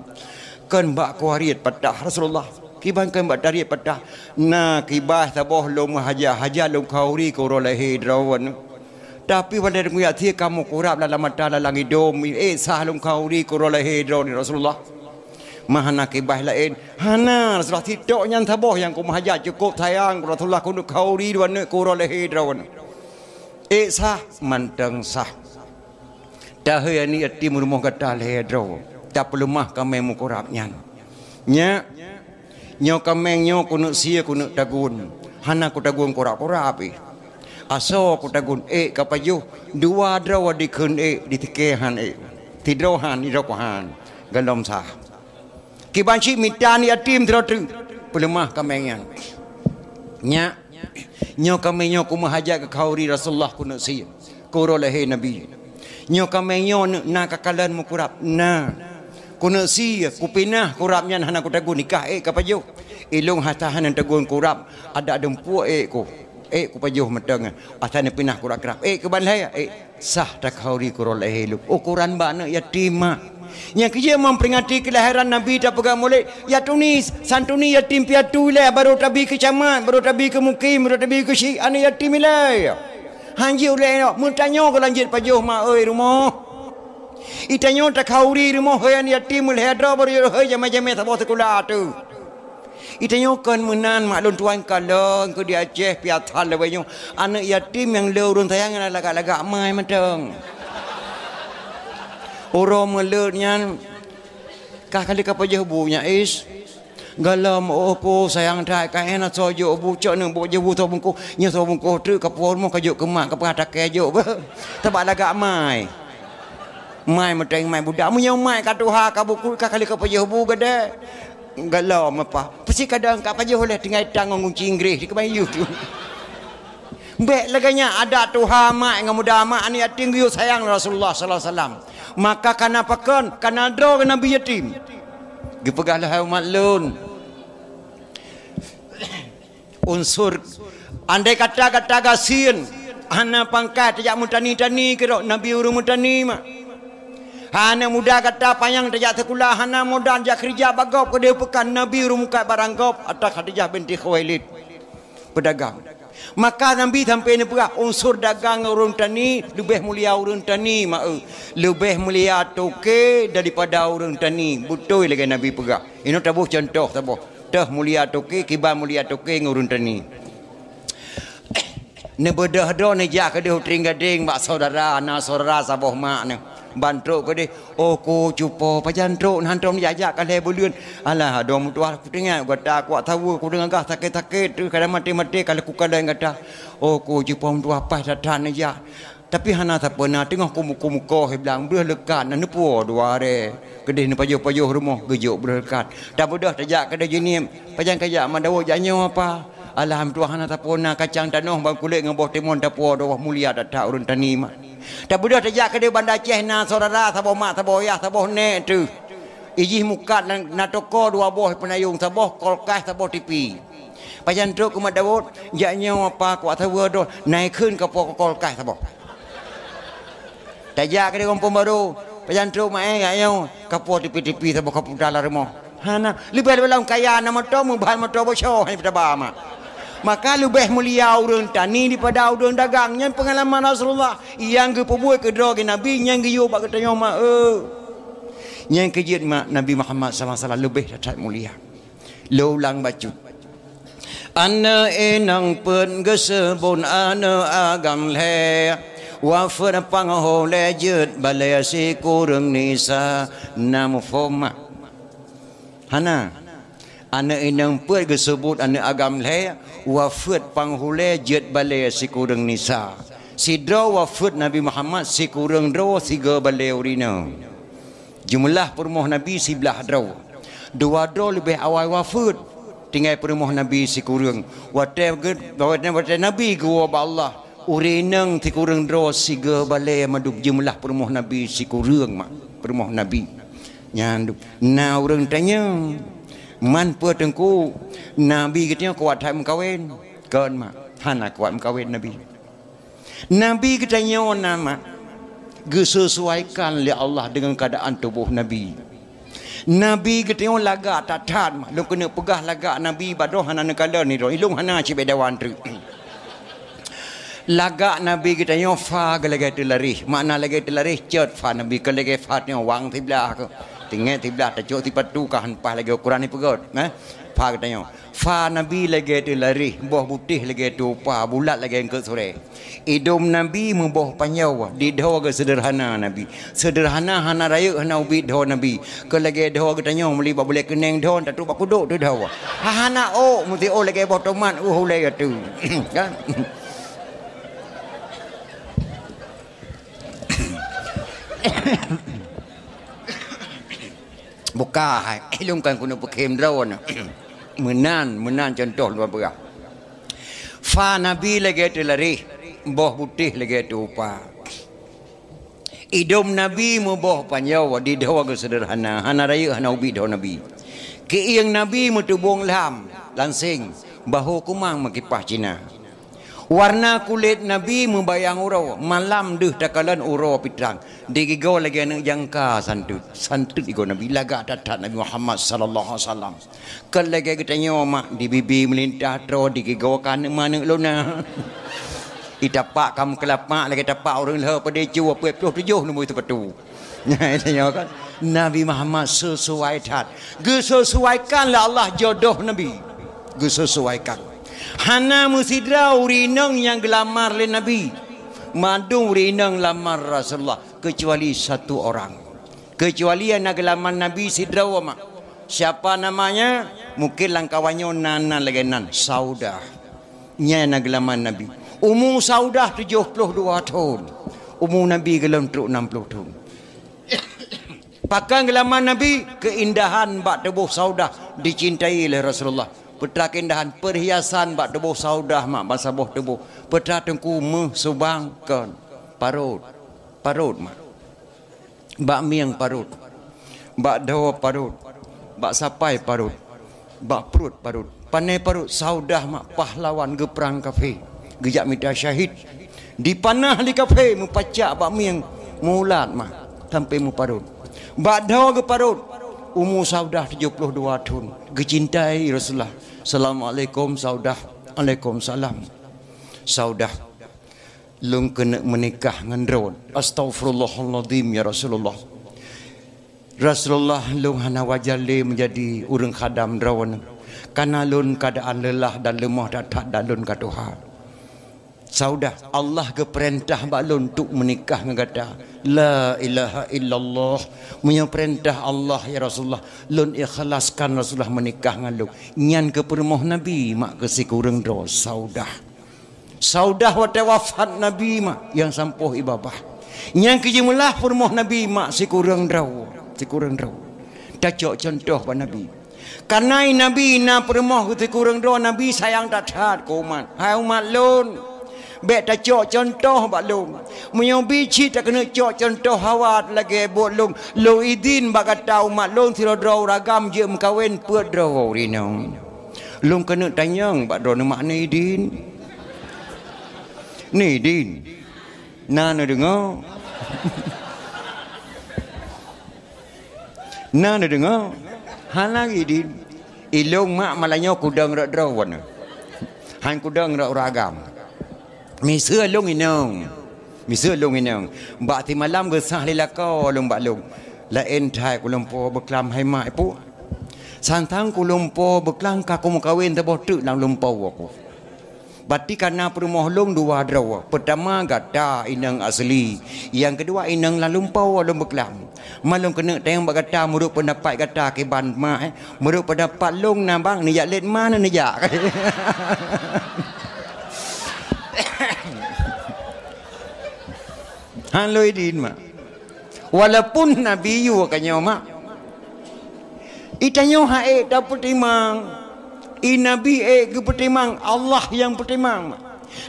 "Kon bak kuariet patah Rasulullah?" "Kiban kon bak tariet patah?" "Na kibaih saboh lôn meuhajat-hajat lôn khanduri keu uroe lahé droeneuh. Tapi watée deungoe sie kamoe kurab lalai mata lalai idong, ék sah lôn khanduri keu uroe lahé droeneuh Rasulullah?" "Ma hana kibaih laén?" "Hana Rasulullah, sitok nyan saboh nyang kumeuhajat, cukôp sayang keu Rasulullah keuneuk khanduri droeneuh keu uroe lahé droeneuh." "Ék sah?" "Mantong sah." "Tahôi aneuk yatim rumoh gata lhée droe, tapeuleumah kaméng mukurab nyan. Nyak, nyoe kaméng nyoe keuneuk sie keuneuk tagun, hana kutagun kurab-kurab pih. Asoe kutagun ék ka pajoh, dua droe dikheun ék, di tikée han ék, sidroe han, sidroe han, gohlom sah." Kiban cit mita aneuk yatim sidroe teuk, peuleumah kaméng nyan. "Nyak, nyoe kaméng nyoe kumeuhajat keu khanduri Rasulullah keuneuk sie keu uroe lahé Nabi. Nyoe kaméng nyoe na kakalon mukurab?" "Na." "Keuneuk sie, kupinah kurab nyan hana kutagun, nikah ék ka pajoh. Ilôn hata hana tagun kurab, adak dum pue ék ku, ék kupajoh mantong, asai neupinah kurab-kurab. Ék keuban lhée, ék sah takhauri keu uroe lahé lôn." Ukoran bak aneuk yatim mak. Nyang keujeuet meuperingati keulahiran Nabi tapeugah mulod, ya tunis, santuni yatim piatu ilée, barô tabi keu camat, barô tabi keu mukim, barô tabi keu syik, aneuk yatim ilée. Hanjeuet ulée nyoe, meutanyoe geulanjeuet pajoh ma oi rumoh. Itanyoe takhauri rumoh hoi aneuk yatim meulhée droe barô jeuet hoi jamé-jamé saboh sikula teuh. Itanyoe kon meunan mak lôn tuan kalon keu di Aceh piasan lawée nyoe. Aneuk yatim nyang le ureuëng sayang nyang lagak-lagak mai mantong. Uroe meuleuet nyan, kah kali ka pajoh bu nyak is. Gohlom oh ku sayang that ka éh na soe jok bu cok neuk bu jok bu soe bungkôh. Nyoe soe bungkôh treuk ka puwoe rumoh ka jok keu mak ka peugah takée jok beuh. Teubak lagak mai. Mai meuteng mai budak. Meunyoe mai ka tuha ka bukut ka kali ka pajoh bu gade. Gohlom apa? Peusi kadang ka pajoh lé tinggai tang ngon gunci Inggréh di keubayu tu. Bék lagée nyan adat tuha mak ngon muda mak aneuk yatim geuyue sayang Rasulullah sallallahu alaihi wasallam. Maka kana pakon, kana droe Nabi yatim. Geupeugah lé hai umat lôn. Unsur, andai kata gata gasien, hana pangkat tajak meutani-tani keudroe, Nabi ureuëng meutani mak. Hana muda gata panyang tajak sikula, hana modal jak keurija bak gob keudeh peukan, Nabi ureuëng mukat barang gob, ata Khadijah binti Khuwailid. Peudagang. Maka Nabi sampai neupeugah, unsur dagang ngon ureuëng tani leubeh mulia ureuëng tani ma eu. Leubeh mulia toke daripada ureuëng tani. Beutôi lagée Nabi peugah. Inoe taboh contoh saboh. Teuh mulia toke, kiban mulia toke ngon ureuëng tani. Neubeudoh droe neujak keudeh u trieng gadeng bak syedara, na syedara saboh mak nyoe. Ban trok keudeh, "Oh ku cupo, pajan trok, na hantom jak-jak ka lhée buleuen." "Alah, adoe meutuah, kuteungoh gata kuat saweue, kudeungoe gah sakét-sakét, teuh kadang maté-maté ka lheueh kukalon gata." "Oh ku cupo meutuah, paih that-that neujak." Tapi hana sapeue na, teungoh kumukoh-mukoh i blang, breueh leukat na neupuwoe dua arée. Keudeh neupajoh-pajoh rumoh, geujok breueh leukat. Tabeudôh tajak keudeh jeuet nyan, pajan kajak mak Daud jak nyoe apa? Alah meutuah hana sapeue na, kacang tanoh ban kulét ngon boh timon tapuwoe dua, mulia that-that ureuëng tani mak. Tabeudôh tajak keudeh Banda Aceh na syedara saboh mak, saboh yah, saboh nék teuh. Ijih mukat na, na toko dua boh peunayong, saboh kulkas, saboh tipi. Pajan trok keu mak Daud, jak nyoe apa kuat saweue droe, na ikheun kapoh kulkas saboh. Tajak keudeh gampông barô, pajan trok mak éh, jak nyoe kapoh tipi-tipi saboh kaputa lam rumoh. Hana, leubeh-leubeh lom kaya na moto, meuban moto boh soe hana peutaba mak. Maka leubeh mulia ureuëng tani daripada ureuëng dagang. Nyan peungalaman Rasulullah nyang geupeubuet keudroe geuh Nabi nyang geuyue bak geutanyoe mak eu. Nyang keujeuet mak Nabi Muhammad sallallahu alaihi wasallam leubeh that-that mulia. Lôn ulang bacut. Aneuk inong peuet geuseubon aneuk agam lhée. Wafeuet panghulée jeuet balée sikureueng nisa, na muphom mak? Hana. Aneuëk inong peuet geuseubut aneuëk agam lhée, wafeuet panghulée jeuet balée sikureueng nisa. Sidroe wafeuet Nabi Muhammad sikureueng droe sigoe balée ureuëng inong. Jeumeulah peurumoh Nabi siblaih droe. Dua droe leubeh awai wafeuet, tinggai peurumoh Nabi sikureueng. Watée geu-, watée, watée Nabi geuwoe bak Allah, ureuëng inong sikureueng droe sigoe balée mandum, jeumeulah peurumoh Nabi sikureueng mak, peurumoh Nabi. Nyan du-, na ureuëng tanyong, "Man peue Teungku, Nabi geutanyoe kuat that meukawen?" Kon mak, hana kuat meukawen Nabi. Nabi geutanyoe na mak, geusesuaikan lé Allah deungon keuadaan tuboh Nabi. Nabi geutanyoe lagak that-that mak, lôn keuneuk peugah lagak Nabi bak droe hana neukalon nidroe, ilong hana cibée dawan treuk. Lagak Nabi geutanyoe fa geuh lagée teularéh, makna lagée teularéh cot fa Nabi, kon lagée fa tanyoe wang siblaih keuh. Tinggai siblaih tacok sipatu ka han paih lagée ukuran ipeugét, eh? Fa geutanyoe. Fa Nabi lagée teularéh, boh butéh lagée tupa, bulat lagée eungkôt surée. Idom Nabi meuboh panjoe, didhoe geuh seudeurhana Nabi. Seudeurhana hana rayeuk hana ubit dhoe Nabi. Kon lagée dhoe geutanyoe meuli bak bulée keuneng dhoe, tatrok bak kudok teuh dhoe. Ha, hana ôk, meusti ôk lagée boh tomat, uh, ulée ateueh. Kan? Buka hai, ilong kan keuneuk peukhém droe. Meunan, meunan cuntoh lôn peugah. Fa Nabi lagée teularéh, boh butéh lagée tupa. Idom Nabi meuboh panjoe, didhoe geuh seudeurhana, hana rayeuk hana ubit dhoe Nabi. Keuieng Nabi meutubong lam, lanseng, bahô kumang meukipah Cina. Warna kulét Nabi meubayang uroe, malam deuh takalon uroe pitrang. Digigoe lagée aneuëk jangka santot. Santot igoe Nabi, lagak that-that Nabi Muhammad sallallahu alaihi wasallam. Kon lagée geutanyoe mak, di bibi meulintah troe, digigoe ka aneuëk maneuëk lona. Itapak ka meukeulapak lagée tapak ureuëng lheueh padé cu, peuet ploh tujoh numboi sipatu. Nyan tanyoe kan, Nabi Muhammad sesuai that. Geusesuaikan lé Allah jodoh Nabi. Geusesuaikan. Hana meusidroe ureuëng inong nyang geulamar lé Nabi. Mandum ureuëng inong lamar Rasulullah, keucuali satu orang. Keucuali nyang na geulamar Nabi sidroe mak. Siapa namanya? Mungkin lam kawan nyoe na nan lagée nan, Saudah. Nyan na geulamar Nabi. Umu Saudah tujoh ploh dua thon. Umu Nabi gohlom trok nam ploh thon. Pakon geulamar Nabi? Keuindahan bak tuboh Saudah dicintai lé Rasulullah. Peue teuma keuindahan? Perhiasan bak tuboh Saudah mak, bak saboh tuboh. Peue teuma Teungku? Méuh, subang, kon? Parot. Parot mak. Bak mieng parot, bak dhoe parot, bak sapai parot, bak pruet parot. Pané parot? Saudah mak pahlawan geuprang kafé, geujak mita syahid. Dipanah lé kafé, meupacak bak mieng, meuulat mak sampoe meuparot. Bak dhoe geuparot, umu Saudah tujoh ploh dua thon, geucintai Rasulullah. "Assalamualaikum Saudah." "Alaikumsalam." "Saudah, lôn keuneuk meunikah ngon droe." "Astaghfirullahalazim, ya Rasulullah. Rasulullah, lôn hana wajar lé meujadi ureuëng khadam droe, kareuna lôn keuadaan leulah dan leumoh that-that dan lôn ka tuha." "Saudah, Allah geupeurintah bak lôn untuk meunikah ngon gata." "La ilaha illallah. Meunyoe peurintah Allah, ya Rasulullah, lôn ikhlaskan Rasulullah meunikah ngon lôn." Nyan keuh peurumoh Nabi mak keu sikureueng droe, Saudah. Saudah watée wafat Nabi mak nyang sampoe i babah. Nyang keujeumeulah peurumoh Nabi mak sikureueng droe, sikureueng droe. Tacok cuntoh bak Nabi. Kareuna Nabi na peurumoh sikureueng droe, Nabi sayang that-that keu umat. "Hai umat lôn, bék tacok cuntoh bak lôn. Meunyoe bi cit takeuneuk cok cuntoh hawa lagée buet lôn, lôn idin bak gata umat lôn sidroe-droe ureuëng agam jeuet meukawen peuet droe ureuëng inong." Lôn keuneuk tanyong bak droeneueh, mak ni idin? Ni idin? Na neudeungoe? Na neudeungoe? Hana idin. Ilong mak malam nyoe kudong rot droe wan. Han kudong rot ureuëng agam. Miseue lôn inong. Miseue lôn inong. Bak simalam geusah lé lakoe lôn bak lôn. Laén that kulumpo beuklam hai mak ipuek. Santang kulumpo beuklam ka kumeukawen saboh teuk lam lumpo aku. Berarti ka na peurumoh lôn dua droe. Pertama, gata inong asli. Nyang keudua, inong lam lumpoe lôn beuklam. Ma lôn keuneuk tanyong bak gata, meunurot peundapat gata kiban mak, eh? Meunurot peundapat lôn na bang, neujak lét ma na neujak. Han lôn idin mak. Walaupun Nabi yue ka nyoe mak. I tanyoe han ék tapeutimang. I Nabi ék geupeutimang, Allah nyang peutimang mak.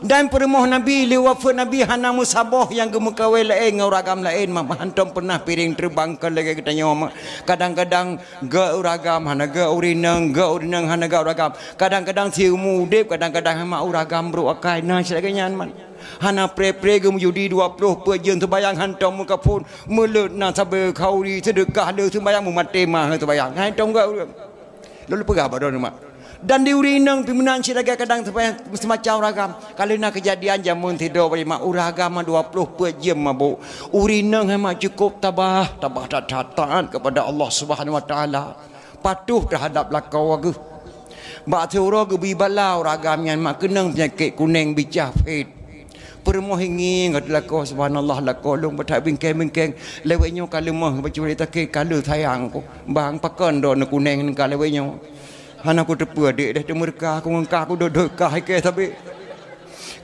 Dan peurumoh Nabi, lheueh wafeuet Nabi hana meusaboh nyang geumeukawen laén ngon ureueng agam laén mak. Hantom peunah piréng teubang kon lagée geutanyoe mak. Kadang-kadang gét ureueng agam hana gét ureueng inong, gét ureueng inong hana gét ureueng agam. Kadang-kadang siumu udeb, kadang-kadang mak ureueng agam brok akai. Na cit lagée nyan mak. Hana pré-pré geumeujudi dua ploh peuet jeuem seumayang hantom meukaphon, meuleuet na sabe khauri, seudeukah le seumayang, meumaté ma he seumayang. Hantom gét ureueng. Lôn peugah bak droeneuh mak. Dan di ureueng inong pih meunan cit lagée kadang seumayang, seumacam ureueng agam. Ka lheueh na keujadian jameun sidroe bak mak ureueng agam dua ploh peuet jeuem mabök. Ureueng inong hai mak cukôp tabah, tabah that-that taat kepada Allah Subhanahu Wa Taala. Patuh teuhadab lakoe geuh. Bak siuroe geubri bala ureueng agam nyan mak keunong peunyakét kuneng bicah phét. Peurumoh ingieng gata lakoe, subhanallah, lakoe lôn beutak bingkeng-bingkeng. Lewat nyoe ka leumoh bacut lé takét ka lheueh sayang ku. Bang, pakon droeneuh kuneng ka lewat nyoe? Hana kuteupeue dek deh teumeureuka ku ngon ka kudodot ka ikée sabé.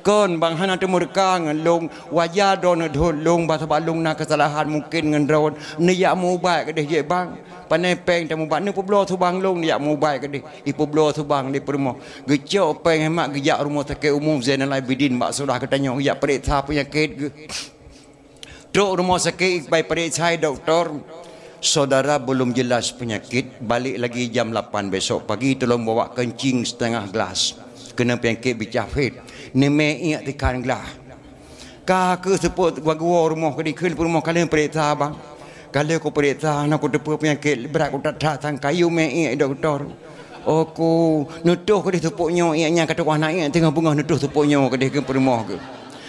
Kon bang hana teumeureuka ngon lôn, wajar droeneuh dot lôn bah sabab lôn na keusalahan mungken ngon droeneuh. Neujak meuubat keudeh jeuet bang. Panai péng tameubat, neupeubloe subang lôn neujak meuubat keudeh. Ipeubloe subang lé peurumoh. Geucok péng hemat geujak rumoh sakét umum Zainal Abidin bak syedara geutanyoe geujak peuriksa peunyakét geuh. Trok rumoh sakét ibai peuriksa dokto. Syedara belum jelas penyakit, balik lagi jam lapan besok pagi tolong bawa kencing setengah gelas. Kena penyakit bicah phét. Neumé iék tikhan glah. Ka keuh seupôt gua-gua rumoh keudikheun peurumoh ka lheueh peuriksa bang. Ka lheueh kupeuriksa hana kuteupeue peunyakét brat ku that-that sang kayu mé iék dokto. Oh ku neutoh keudeh seupôt nyoe iék nyan ka tukoh na iék teungoh beungoh neutoh seupôt nyoe keudeh keu peurumoh geuh.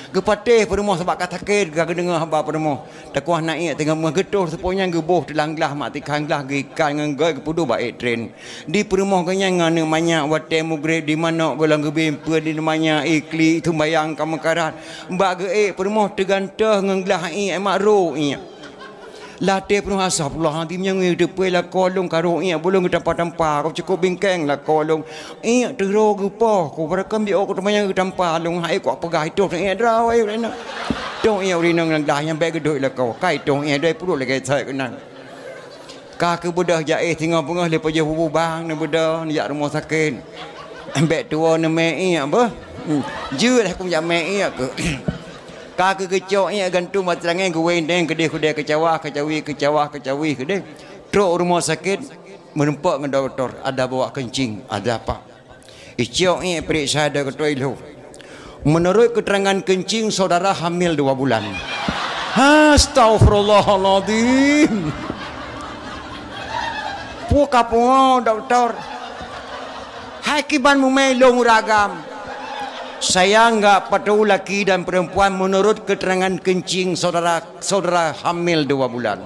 Geupatéh peurumoh sabab ka sakét ka geudeungoe haba peurumoh. Tukoh na iék teungoh beungoh geutoh seupôt nyan geuboh teulang glah mak tikhan glah geuikat ngon goi geupeuduek bak ék tren. Di peurumoh geuh nyan ngon aneuk manyak watée mugreb di manok goh lom geubri peuet di manyak iklik sumbayang ka meukarat. Bak geuék peurumoh teugantoh ngon glah iék mak rhot iék. Latée peurumoh astagfirullahalazim nyang ngieng teupeue lakoe lôn ka rhot iék bulong geutampa-tampa ka cukôp bingkeng lakoe lôn. Iék teuro geupoh ku barakam biôh ku teumanyang geutampa lôn hai ku peugah itoh iék droe iék ureueng inong. Toh iék ureueng inong nyang glah nyang bék geudok lakoe kai toh iék dai puluk lagée sai keunan. Ka keubeudôh jaéh singoh beungoh lé pajoh bubu bang neubeudôh neujak rumoh sakét. Bék tuwoe neumé iék beuh. Hmm. Jeuet aku jak mé iék keu. Ka keu geucok iék gantung bak teulangéng geuwéndeng keudeh kudée keucawa keucawi keucawa keucawi keudeh. Trok rumoh sakét meurumpok ngon dokto, ada bawa kencing, ada apa. Icok iék peuriksa dokto ilheueh. Menurut keterangan kencing saudara hamil dua bulan. Astagfirullahaladzim. Pue ka pungo doktor. Hai kiban mumai lôn uragam. Saya enggak patuh laki dan perempuan menurut keterangan kencing saudara, saudara hamil dua bulan.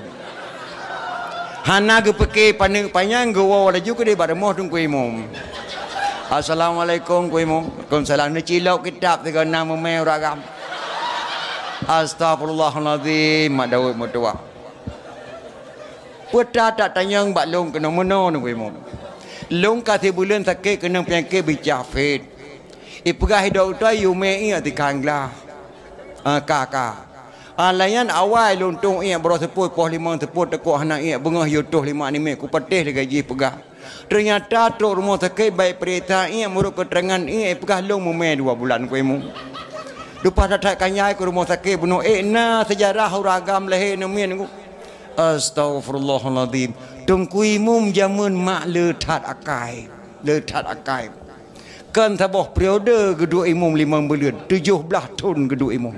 Hana geupike paneuk panyang geuwoe laju keudeh bak rumoh Teungku Imum. Assalamualaikum Teungku Imum. Waalaikumsalam. Neucilok kitab sigoe na mumai uragam. Astagfirullahalazim mak Daud meutuwah. Peue that tanyong bak lôn keunoe meunoe Teungku Imum. Lôn ka sibuleuen sakét keunong peunyakét bicah phét. Ipeugah dokto yue mé iék tikhan glah. Ah, ka ka. Ah, layan awai lôn tueng iék baroe seupôt poh limong seupôt teukok hana iék beungoh yue tueng lima nimit kupatéh lagée jih peugah. Teunyata trok rumoh sakét bék peuriksa iék meurok keuterangan iék ipeugah lôn mumé dua bulan Teungku Imum. Leupah that-that kanyai keu rumoh sakét bunoe ék na seujarah uragam lahé neumiet Teungku. Astagfirullahalazim. Teungku Imum jameun mak le that akai. Le that akai. Kan saboh periode geuduek imum limong buleuen, tujoh blaih thon geuduek imum.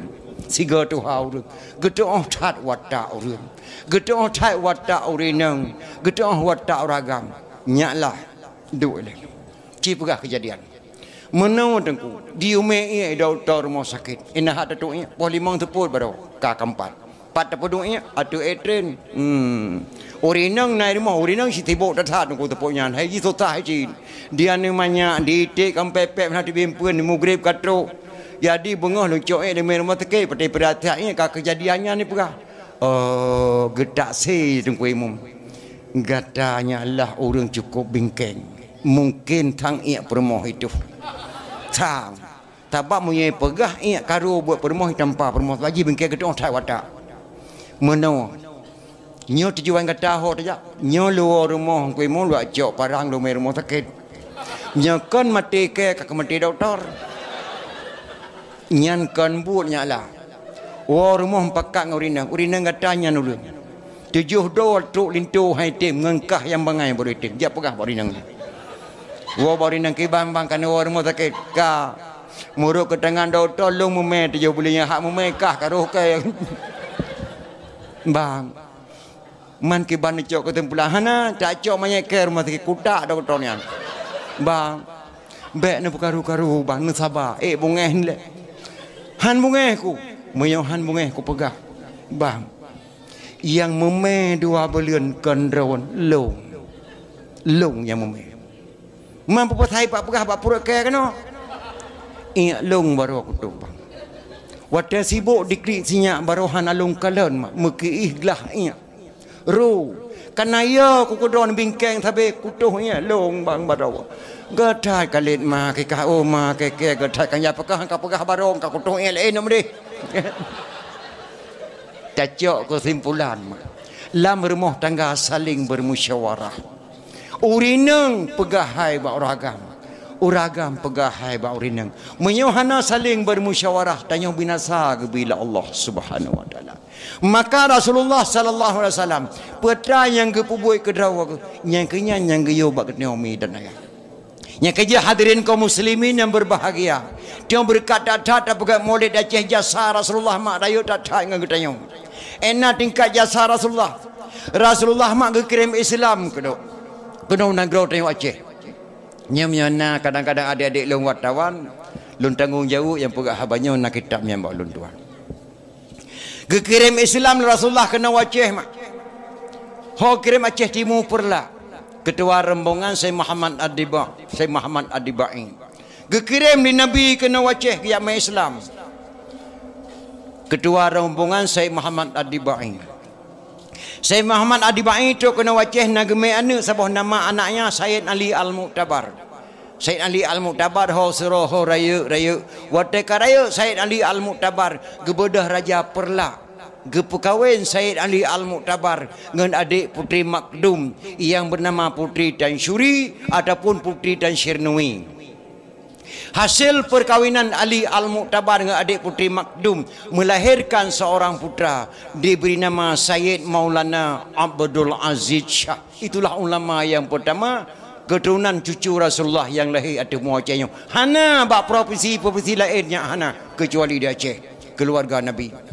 Sigoe tuha ureuëng, geutuoh that watak ureuëng, geutuoh that watak ureuëng inong, geutuoh watak uragam. Nyak lah duek lé. Ci peugah keujadian. Meunoe Teungku, di umé iék dokto rumoh sakét. Ina hat tatuek iék, poh limong seupôt baroe ka keumpat. Pat tapeuduek iék, ateueh ék tren. Hmm. Ureueng inong na i rumoh, ureueng inong sitibok that-that nungku teupok nyan. Hai jih susah hai cit. Di aneuk manyak, di iték kampée pép na teubieng peuet, mugreb ka trok. Jadi beungoh lôn cok iék di rumoh sakét, patéh peuratian iék ka keujadian nyan dipeugah. Oh, geutak sé Teungku Imum. Gata nyan lah ureueng cukup bingkeng. Mungken thang iék peurumoh itu. Thang. Sabab meunyoe peugah iék karu buet peurumoh, tampa peurumoh, laju bingkeng geutu'oh that watak. Meunoe, nyoe tujuan gata ho tajak. Nyoe luwoe rumoh Teungku Imum, luwat cok parang lumé rumoh sakét. Nyoe kon maté kée ka keumaté dokto. Nyan kon buet nyak la. Woe rumoh pakat ngon ureueng inong, ureueng inong gata nyan ulôn. Tujoh droe trok linto hai tem ngon kah nyang bangai baru item. Jak peugah bak ureueng inong. Woe bak ureueng inong, kiban bang, ka neuwoe rumoh sakét. Ka. Meurok keu tangan dokto, lôn meumé tujoh buleuen nyan, hak meumé kah ka roh kée. Bang. Man kiban neucok keusimpulan, hana, tacok manyét kée rumoh sakét, kutak dokto nyan. Bang. Bék neupeukaru-karu, bang, neusaba. Ék beungéh lé. Han beungéh ku. Meunyoe han beungéh kupeugah. Bang. Nyang meumé dua buleuen kon droen, lôn. Lôn nyang meumé. Man peue pasai pat peugah bak pruet kée keunoe? Iék lôn baroe kutoh, bang. Watée sibok diklik sinyak baroe hana lôn kalon, mak, meukiih glah iék. Ru, kana yo ku keudroe bingkeng sabe kutoh iék lôn, bang, baroe. Geuthai kalét ma kikah, oh ma kée, geuthai kan ya peugah, ka peugah baroe, ka kutoh iék laén meudeh. Tacok keusimpulan, mak. Lam rumoh tangga saling bermusyawarah. Ureueng inong peugah hai bak ureueng agam, ureueng agam peugah hai bak ureueng inong. Meunyoe hana saling bermusyawarah, tanyoe binasa geubri lé Allah Subhanahu wa Taala. Maka Rasulullah sallallahu alaihi wasallam, peue nyang geupeubuet keu droe geuh, nyang keu nyan nyang geuyue bak geutanyoe mi dan ayah. Nyang keujeuet hadirin kaum muslimin nyang berbahagia, tiong beureukat that-that tapeugah Maulid Aceh, jasa Rasulullah mak rayeuk that-that ngon geutanyoe. Ena tingkat jasa Rasulullah. Rasulullah mak geukirém Islam keunoe, keunoe nanggroe tanyoe Aceh. Nyoe meunyoe na kadang-kadang adék-adék lôn wartawan, lôn tanggong jaweueb nyang peugah haba nyoe, na kitab nyan bak lôn tuan. Geukirém Islam lé Rasulullah keunoe Aceh mak. Ho kirém Aceh Timu Peureulak. Keutua rombongan Syekh Muhammad Ad-Diba-, Syekh Muhammad Ad-Dibai. Geukirém lé Nabi keunoe Aceh geujak mé Islam. Keutua rombongan Syekh Muhammad Ad-Dibai. Syekh Muhammad Ad-Dibai trok keunoe Aceh na geumé aneuëk saboh nama anaknya Sayyid Ali Al-Mu'tabar. Sayyid Ali Al-Mu'tabar ho sidroe ho rayeuk-rayeuk. Watée ka rayeuk Sayyid Ali Al-Mu'tabar geubeudôh Raja Peureulak, geupeukawen Sayyid Ali Al-Mu'tabar ngon adék Putri Makdum nyang beunama Putri Tansyuri ataupun Putri Tansyirnui. Hasil perkawinan Ali Al-Mu'tabar ngon adék Putri Makdum melahirkan seorang putra diberi nama Sayyid Maulana Abdul Aziz Syah. Itulah ulama yang pertama, keturunan cucu Rasulullah yang lahir ateueh mua Aceh nyoe. Hana bak provinsi-provinsi laén nyan hana, kecuali di Aceh, keluarga Nabi.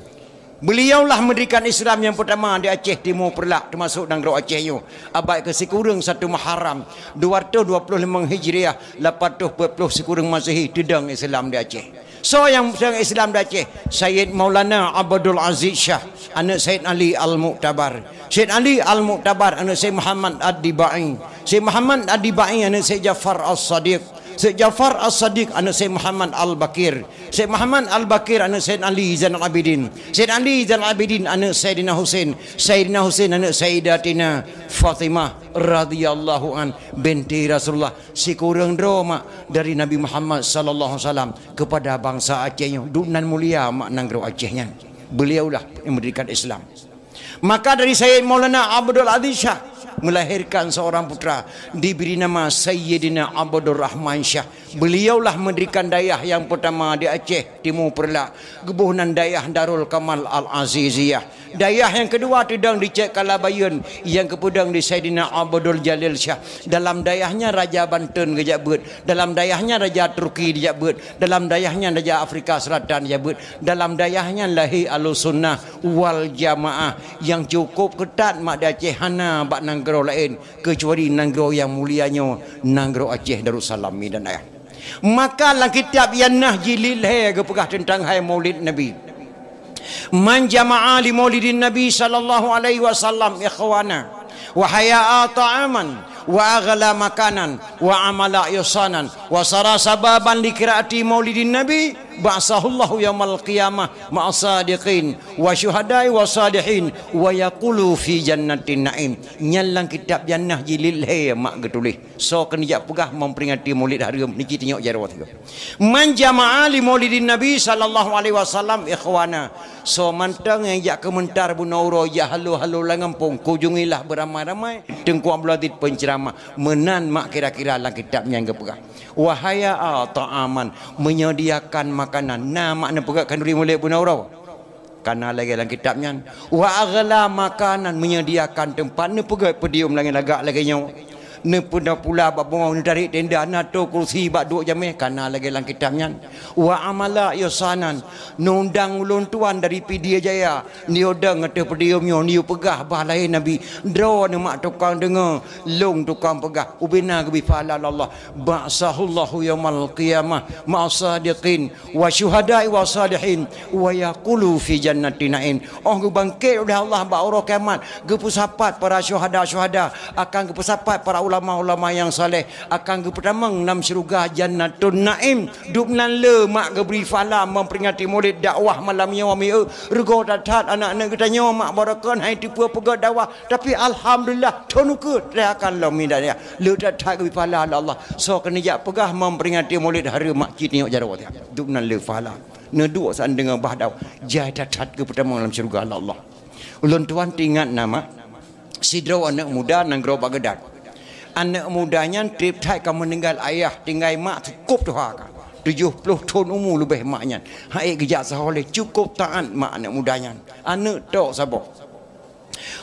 Beliaulah mendirikan Islam yang pertama di Aceh Timu Peureulak, termasuk nanggroe Aceh nyoe. Abad keusikureueng satu Muharram, dua ratus dua puluh lima Hijriah, lapan ratus empat puluh sikureueng Masehi, teudong Islam di Aceh. Soe nyang teudong Islam di Aceh? Sayyid Maulana Abdul Aziz Syah, aneuk Sayyid Ali Al-Mu'tabar. Sayyid Ali Al-Mu'tabar, aneuk Sayyid Muhammad Ad-Dibai. Sayyid Muhammad Ad-Dibai, aneuk Sayyid Ja'far As-Sadiq. Sayyid Ja'far As-Sadiq, aneuk Sayyid Muhammad Al-Baqir. Sayyid Muhammad Al-Baqir, aneuk Sayyid Ali Zainal Abidin. Sayyid Ali Zainal Abidin, aneuk Sayyidina Husain. Sayyidina Husain, aneuk Sayyidatina Fatimah radhiyallahu an, binti Rasulullah. Sikureueng droe mak dari Nabi Muhammad sallallahu alaihi wasallam kepada bangsa Aceh nyoe. Duek nan mulia mak nanggroe Aceh nyan. Beliaulah yang mendirikan Islam. Maka dari Sayyid Maulana Abdul Aziz Syah melahirkan seorang putra, diberi nama Sayyidina Abdul Rahman Syah. Beliaulah mendirikan dayah yang pertama di Aceh Timu Peureulak, geuboh nan dayah Darul Kamal Al-Aziziyah. Dayah yang kedua teudong di Cek Kalabayeuen, yang geupeudong di Saidina Abdul Jalil Syah. Dalam dayah nyan Raja Banten geujak beuet, dalam dayah nyan Raja Turki geujak beuet, dalam dayah nyan Raja Afrika Selatan geujak beuet, dalam dayah nyan lahé Ahlussunnah wal Jamaah nyang cukup keutat mak di Aceh, hana bak nanggroe laén keucuali nanggroe nyang mulia nyoe, nanggroe Aceh Darussalam, mi dan ayah. Maka lam kitab Yannah jilid lhée geupeugah teuntang hai Maulid Nabi. Man jama'a li maulidin Nabi sallallahu alaihi wasallam ikhwana, wa hayya'a ta'aman, wa aghla makanan, wa amala ihsanan, wa sara sababan li qiraati maulidin Nabi, ba'atsahullahu yaumal qiyamah ma'a sadiqin, wa syuhada'i wa salihin, wa yaqulu fi jannatin na'im. Nyan lam kitab jannah jilid lhèe mak geutuléh. Soe keuneuk jak peugah memperingati maulid hareuem niki tinyok jaroe tiga. Man jama'a li maulidin Nabi sallallahu alaihi wasallam ikhwana. Soe mantong nyang jak keumeuntar bunoe uroe jak halo-halo lam gampông, kunjungilah beramai-ramai Teungku Abdul Aziz penceramah. Meunan mak kira-kira lam kitab nyan geupeugah. Wa hayya'a ta'aman, menyediakan makanan. Na mak neupeugah khanduri maulid bunoe uroe. Kana lagèe lam kitab nyan. Wa aghla makanan, menyediakan teumpat, neupeugèt podium lagèe lagak lagèe nyoe. Neupeuda pula bak bungong, neutarek tenda, na tô kursi bak duek jamèe, kana lagèe lam kitab nyan. Wa amala ihsanan, neundang ulôn tuan dari Pidie Jaya, neuyue dong ateueh podium nyoe, neuyue peugah bah lahé Nabi. Droeneuh mak tukang deungö, lôn tukang peugah, ubena geubri pahala lé Allah. Ba'atsahullahu yaumal qiyamah ma'a sadiqin, wa syuhada'i wa salihin, wa yaqulu fi jannati na'im. Óh geubangkét ulèh Allah bak uroe kiamat, geupeusapat para syuhada-syuhada, akan geupeusapat para ulama-ulama nyang saleh, akan geupeutamong lam syeuruga Jannatun Naim. Dum nan le mak geubri pahala memperingati maulid dakwah malam nyoe mieu. Reugoe that-that aneuk-aneuk geutanyoe mak baroekon hai teupeu peugöt dakwah. Tapi alhamdulillah, thon ukeue teuakan lom midanya. Le that-that geubri pahala lé Allah. Soe keuneuk jak peugah memperingati maulid hareuem mak cit nyoe jaroe tiga. Dum nan le pahala. Neuduek saat deungoe bah dakwah. Jai that-that geupeutamong lam syeuruga lé Allah. Ulôn tuan teuingat na mak. Sidroe aneuk muda nanggroe Baghdad. Aneuk muda nyan trép that ka meuninggai ayah, tinggai mak cukôp tuha ka. Tujoh ploh thon umu leubeh mak nyan. Hai geujak sahoe lé cukôp taát mak aneuk muda nyan. Aneuk tok saboh.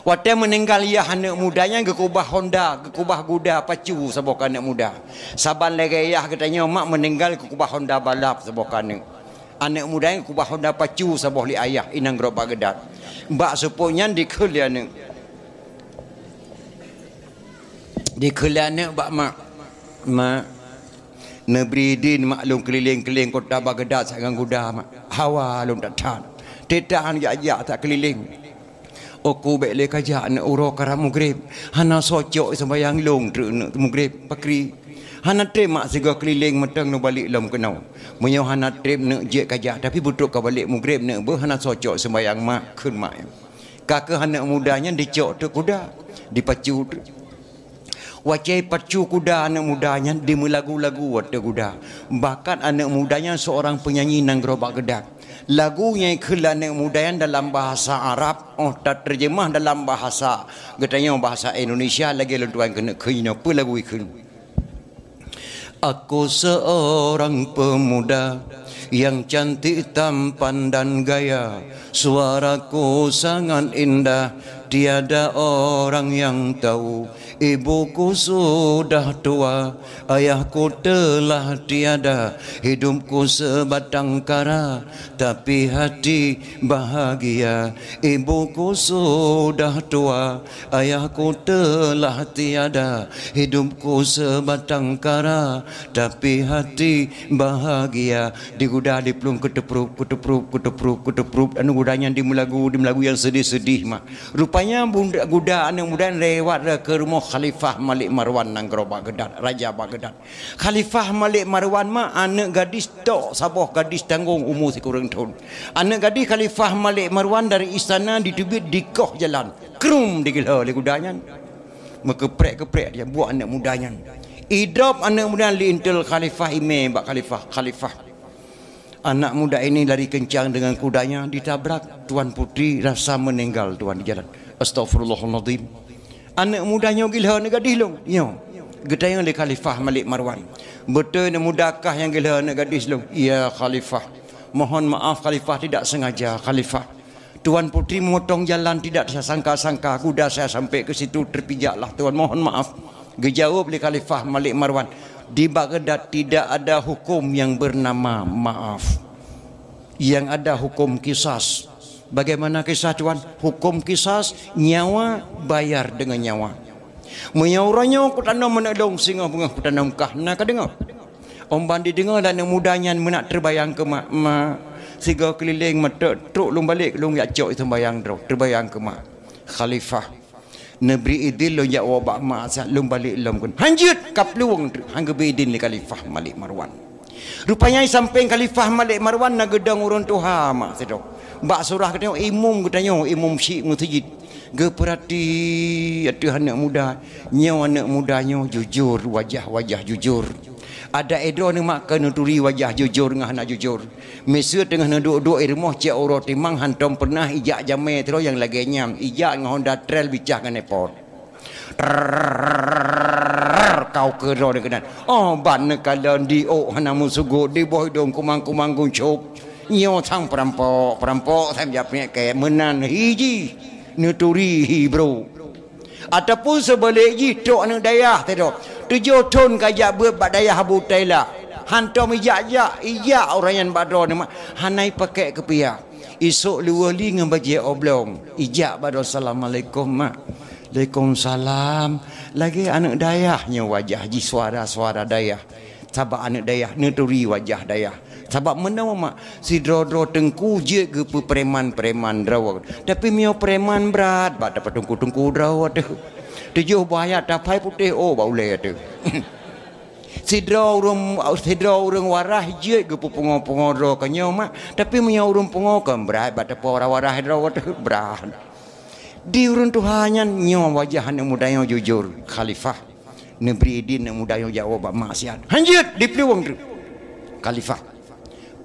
Watèe meuninggai yah aneuk muda nyan geukeubah honda, geukeubah guda pacu saboh keu aneuk muda. Saban lagèe yah geutanyoe mak meuninggai geukeubah honda balap saboh keu aneuk. Aneuk muda nyan geukeubah honda pacu saboh lé ayah inong groe Baghdad. Bak seupôt nyan dikheun lé aneuk. Dikheun lé aneuk bak mak, "Mak, neubri idin mak lôn keulileng-keuleng kota Baghdad sagai guda mak. Hawa lôn that-that. Teutak han jak-jak that keulileng." "Uku bèk lé kajak aneuk, uroe karab mugreb. Hana soe cok seumayang lôn treuk neuk mugreb pakri. Hana trép mak sigoe keulileng mantong neubalek lom keunoe. Meunyoe hana trép neuk jeuet kajak, tapi beutrok ka balek mugreb neuk beuh hana soe cok seumayang mak," kheun mak. Ka keuh aneuk muda nyan dicok teuk kuda, dipacu teuk. Watèe pacu kuda aneuk muda nyan dimeulagu-lagu watèe kuda. Bahkan aneuk muda nyan seorang penyanyi nanggroe Baghdad. Lagu nyang ikheun lé aneuk muda nyan dalam bahasa Arab, óh tateurjeumah dalam bahasa geutanyoe bahasa Indonesia lagèe lôn tuan keuneuk kheun inoe peue lagu ikheun. Aku seorang pemuda yang cantik tampan dan gaya. Suaraku sangat indah, tiada orang yang tahu. Ibuku sudah tua, ayahku telah tiada. Hidupku sebatang kara, tapi hati bahagia. Ibuku sudah tua, ayahku telah tiada. Hidupku sebatang kara, tapi hati bahagia. Diguda diplueng keuteuprop, keuteuprop, keuteuprop, keuteuprop. Aneuk muda nyan dimeulagu, dimeulagu nyang seudeh-seudeh mak. Rupanya bunda, guda aneuk muda nyan lewat keu rumoh Khalifah Malik Marwan nanggroe Baghdad, Raja Baghdad. Khalifah Malik Marwan mak aneuk gadis tok saboh, gadis tanggong umu sikureueng thon. Aneuk gadis Khalifah Malik Marwan dari istana diteubiet dikoh jalan. Krum digeulhö lé guda nyan. Meukeuprek-keuprek dia buet aneuk muda nyan. Idrop aneuk muda nyan lé intel Khalifah, imé bak Khalifah, "Khalifah, anak muda ini lari kencang dengan kudanya, ditabrak Tuan Putri rasa meninggal Tuan di jalan." Astaghfirullahalazim. Aneuk muda nyoe geulhö aneuk gadis lôn. Nyoe. Geutanyong lé Khalifah Malik Marwan. Beutôi aneuk muda kah nyang geulhö aneuk gadis lôn? Iya Khalifah. Mohon maaf Khalifah, tidak sengaja Khalifah. Tuan Putri memotong jalan tidak saya sangka-sangka, kuda saya sampai ke situ terpijaklah Tuan, mohon maaf. Geujaweueb lé Khalifah Malik Marwan, di Baghdad tidak ada hukum yang bernama maaf. Yang ada hukum kisas. Bagaimana kisas Tuan? Hukum kisas, nyawa bayar dengan nyawa. Meunyoe uroe nyoe kutanom aneuk lôn singoh beungoh kutanom kah, na kadeungoe. Óh ban dideungoe lé aneuk muda nyan meunan teubayang keu mak, "Mak, Sigoe keulileng meuteuk, trok lôn balek, lôn jak cok i seumbahyang droe, teubayang keu mak. Khalifah, neubri idin lôn jak woe bak mak siat, lôn balek lom keunoe. Hanjeuet, ka plueng treuk, han geubri idin lé Khalifah Malik Marwan. Rupanya i sampéng Khalifah Malik Marwan na geudong ureuëng tuha mak sidroe. Bak surah geutanyoe, imum geutanyoe, imum syik meuseujid. Geupeurati ateueh aneuëk muda. Nyoe aneuëk muda nyoe jujur, wajah-wajah jujur. Adak droeneuh mak ka neuturi wajah jujur ngon hana jujur. Miseue teungoh neuduek-duek i rumoh cit uroe timang, hántom peureunah ijak jamé sidroe nyang lagée nyan, ijak ngon Honda Trail bicah ngon epot. Trrrr, kau keudroe keunan. Oh, ban neukalon di ôk hana meusugot, di boh idong kumang-kumang guncôb. Nyoe sang peurampok, peurampok sang jak peunyakét meunan hi jih. Neuturi hi brôk. Ataupun seubalek jih, trok aneuëk dayah sidroe. Tujoh thon ka jak beuet bak dayah Abu Taila. Hántom ijak-jak, ijak ureuëng nyan bak droeneuh mak. Hana ipakék keupiah. Isok luweuh li ngon bajée oblong. Ijak bak droe, "Assalamualaikum, Mak." "Waalaikumsalam." Lagée aneuëk dayah nyoe wajah jih, suara-suara dayah. Sabab aneuëk dayah neuturi wajah dayah. Sabab meunoe mak, sidroe-droe teungku jeuet geupeu preman-preman droe. Tapi meunyoe preman brat, bak tapeuteungku-teungku droe teuh. Tujoh boh ayat taphai putéh, oh, bak ulée teuh. Sidroe ureuëng, sidroe ureuëng waras jeuet geupeu pungo-pungo droe keunyoe mak. Tapi meunyoe ureuëng pungo kon brat, bak tapeu waras-waras droe teuh brat. Di ureuëng tuha nyan, nyoe wajah aneuëk muda nyoe jujur, Khalifah. Neubri idin aneuëk muda nyoe jak woe bak mak siat. Hanjeuet, di plueng treuk. Khalifah.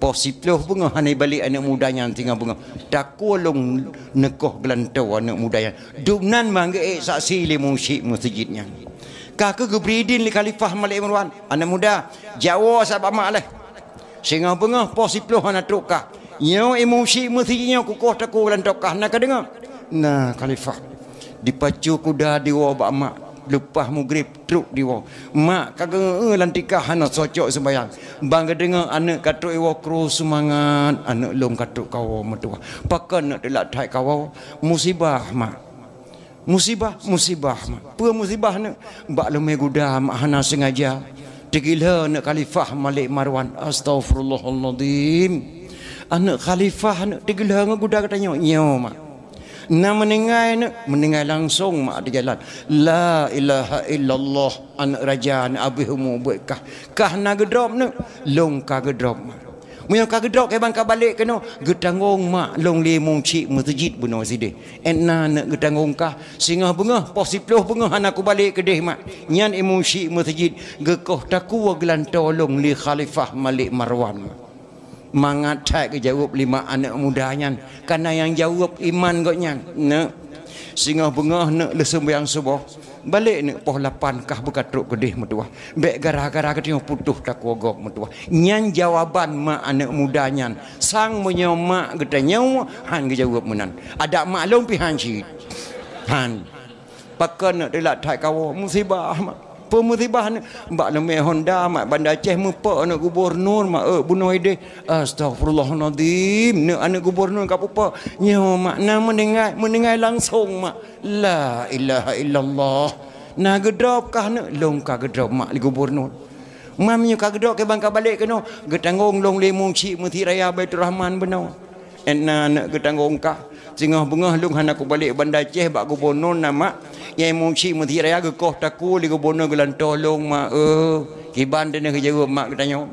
Poh siplôh beungoh hana ibalek aneuëk muda nyan singoh beungoh. Takue lôn neukoh geulantoe aneuëk muda nyan. Dum nan manggeuék saksi lé imum syik meuseujid nyan. Ka kheueh geubri idin lé Khalifah Malik Marwan, "Aneuëk muda, jak woe siat bak mak lé." Singoh beungoh poh siplôh hana trok kah. Nyoe imum syik meuseujid nyoe kukoh takue geulantoe kah, na kadeungoe? Na, Khalifah. Dipacu kuda diwoe bak mak, leupah mugreb trok diwoe. Mak ka geu-eu lam tika hana soe cok seumbahyang. Ban geudeungoe aneuëk ka trok iwoe, krue seumangat, "Aneuëk lôn ka trok kawoe meutuwah." "Pakon aneuëk teulat that kawoe?" "Musibah, Mak." "Musibah, musibah, Mak." "Peue musibah aneuëk?" "Bak leumé guda, Mak, hana seungaja teugiloe aneuëk Khalifah Malik Marwan." "Astaghfirullahaladzim. Aneuëk Khalifah aneuëk teugiloe ngon guda geutanyoe?" "Nyoe, Mak." "Na meuninggai aneuëk?" "Meuninggai langsong, Mak, di jalan." "La ilaha illallah, aneuëk raja aneuëk abéh umu beuet kah. Kah na geudrob aneuëk?" "Lôn ka geudrob, Mak." "Meunyoe ka geudrob, kiban ka balek keunoe?" "Geutanggong, Mak, lôn lé imum syik meuseujid bunoe sideh." "Ét na aneuëk geutanggong kah, singoh beungoh poh siplôh beungoh hana kubalek keudeh, Mak. Nyan imum syik meuseujid geukoh takue geulantoe lôn lé Khalifah Malik Marwan, Mak." Mangat that geujaweueb lé mak aneuëk muda nyan, kana nyang jaweueb iman gobnyan. "Neuk, singoh beungoh neuk lheueh seumbahyang suboh, balek neuk poh lapan kah beukatrok keudeh meutuwah. Bék gara-gara geutanyoe putôh takue gob meutuwah." Nyan jawaban mak aneuëk muda nyan. Sang meunyoe mak geutanyoe han geujaweueb meunan. Adak mak lôn pih han cit. Han. "Pakon neuk teulat that kawoe?" "Musibah, Mak." "Peue musibah aneuëk?" "Bak leumé Honda, Mak, Banda Aceh meupok aneuëk gubunur, Mak, eu, bunoe ideh." "Astaghfirullahaladzim, neuk aneuëk gubunur ka pupok?" "Nyoe, Mak, na meuninggai, meuninggai langsong, Mak." "La ilaha illallah. Na geudrob kah aneuëk?" "Lôn ka geudrob, Mak, lé gubunur." "Man meunyoe ka geudrob, kiban ka balek keunoe?" "Geutanggong lôn lé imum syik Meuseujid Raya Baiturrahman bunoe." "Ét na aneuëk geutanggong kah. Singoh beungoh lôn hana kubalek Banda Aceh bak gubunur na, Mak. Nyang imum syik Meuseujid Raya geukoh takue lé gubunur geulantoe lôn, Mak, eu." Kiban teuneuh geujaweueb mak geutanyoe.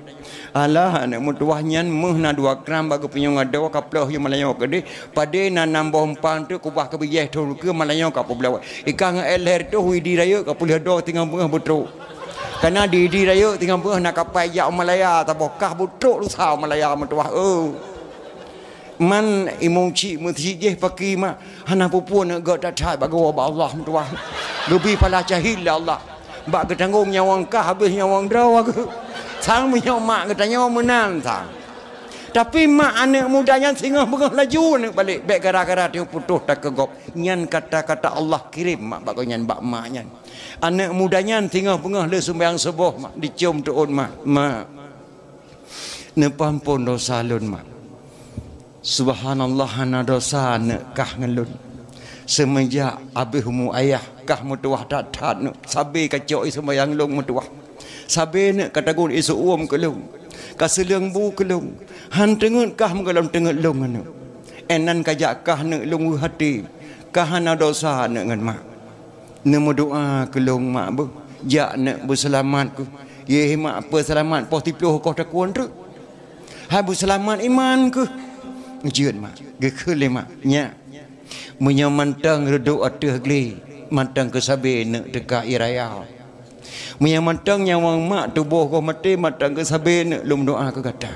Alah, aneuëk meutuwah nyan méuh na dua kram bak geupeunyong adoe, ka ploh yue malanyoe keudeh. Padé na nam boh umpang teuk kubah keu bijéh thon keue malanyoe ka peublawa. Ikan ngon éh lhèe tôh Idi Rayeuk ka peulheueh doe singoh beungoh beutrok. Kana di Idi Rayeuk singoh beungoh na kapai jak u Malaya, saboh kah beutrok lusa u Malaya meutuwah, eu. Man imum syik Meuseujid jih paki mak, hana peue-peue neuk gok that-that bak geuwoe bak Allah meutuwah. Geubri phala syahid lé Allah. Bak geutanggong nyawöng kah habéh nyawöng droe geuh. Sang meunyoe mak geutanyoe meunan sang. Tapi mak aneuëk muda nyan singoh beungoh laju aneuëk balek, bék gara-gara teuk putôh takue gob. Nyan kata-kata Allah kirém mak bak gobnyan, bak mak nyan. Aneuëk muda nyan singoh beungoh lheueh seumbahyang suboh mak, dicôm teuôt mak, "Mak, neupeuampôn dosa lôn, Mak." "Subhanallah, hana dosa aneuëk kah ngon lôn. Seumeujak abéh umu ayah kah meutuwah that-that neuk, sabé kacok ie seumbahyang lôn meutuwah. Sabé neuk ka tagun ie seu-uem keu lôn. Ka seuleueng bu keu lôn, han teungeut kah meugohlom teungeut lôn aneuk. Inan ka jak kah aneuk lôn weueh até, ka hana desya aneuk ngon mak. Neumeudoá keu lôn mak beuh, jak aneuk beuseulamat keuh. Yeh mak, peue seulamat poh siplôh koh takue treuk. Hai beuseulamat iman keuh. Jeuet mak, geukheun lé mak, nyak. Meunyoe mantong reudok ateueh glé, mantong keusabe neuk teuka ie raya. Meunyoe mantong nyawöng mak tuboh goh maté, mantong keusabe neuk lôn meudoá keu gata.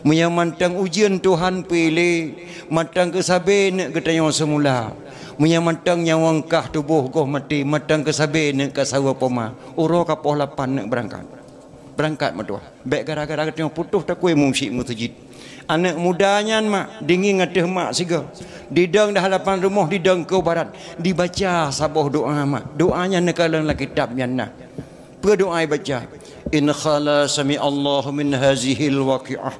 Meunyoe mantong ujeuen Tuhan piléh, mantong keusabe neuk geutanyoe seumula. Meunyoe mantong nyawöng kah tuboh goh maté, mantong keusabe neuk ka saweue poma. Uroe ka poh lapan neuk beurangkat. Beurangkat meutuah. Bék gara-gara geutanyoe putôh takue meusyik meuseujid. Aneuk muda nyan mak, dingieng ateueh mak sigoe. Didong di hadapan rumoh, didong keu barat. Dibaca saboh doá mak. Doá nyan neukalon lam kitab nyan na. Peue doá ibaca? In qala sami'allahu min hazihil waqi'ah,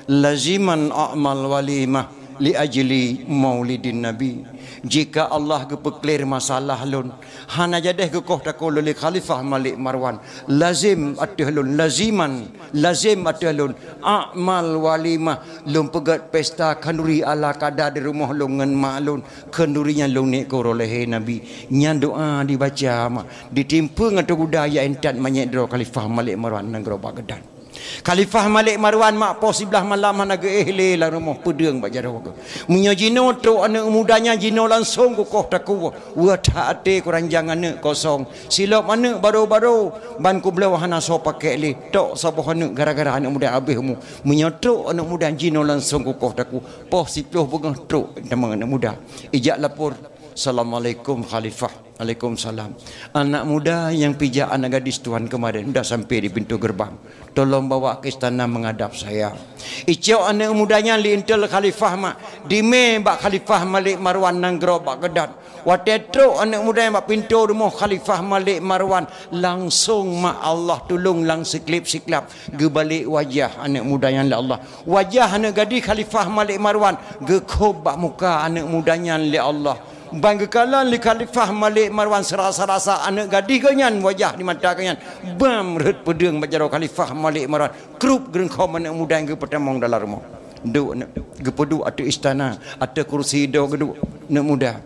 laziman a'mal walimah li ajli maulidin nabi. Jika Allah geupeuklir masalah lôn, hana jadeh geukoh takue lôn lé Khalifah Malik Marwan, lazim ateueh lôn, laziman, lazim ateueh lôn, a'mal walimah, lôn peugét pesta khanduri ala kada di rumoh lôn ngon mak lôn, khanduri nyan lôn niet keu uroe lahé Nabi. Nyan doá dibaca mak, ditimpeue ngon teuguda jak intat manyét droe Khalifah Malik Marwan nanggroe Baghdad. Khalifah Malik Marwan mak poh siblaih malam hana geuéh lé lam rumoh, peudeueng bak jaroe geuh. Meunyoe jinoe trok aneuk muda nyan, jinoe langsong kukoh takue. Weueh that até kuranjang aneuk kosong. Silop aneuk baro-baro, ban kubloe hana soe pakék lé. Tok saboh aneuk gara-gara aneuk muda habéh umu. Meunyoe trok aneuk muda, jinoe langsong kukoh takue. Poh siplôh beungoh trok teuma aneuk muda. Ijak lapor, "Assalamualaikum Khalifah." "Waalaikumsalam." "Anak muda nyang pijak anak gadis tuan kemarin sudah sampai di pintu gerbang. Tolong bawa ke istana menghadap saya." Icok aneuk muda nyan lé intel Khalifah mak, dimé bak Khalifah Malik Marwan nanggroe Baghdad. Watée trok aneuk muda nyan bak pintoe rumoh Khalifah Malik Marwan, langsong mak Allah tulông lam siklab-siklab geubalek wajah aneuk muda nyan lé Allah. Wajah aneuk gadis Khalifah Malik Marwan geukhôb bak muka aneuk muda nyan lé Allah. Ban geukalon lé Khalifah Malik Marwan, seurasa-rasa aneuk gadis geuh nyan wajah di mata geuh nyan. Bam rhot peudeueng bak jaroe Khalifah Malik Marwan. Krup geureukhom aneuk muda nyang geupeutamong dalam rumoh. Duek aneuk, geupeuduek ateueh istana, ateueh kursi do geuduek aneuk muda.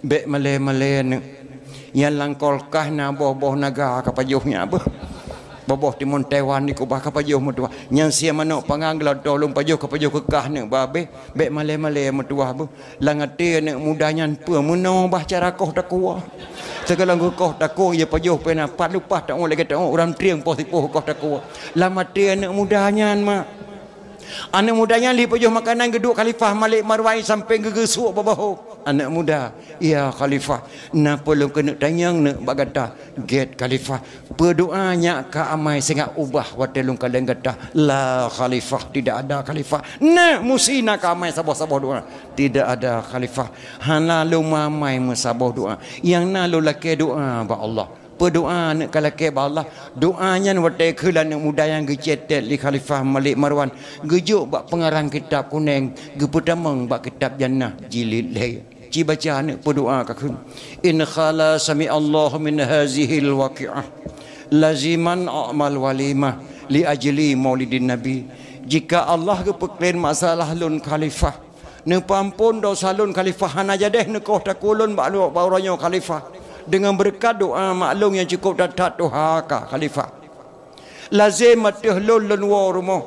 Bék malée-malée aneuk. Nyang lam kulkas na boh-boh naga ka pajoh nyan beuh. Boh-boh timun Taiwan dikeubah ka pajoh meutuah. Nyang sie manok panggang geulantoe lôn pajoh ka pajoh keu kah aneuk babeh. Bék malée-malée meutuah beuh. Lam até aneuk muda nyan peue meunoe bah cara koh takue. Sigohlom geukoh takue, ia pajoh pena pat lupah taoh lagée taoh ureuëng trieng poh sipoh koh takue. Lam até aneuk muda nyan mak. Aneuk muda nyan lheueh pajoh makanan geuduek Khalifah Malik Marwan sampéng geugeusuek bak bahô. Aneuk muda, "Ya Khalifah, na peue lôn keuneuk tanyong neuk bak gata?" "Gét Khalifah." "Peue doá nyak ka amai singoh ubah watée lôn kalon gata?" "La Khalifah, tidak ada Khalifah." "Na musi na ka amai saboh-saboh doá?" "Tidak ada Khalifah." "Hana lôn mamai meusaboh doá. Nyang na lôn lakée doá bak Allah." "Peue doá neuk ka lakée bak Allah?" Doá nyan watée kheun aneuk muda nyang geucetet lé Khalifah Malik Marwan, geujok bak peungarang kitab kunéng, geupeutamong bak kitab Jannah jilid lhée. Ci baca aneuk peue doá ka kheun. "In khala sami Allahu min hazihil waqi'ah, laziman a'mal walimah li ajli maulidin Nabi." Jika Allah geupeukleuen masalah lôn Khalifah, neupeuampon dosa lôn Khalifah, hana jadeh neukoh takue lôn bak, bak uroe nyoe Khalifah. Deungon beureukat doá mak lôn nyang cukôp that-that tuha ka Khalifah. Lazem ateueh lôn, lôn woe rumoh.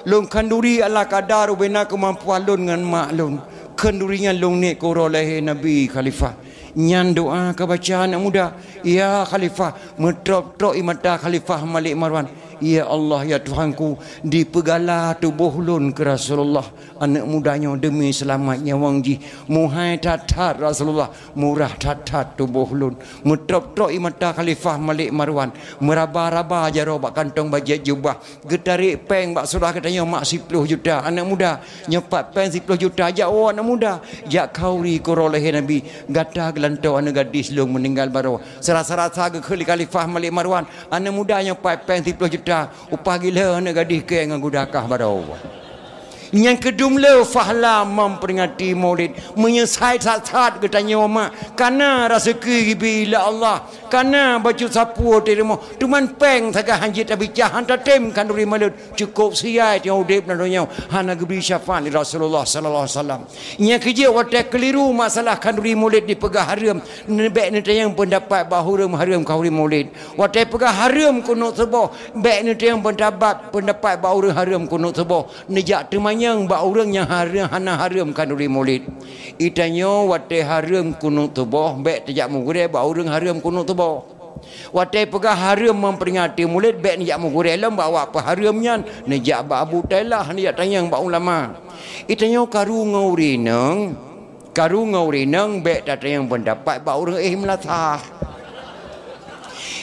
Lôn khanduri ala kadar ubena keumampuan lôn ngon mak lôn. Khanduri nyan lôn niet keu uroe lahé Nabi Khalifah. Nyan doá ka baca aneuk muda. Ya Khalifah, meutrok-trok ie mata Khalifah Malik Marwan. Ya Allah, ya Tuhanku, dipeugala tuboh lôn keu Rasulullah. Aneuk muda nyoe deumi seulamat nyawöng jih, muhai that-that Rasulullah, murah that-that tuboh lôn. Meutrok-trok ie mata Khalifah Malik Marwan, meuraba-raba jaroe bak kantong bajét jubah, geutarek péng bak seurah geutanyoe mak siploh juta. Aneuk muda, nyoe pat péng siploh juta, jak woe aneuk muda, jak khanduri keu uroe lahé Nabi. Gata geulantoe aneuk gadis lôn meuninggai baroe. Seurasa-rasa geukheun lé Khalifah Malik Marwan, aneuk muda nyoe pat péng siploh juta, upah gila aneuk gadis keu ngon guda kah baroe. Nyang keudum le fahla memperingati Maulid. Meunyoe sai that-that geutanyoe mak, kana raseuki geubri lé Allah, kana bacut sapeue teurimong, teuma péng sagai hanjeuet tabicah, han tatem khanduri Maulid. Cukôp siai teungoh udeb na donya, hana geubri syafaat lé Rasulullah sallallahu alaihi wasallam. Nyang keujeuet watée keuliru masalah khanduri Maulid dipeugah hareuem, bèk neutanyong peundapat bak ureuëng hareuem khanduri Maulid. Watée peugah hareuem keuneuk suboh, bèk neutanyong peundapat, peundapat bak ureuëng hareuem keuneuk suboh. Neujak teumanyong bak ureuëng nyang hareuem, hana hareuem khanduri Maulid. Geutanyoe watée hareuem keuneuk suboh, bèk tajak meugurée bak ureuëng hareuem keuneuk suboh. Watée peugah hareuem memperingati Maulid, bèk neujak meugurée lom bak awak peuhareuem nyan, neujak bak Abu Tailah, neujak tanyong bak ulama. Geutanyoe karu ngon ureuëng inong, karu ngon ureuëng inong bèk tatanyong peundapat bak ureuëng éh meulasah.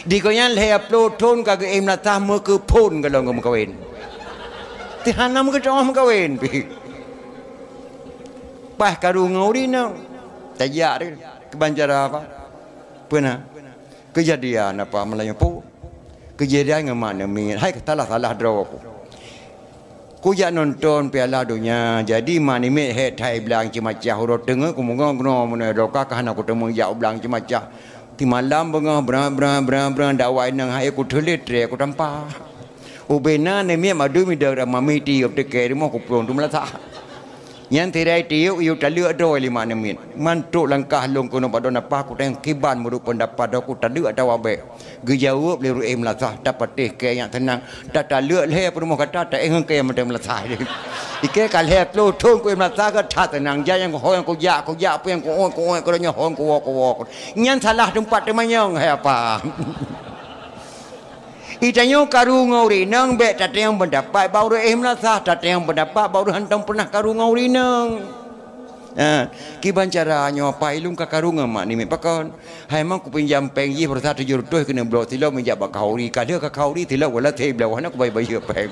Di gobnyan lhèe ploh thon ka geuéh meulasah meukeuphon gohlom geumeukawen. Teuhana meukeudroe meukawen pih. Paih karu ngon ureuëng inong. Tajak deh keu bancara apa? Peuna? Keujadian apa meulayeue pu? Keujadian ngon mak namiet. Hai salah-salah droe ku. Kujak nonton Piala Donya. Jadi mak namiet hék that blang ceumacah uroe teungeut kumeugoe keunoe meunoe droe ka hana kuteumé jak u blang ceumacah. Timalam beungoh bra bra bra bra dakwah inong hai kuteulet tré kutampa. Ubena namiet madum idong ram mami tiep teuke rumoh kuplueng tu meulasah. Nyan tirai tiep yue taleuek droe lima namiet. Mantok langkah lôn keunoe bak droe napa kuteng kiban meureuek peundapat droe kutaleuek atawa bèk. Geujaweueb lé ureuëng éh meulasah tapatéh kée nyang teunang. Tataleuek lhèe peurumoh gata taéh ngon kée mantong meulasah. Ikée ka lhèe ploh thon kuéh meulasah gata teunang. Jak nyang kuhôi nyang kujak kujak peue nyang kuôt kuôt keudroe nyoe hôi kuwoe kuwoe. Nyan salah teumpat teumanyong hai apa. Geutanyoe karu ngon ureuëng inong bèk tatanyong peundapat bak ureuëng éh meulasah, tatanyong peundapat bak ureuëng hántom peunah karu ngon ureuëng inong. Ha, kiban cara nyoe apa ilung ka karu ngon mak namiet pakon. Hai mang kupinjam péng jih baroesa tujoh reutôh keuneuk bloe silop meujak bak khanduri. Ka lheueh ka khanduri silop wala thé bloe hana kubayeue-bayeue péng.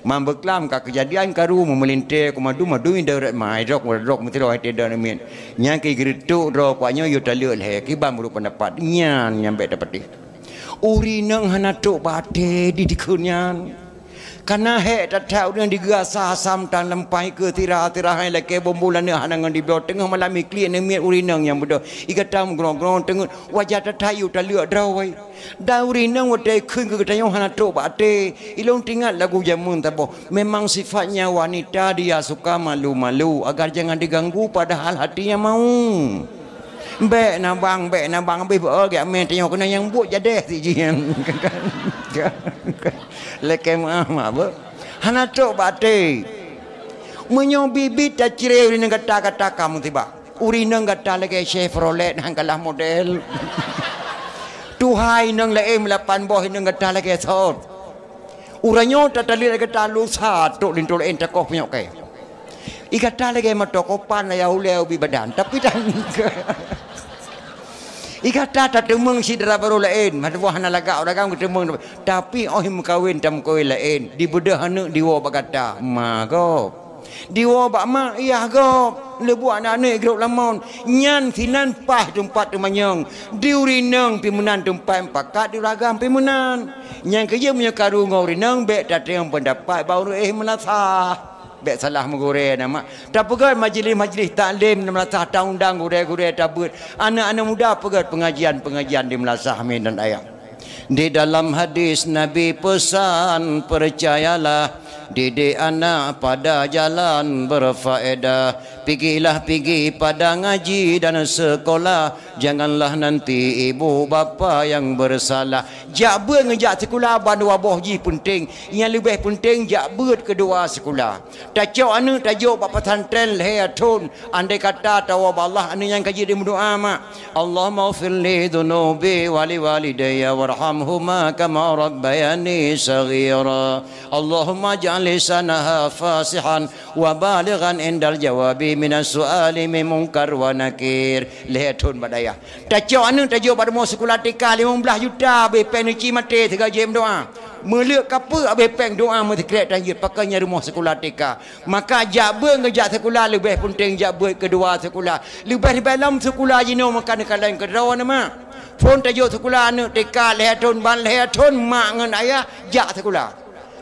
Mang beuklam ka keujadian karu meumeulintée kumadu-madu idong rat mai drok drok meusidroe hai teuh idong namiet. Nyang keu geureutok droe kuat nyoe yue taleuek lhèe kiban meureuek peundapat. Nyan nyang bèk tapatéh. Ureuëng inong hana trok bak até di dikheun nyan. Kana hék that-that ureuëng digeurasa asam tan lampai keu sira-sira hai lakée bumbu laneuk hana ngon dibloe teungoh malam iklik namiet ureuëng inong nyang beudôh. Igata meugrong-grong teungeut wajah that-that yue taleuek droe. Dan ureuëng inong watée kheun keu geutanyoe hana trok bak até. Ilôn teuingat lagu jameun saboh. Memang sifatnya wanita dia suka malu-malu agar jangan diganggu padahal hatinya mau. Bèk na bang, bèk na bang, abéh beuo gét amé tanyoe keunan nyang buet jadéh si jih. Lakée meuah mak beuh. Hana trok bak até. Meunyoe bit-bit tacre ureuëng gata-gata ka musibah. Ureuëng inong gata lagée Chevrolet han kalah model. Tuha inong laén meulapan boh inong gata lagée sot. Uroe nyoe tataleuek gata lusa trok linto laén takoh punyok kée. Igata lagée meutokopan aya ulée ubit badan, tapi tan. Igata tateumeung syedara barô laén, meutuwah hana lagak ureuëng agam geuteumeung, tapi óh meukawen tameukawen laén, dibeudôh aneuëk diwoe bak gata, ma gob. Diwoe bak mak, yah gob. Leubuak aneuëk-aneuëk grob lamon. Nyan sinan paih teumpat teumanyong. Di ureuëng inong pih meunan teumpat pakat di ureuëng agam pih meunan. Nyang keujeuet meunyoe karu ngon ureuëng inong bèk tateueng peundapat bak ureuëng éh meulasah. Bèk salah meugurée na mak. Tapeugét majelis-majelis taklim na meulasah taundang gurée-gurée tabeuet. Aneuëk-aneuëk muda peugét peungajian-peungajian di meulasah minan ayah. Di dalam hadis Nabi pesan, percayalah, didik anak pada jalan berfaedah. Pigilah pigi pada ngaji dan sekolah. Janganlah nanti ibu bapa yang bersalah. Jak beuet ngeujak sikula bandua boh jih peunteng. Nyang leubeh peunteng jak beuet keudua sikula. Tacok aneuëk tajok bak pesantren lhèe thon. Andai kata tawoe bak Allah, aneuëk nyan ka jeuet dimeudoa mak. Allahumma ighfir li dzunubi wa li walidayya warhamhuma kama rabbayani shaghira. Allahumma ij'al lisanaha fasihan wa balighan indal jawabi minas su'ali min munkar wa nakir. Lhèe thon bak dayah. Tacok aneuëk tajok bak rumoh sikula T K limong blaih juta, abéh péng neuci maté sigoe jeuet meudoa. Meuleuek kapeue abéh péng doa meusikrek tan jeuet pakon nyang rumoh sikula T K. Maka jak beuet ngon jak sikula leubeh peunteng jak beuet keudua sikula. Leubeh-leubeh lom sikula jinoe meukan kaleng keudroe na mak. Phon tajok sikula aneuëk T K lhèe thon ban lhèe thon mak ngon ayah jak sikula.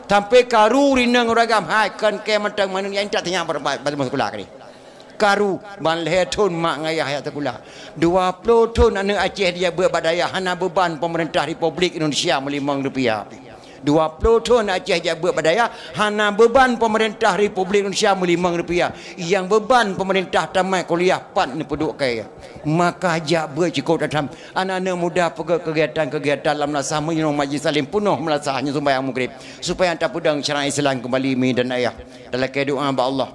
Sampai karu rineng uragam hai kon ke mantong manun yang tak tanya pada pada sekolah kali. Karu ban lhèe thon mak ngayah ya sekolah. Dua puluh thon aneuk Aceh dia buat badaya hana beban pemerintah Republik Indonesia melimong rupiah. Dua puluh thon Aceh jak beuet bak dayah, hana beban pemerintah Republik Indonesia meulimong rupiah. Yang beban pemerintah tamat kuliah pat neupeuduek kaya. Maka jak beuet cukôp tatham. Aneuk-aneuk muda peugöt kegiatan-kegiatan lam meunasah meunyoe majlis taklim peunoh meunasah nyoe sumbayang maghrib. Supaya tapeudong syariat Islam kembali mi dan ayah. Talakée doa bak Allah.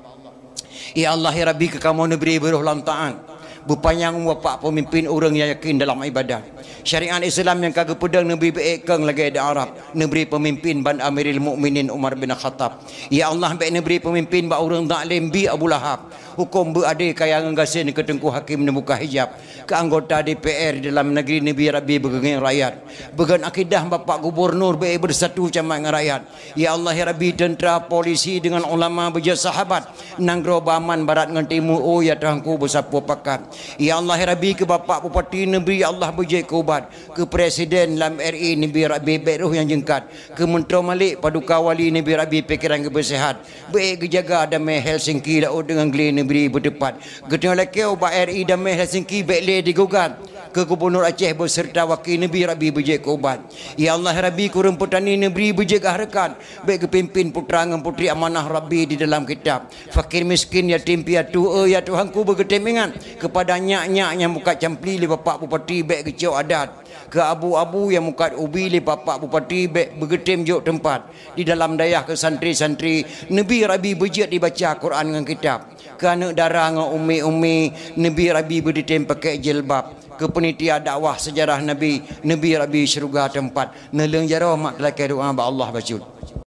Ya Allah, ya Rabbi, keu kamoe neubri beuroh lam taat. Beupanyang umur bapak pemimpin ureuëng nyang yakin dalam ibadah. Syariat Islam nyang ka geupeudong neubri beuék kong lagée di Arab. Neubri pemimpin ban Amiril Mukminin Umar bin Khattab. Ya Allah, bék neubri pemimpin bak ureuëng zalim bi Abu Lahab. Huköm beuadé kaya ngon gasien keu Teungku Hakim neubuka hijab. Keu anggota D P R di dalam negeri neubri Rabbi beugeungieng rakyat. Beugon akidah bapak gubernur bék beusatu camat ngon rakyat. Ya Allah, ya Rabbi, tentera, polisi deungon ulama beujeuet sahabat. Nanggroe beuaman barat ngon timu, oh ya Tuhanku, beusapeue pakat. Ya Allah, ya Rabbi, keu Bapak Bupati neubri, ya Allah, beujeuet keu ubat. Keu presiden lam R I neubri Rabbi bék roh nyang jeungkat. Keu Meuntroe Malik, Paduka Wali neubri Rabbi pikeran geuh beuseuhat. Bék geujaga damé Helsinki laôt deungon glé neubri beuteupat. Geutanyoe lakée ubak R I damé Helsinki bék lé digugat. Keu Gubunur Aceh beuseurta waki neubri Rabbi beujeuet keu ubat. Ya Allah, ya Rabbi, keu ureuëng peutani neubri beujeuet keu hareukat. Bék geupimpin putra ngon putri amanah Rabbi di dalam kitab. Fakir miskin, yatim piatu, eh, ya Tuhanku, beugeutem ingat keupada nyak-nyak nyang mukat campli lé Bapak Bupati bék geucok adat. Keu abu-abu nyang mukat ubi lé Bapak Bupati bék beugeutem jok teumpat. Di dalam dayah keu santri-santri, neubri Rabbi beujeuet dibaca Quran ngon kitab. Keu aneuk dara ngon umi-umi, neubri Rabbi beudeutem pakai jilbab. Keu peunitia dakwah sejarah Nabi, neubri Rabbi syeuruga teumpat. Neuleueng jaroe mak talakée doa bak Allah bacut.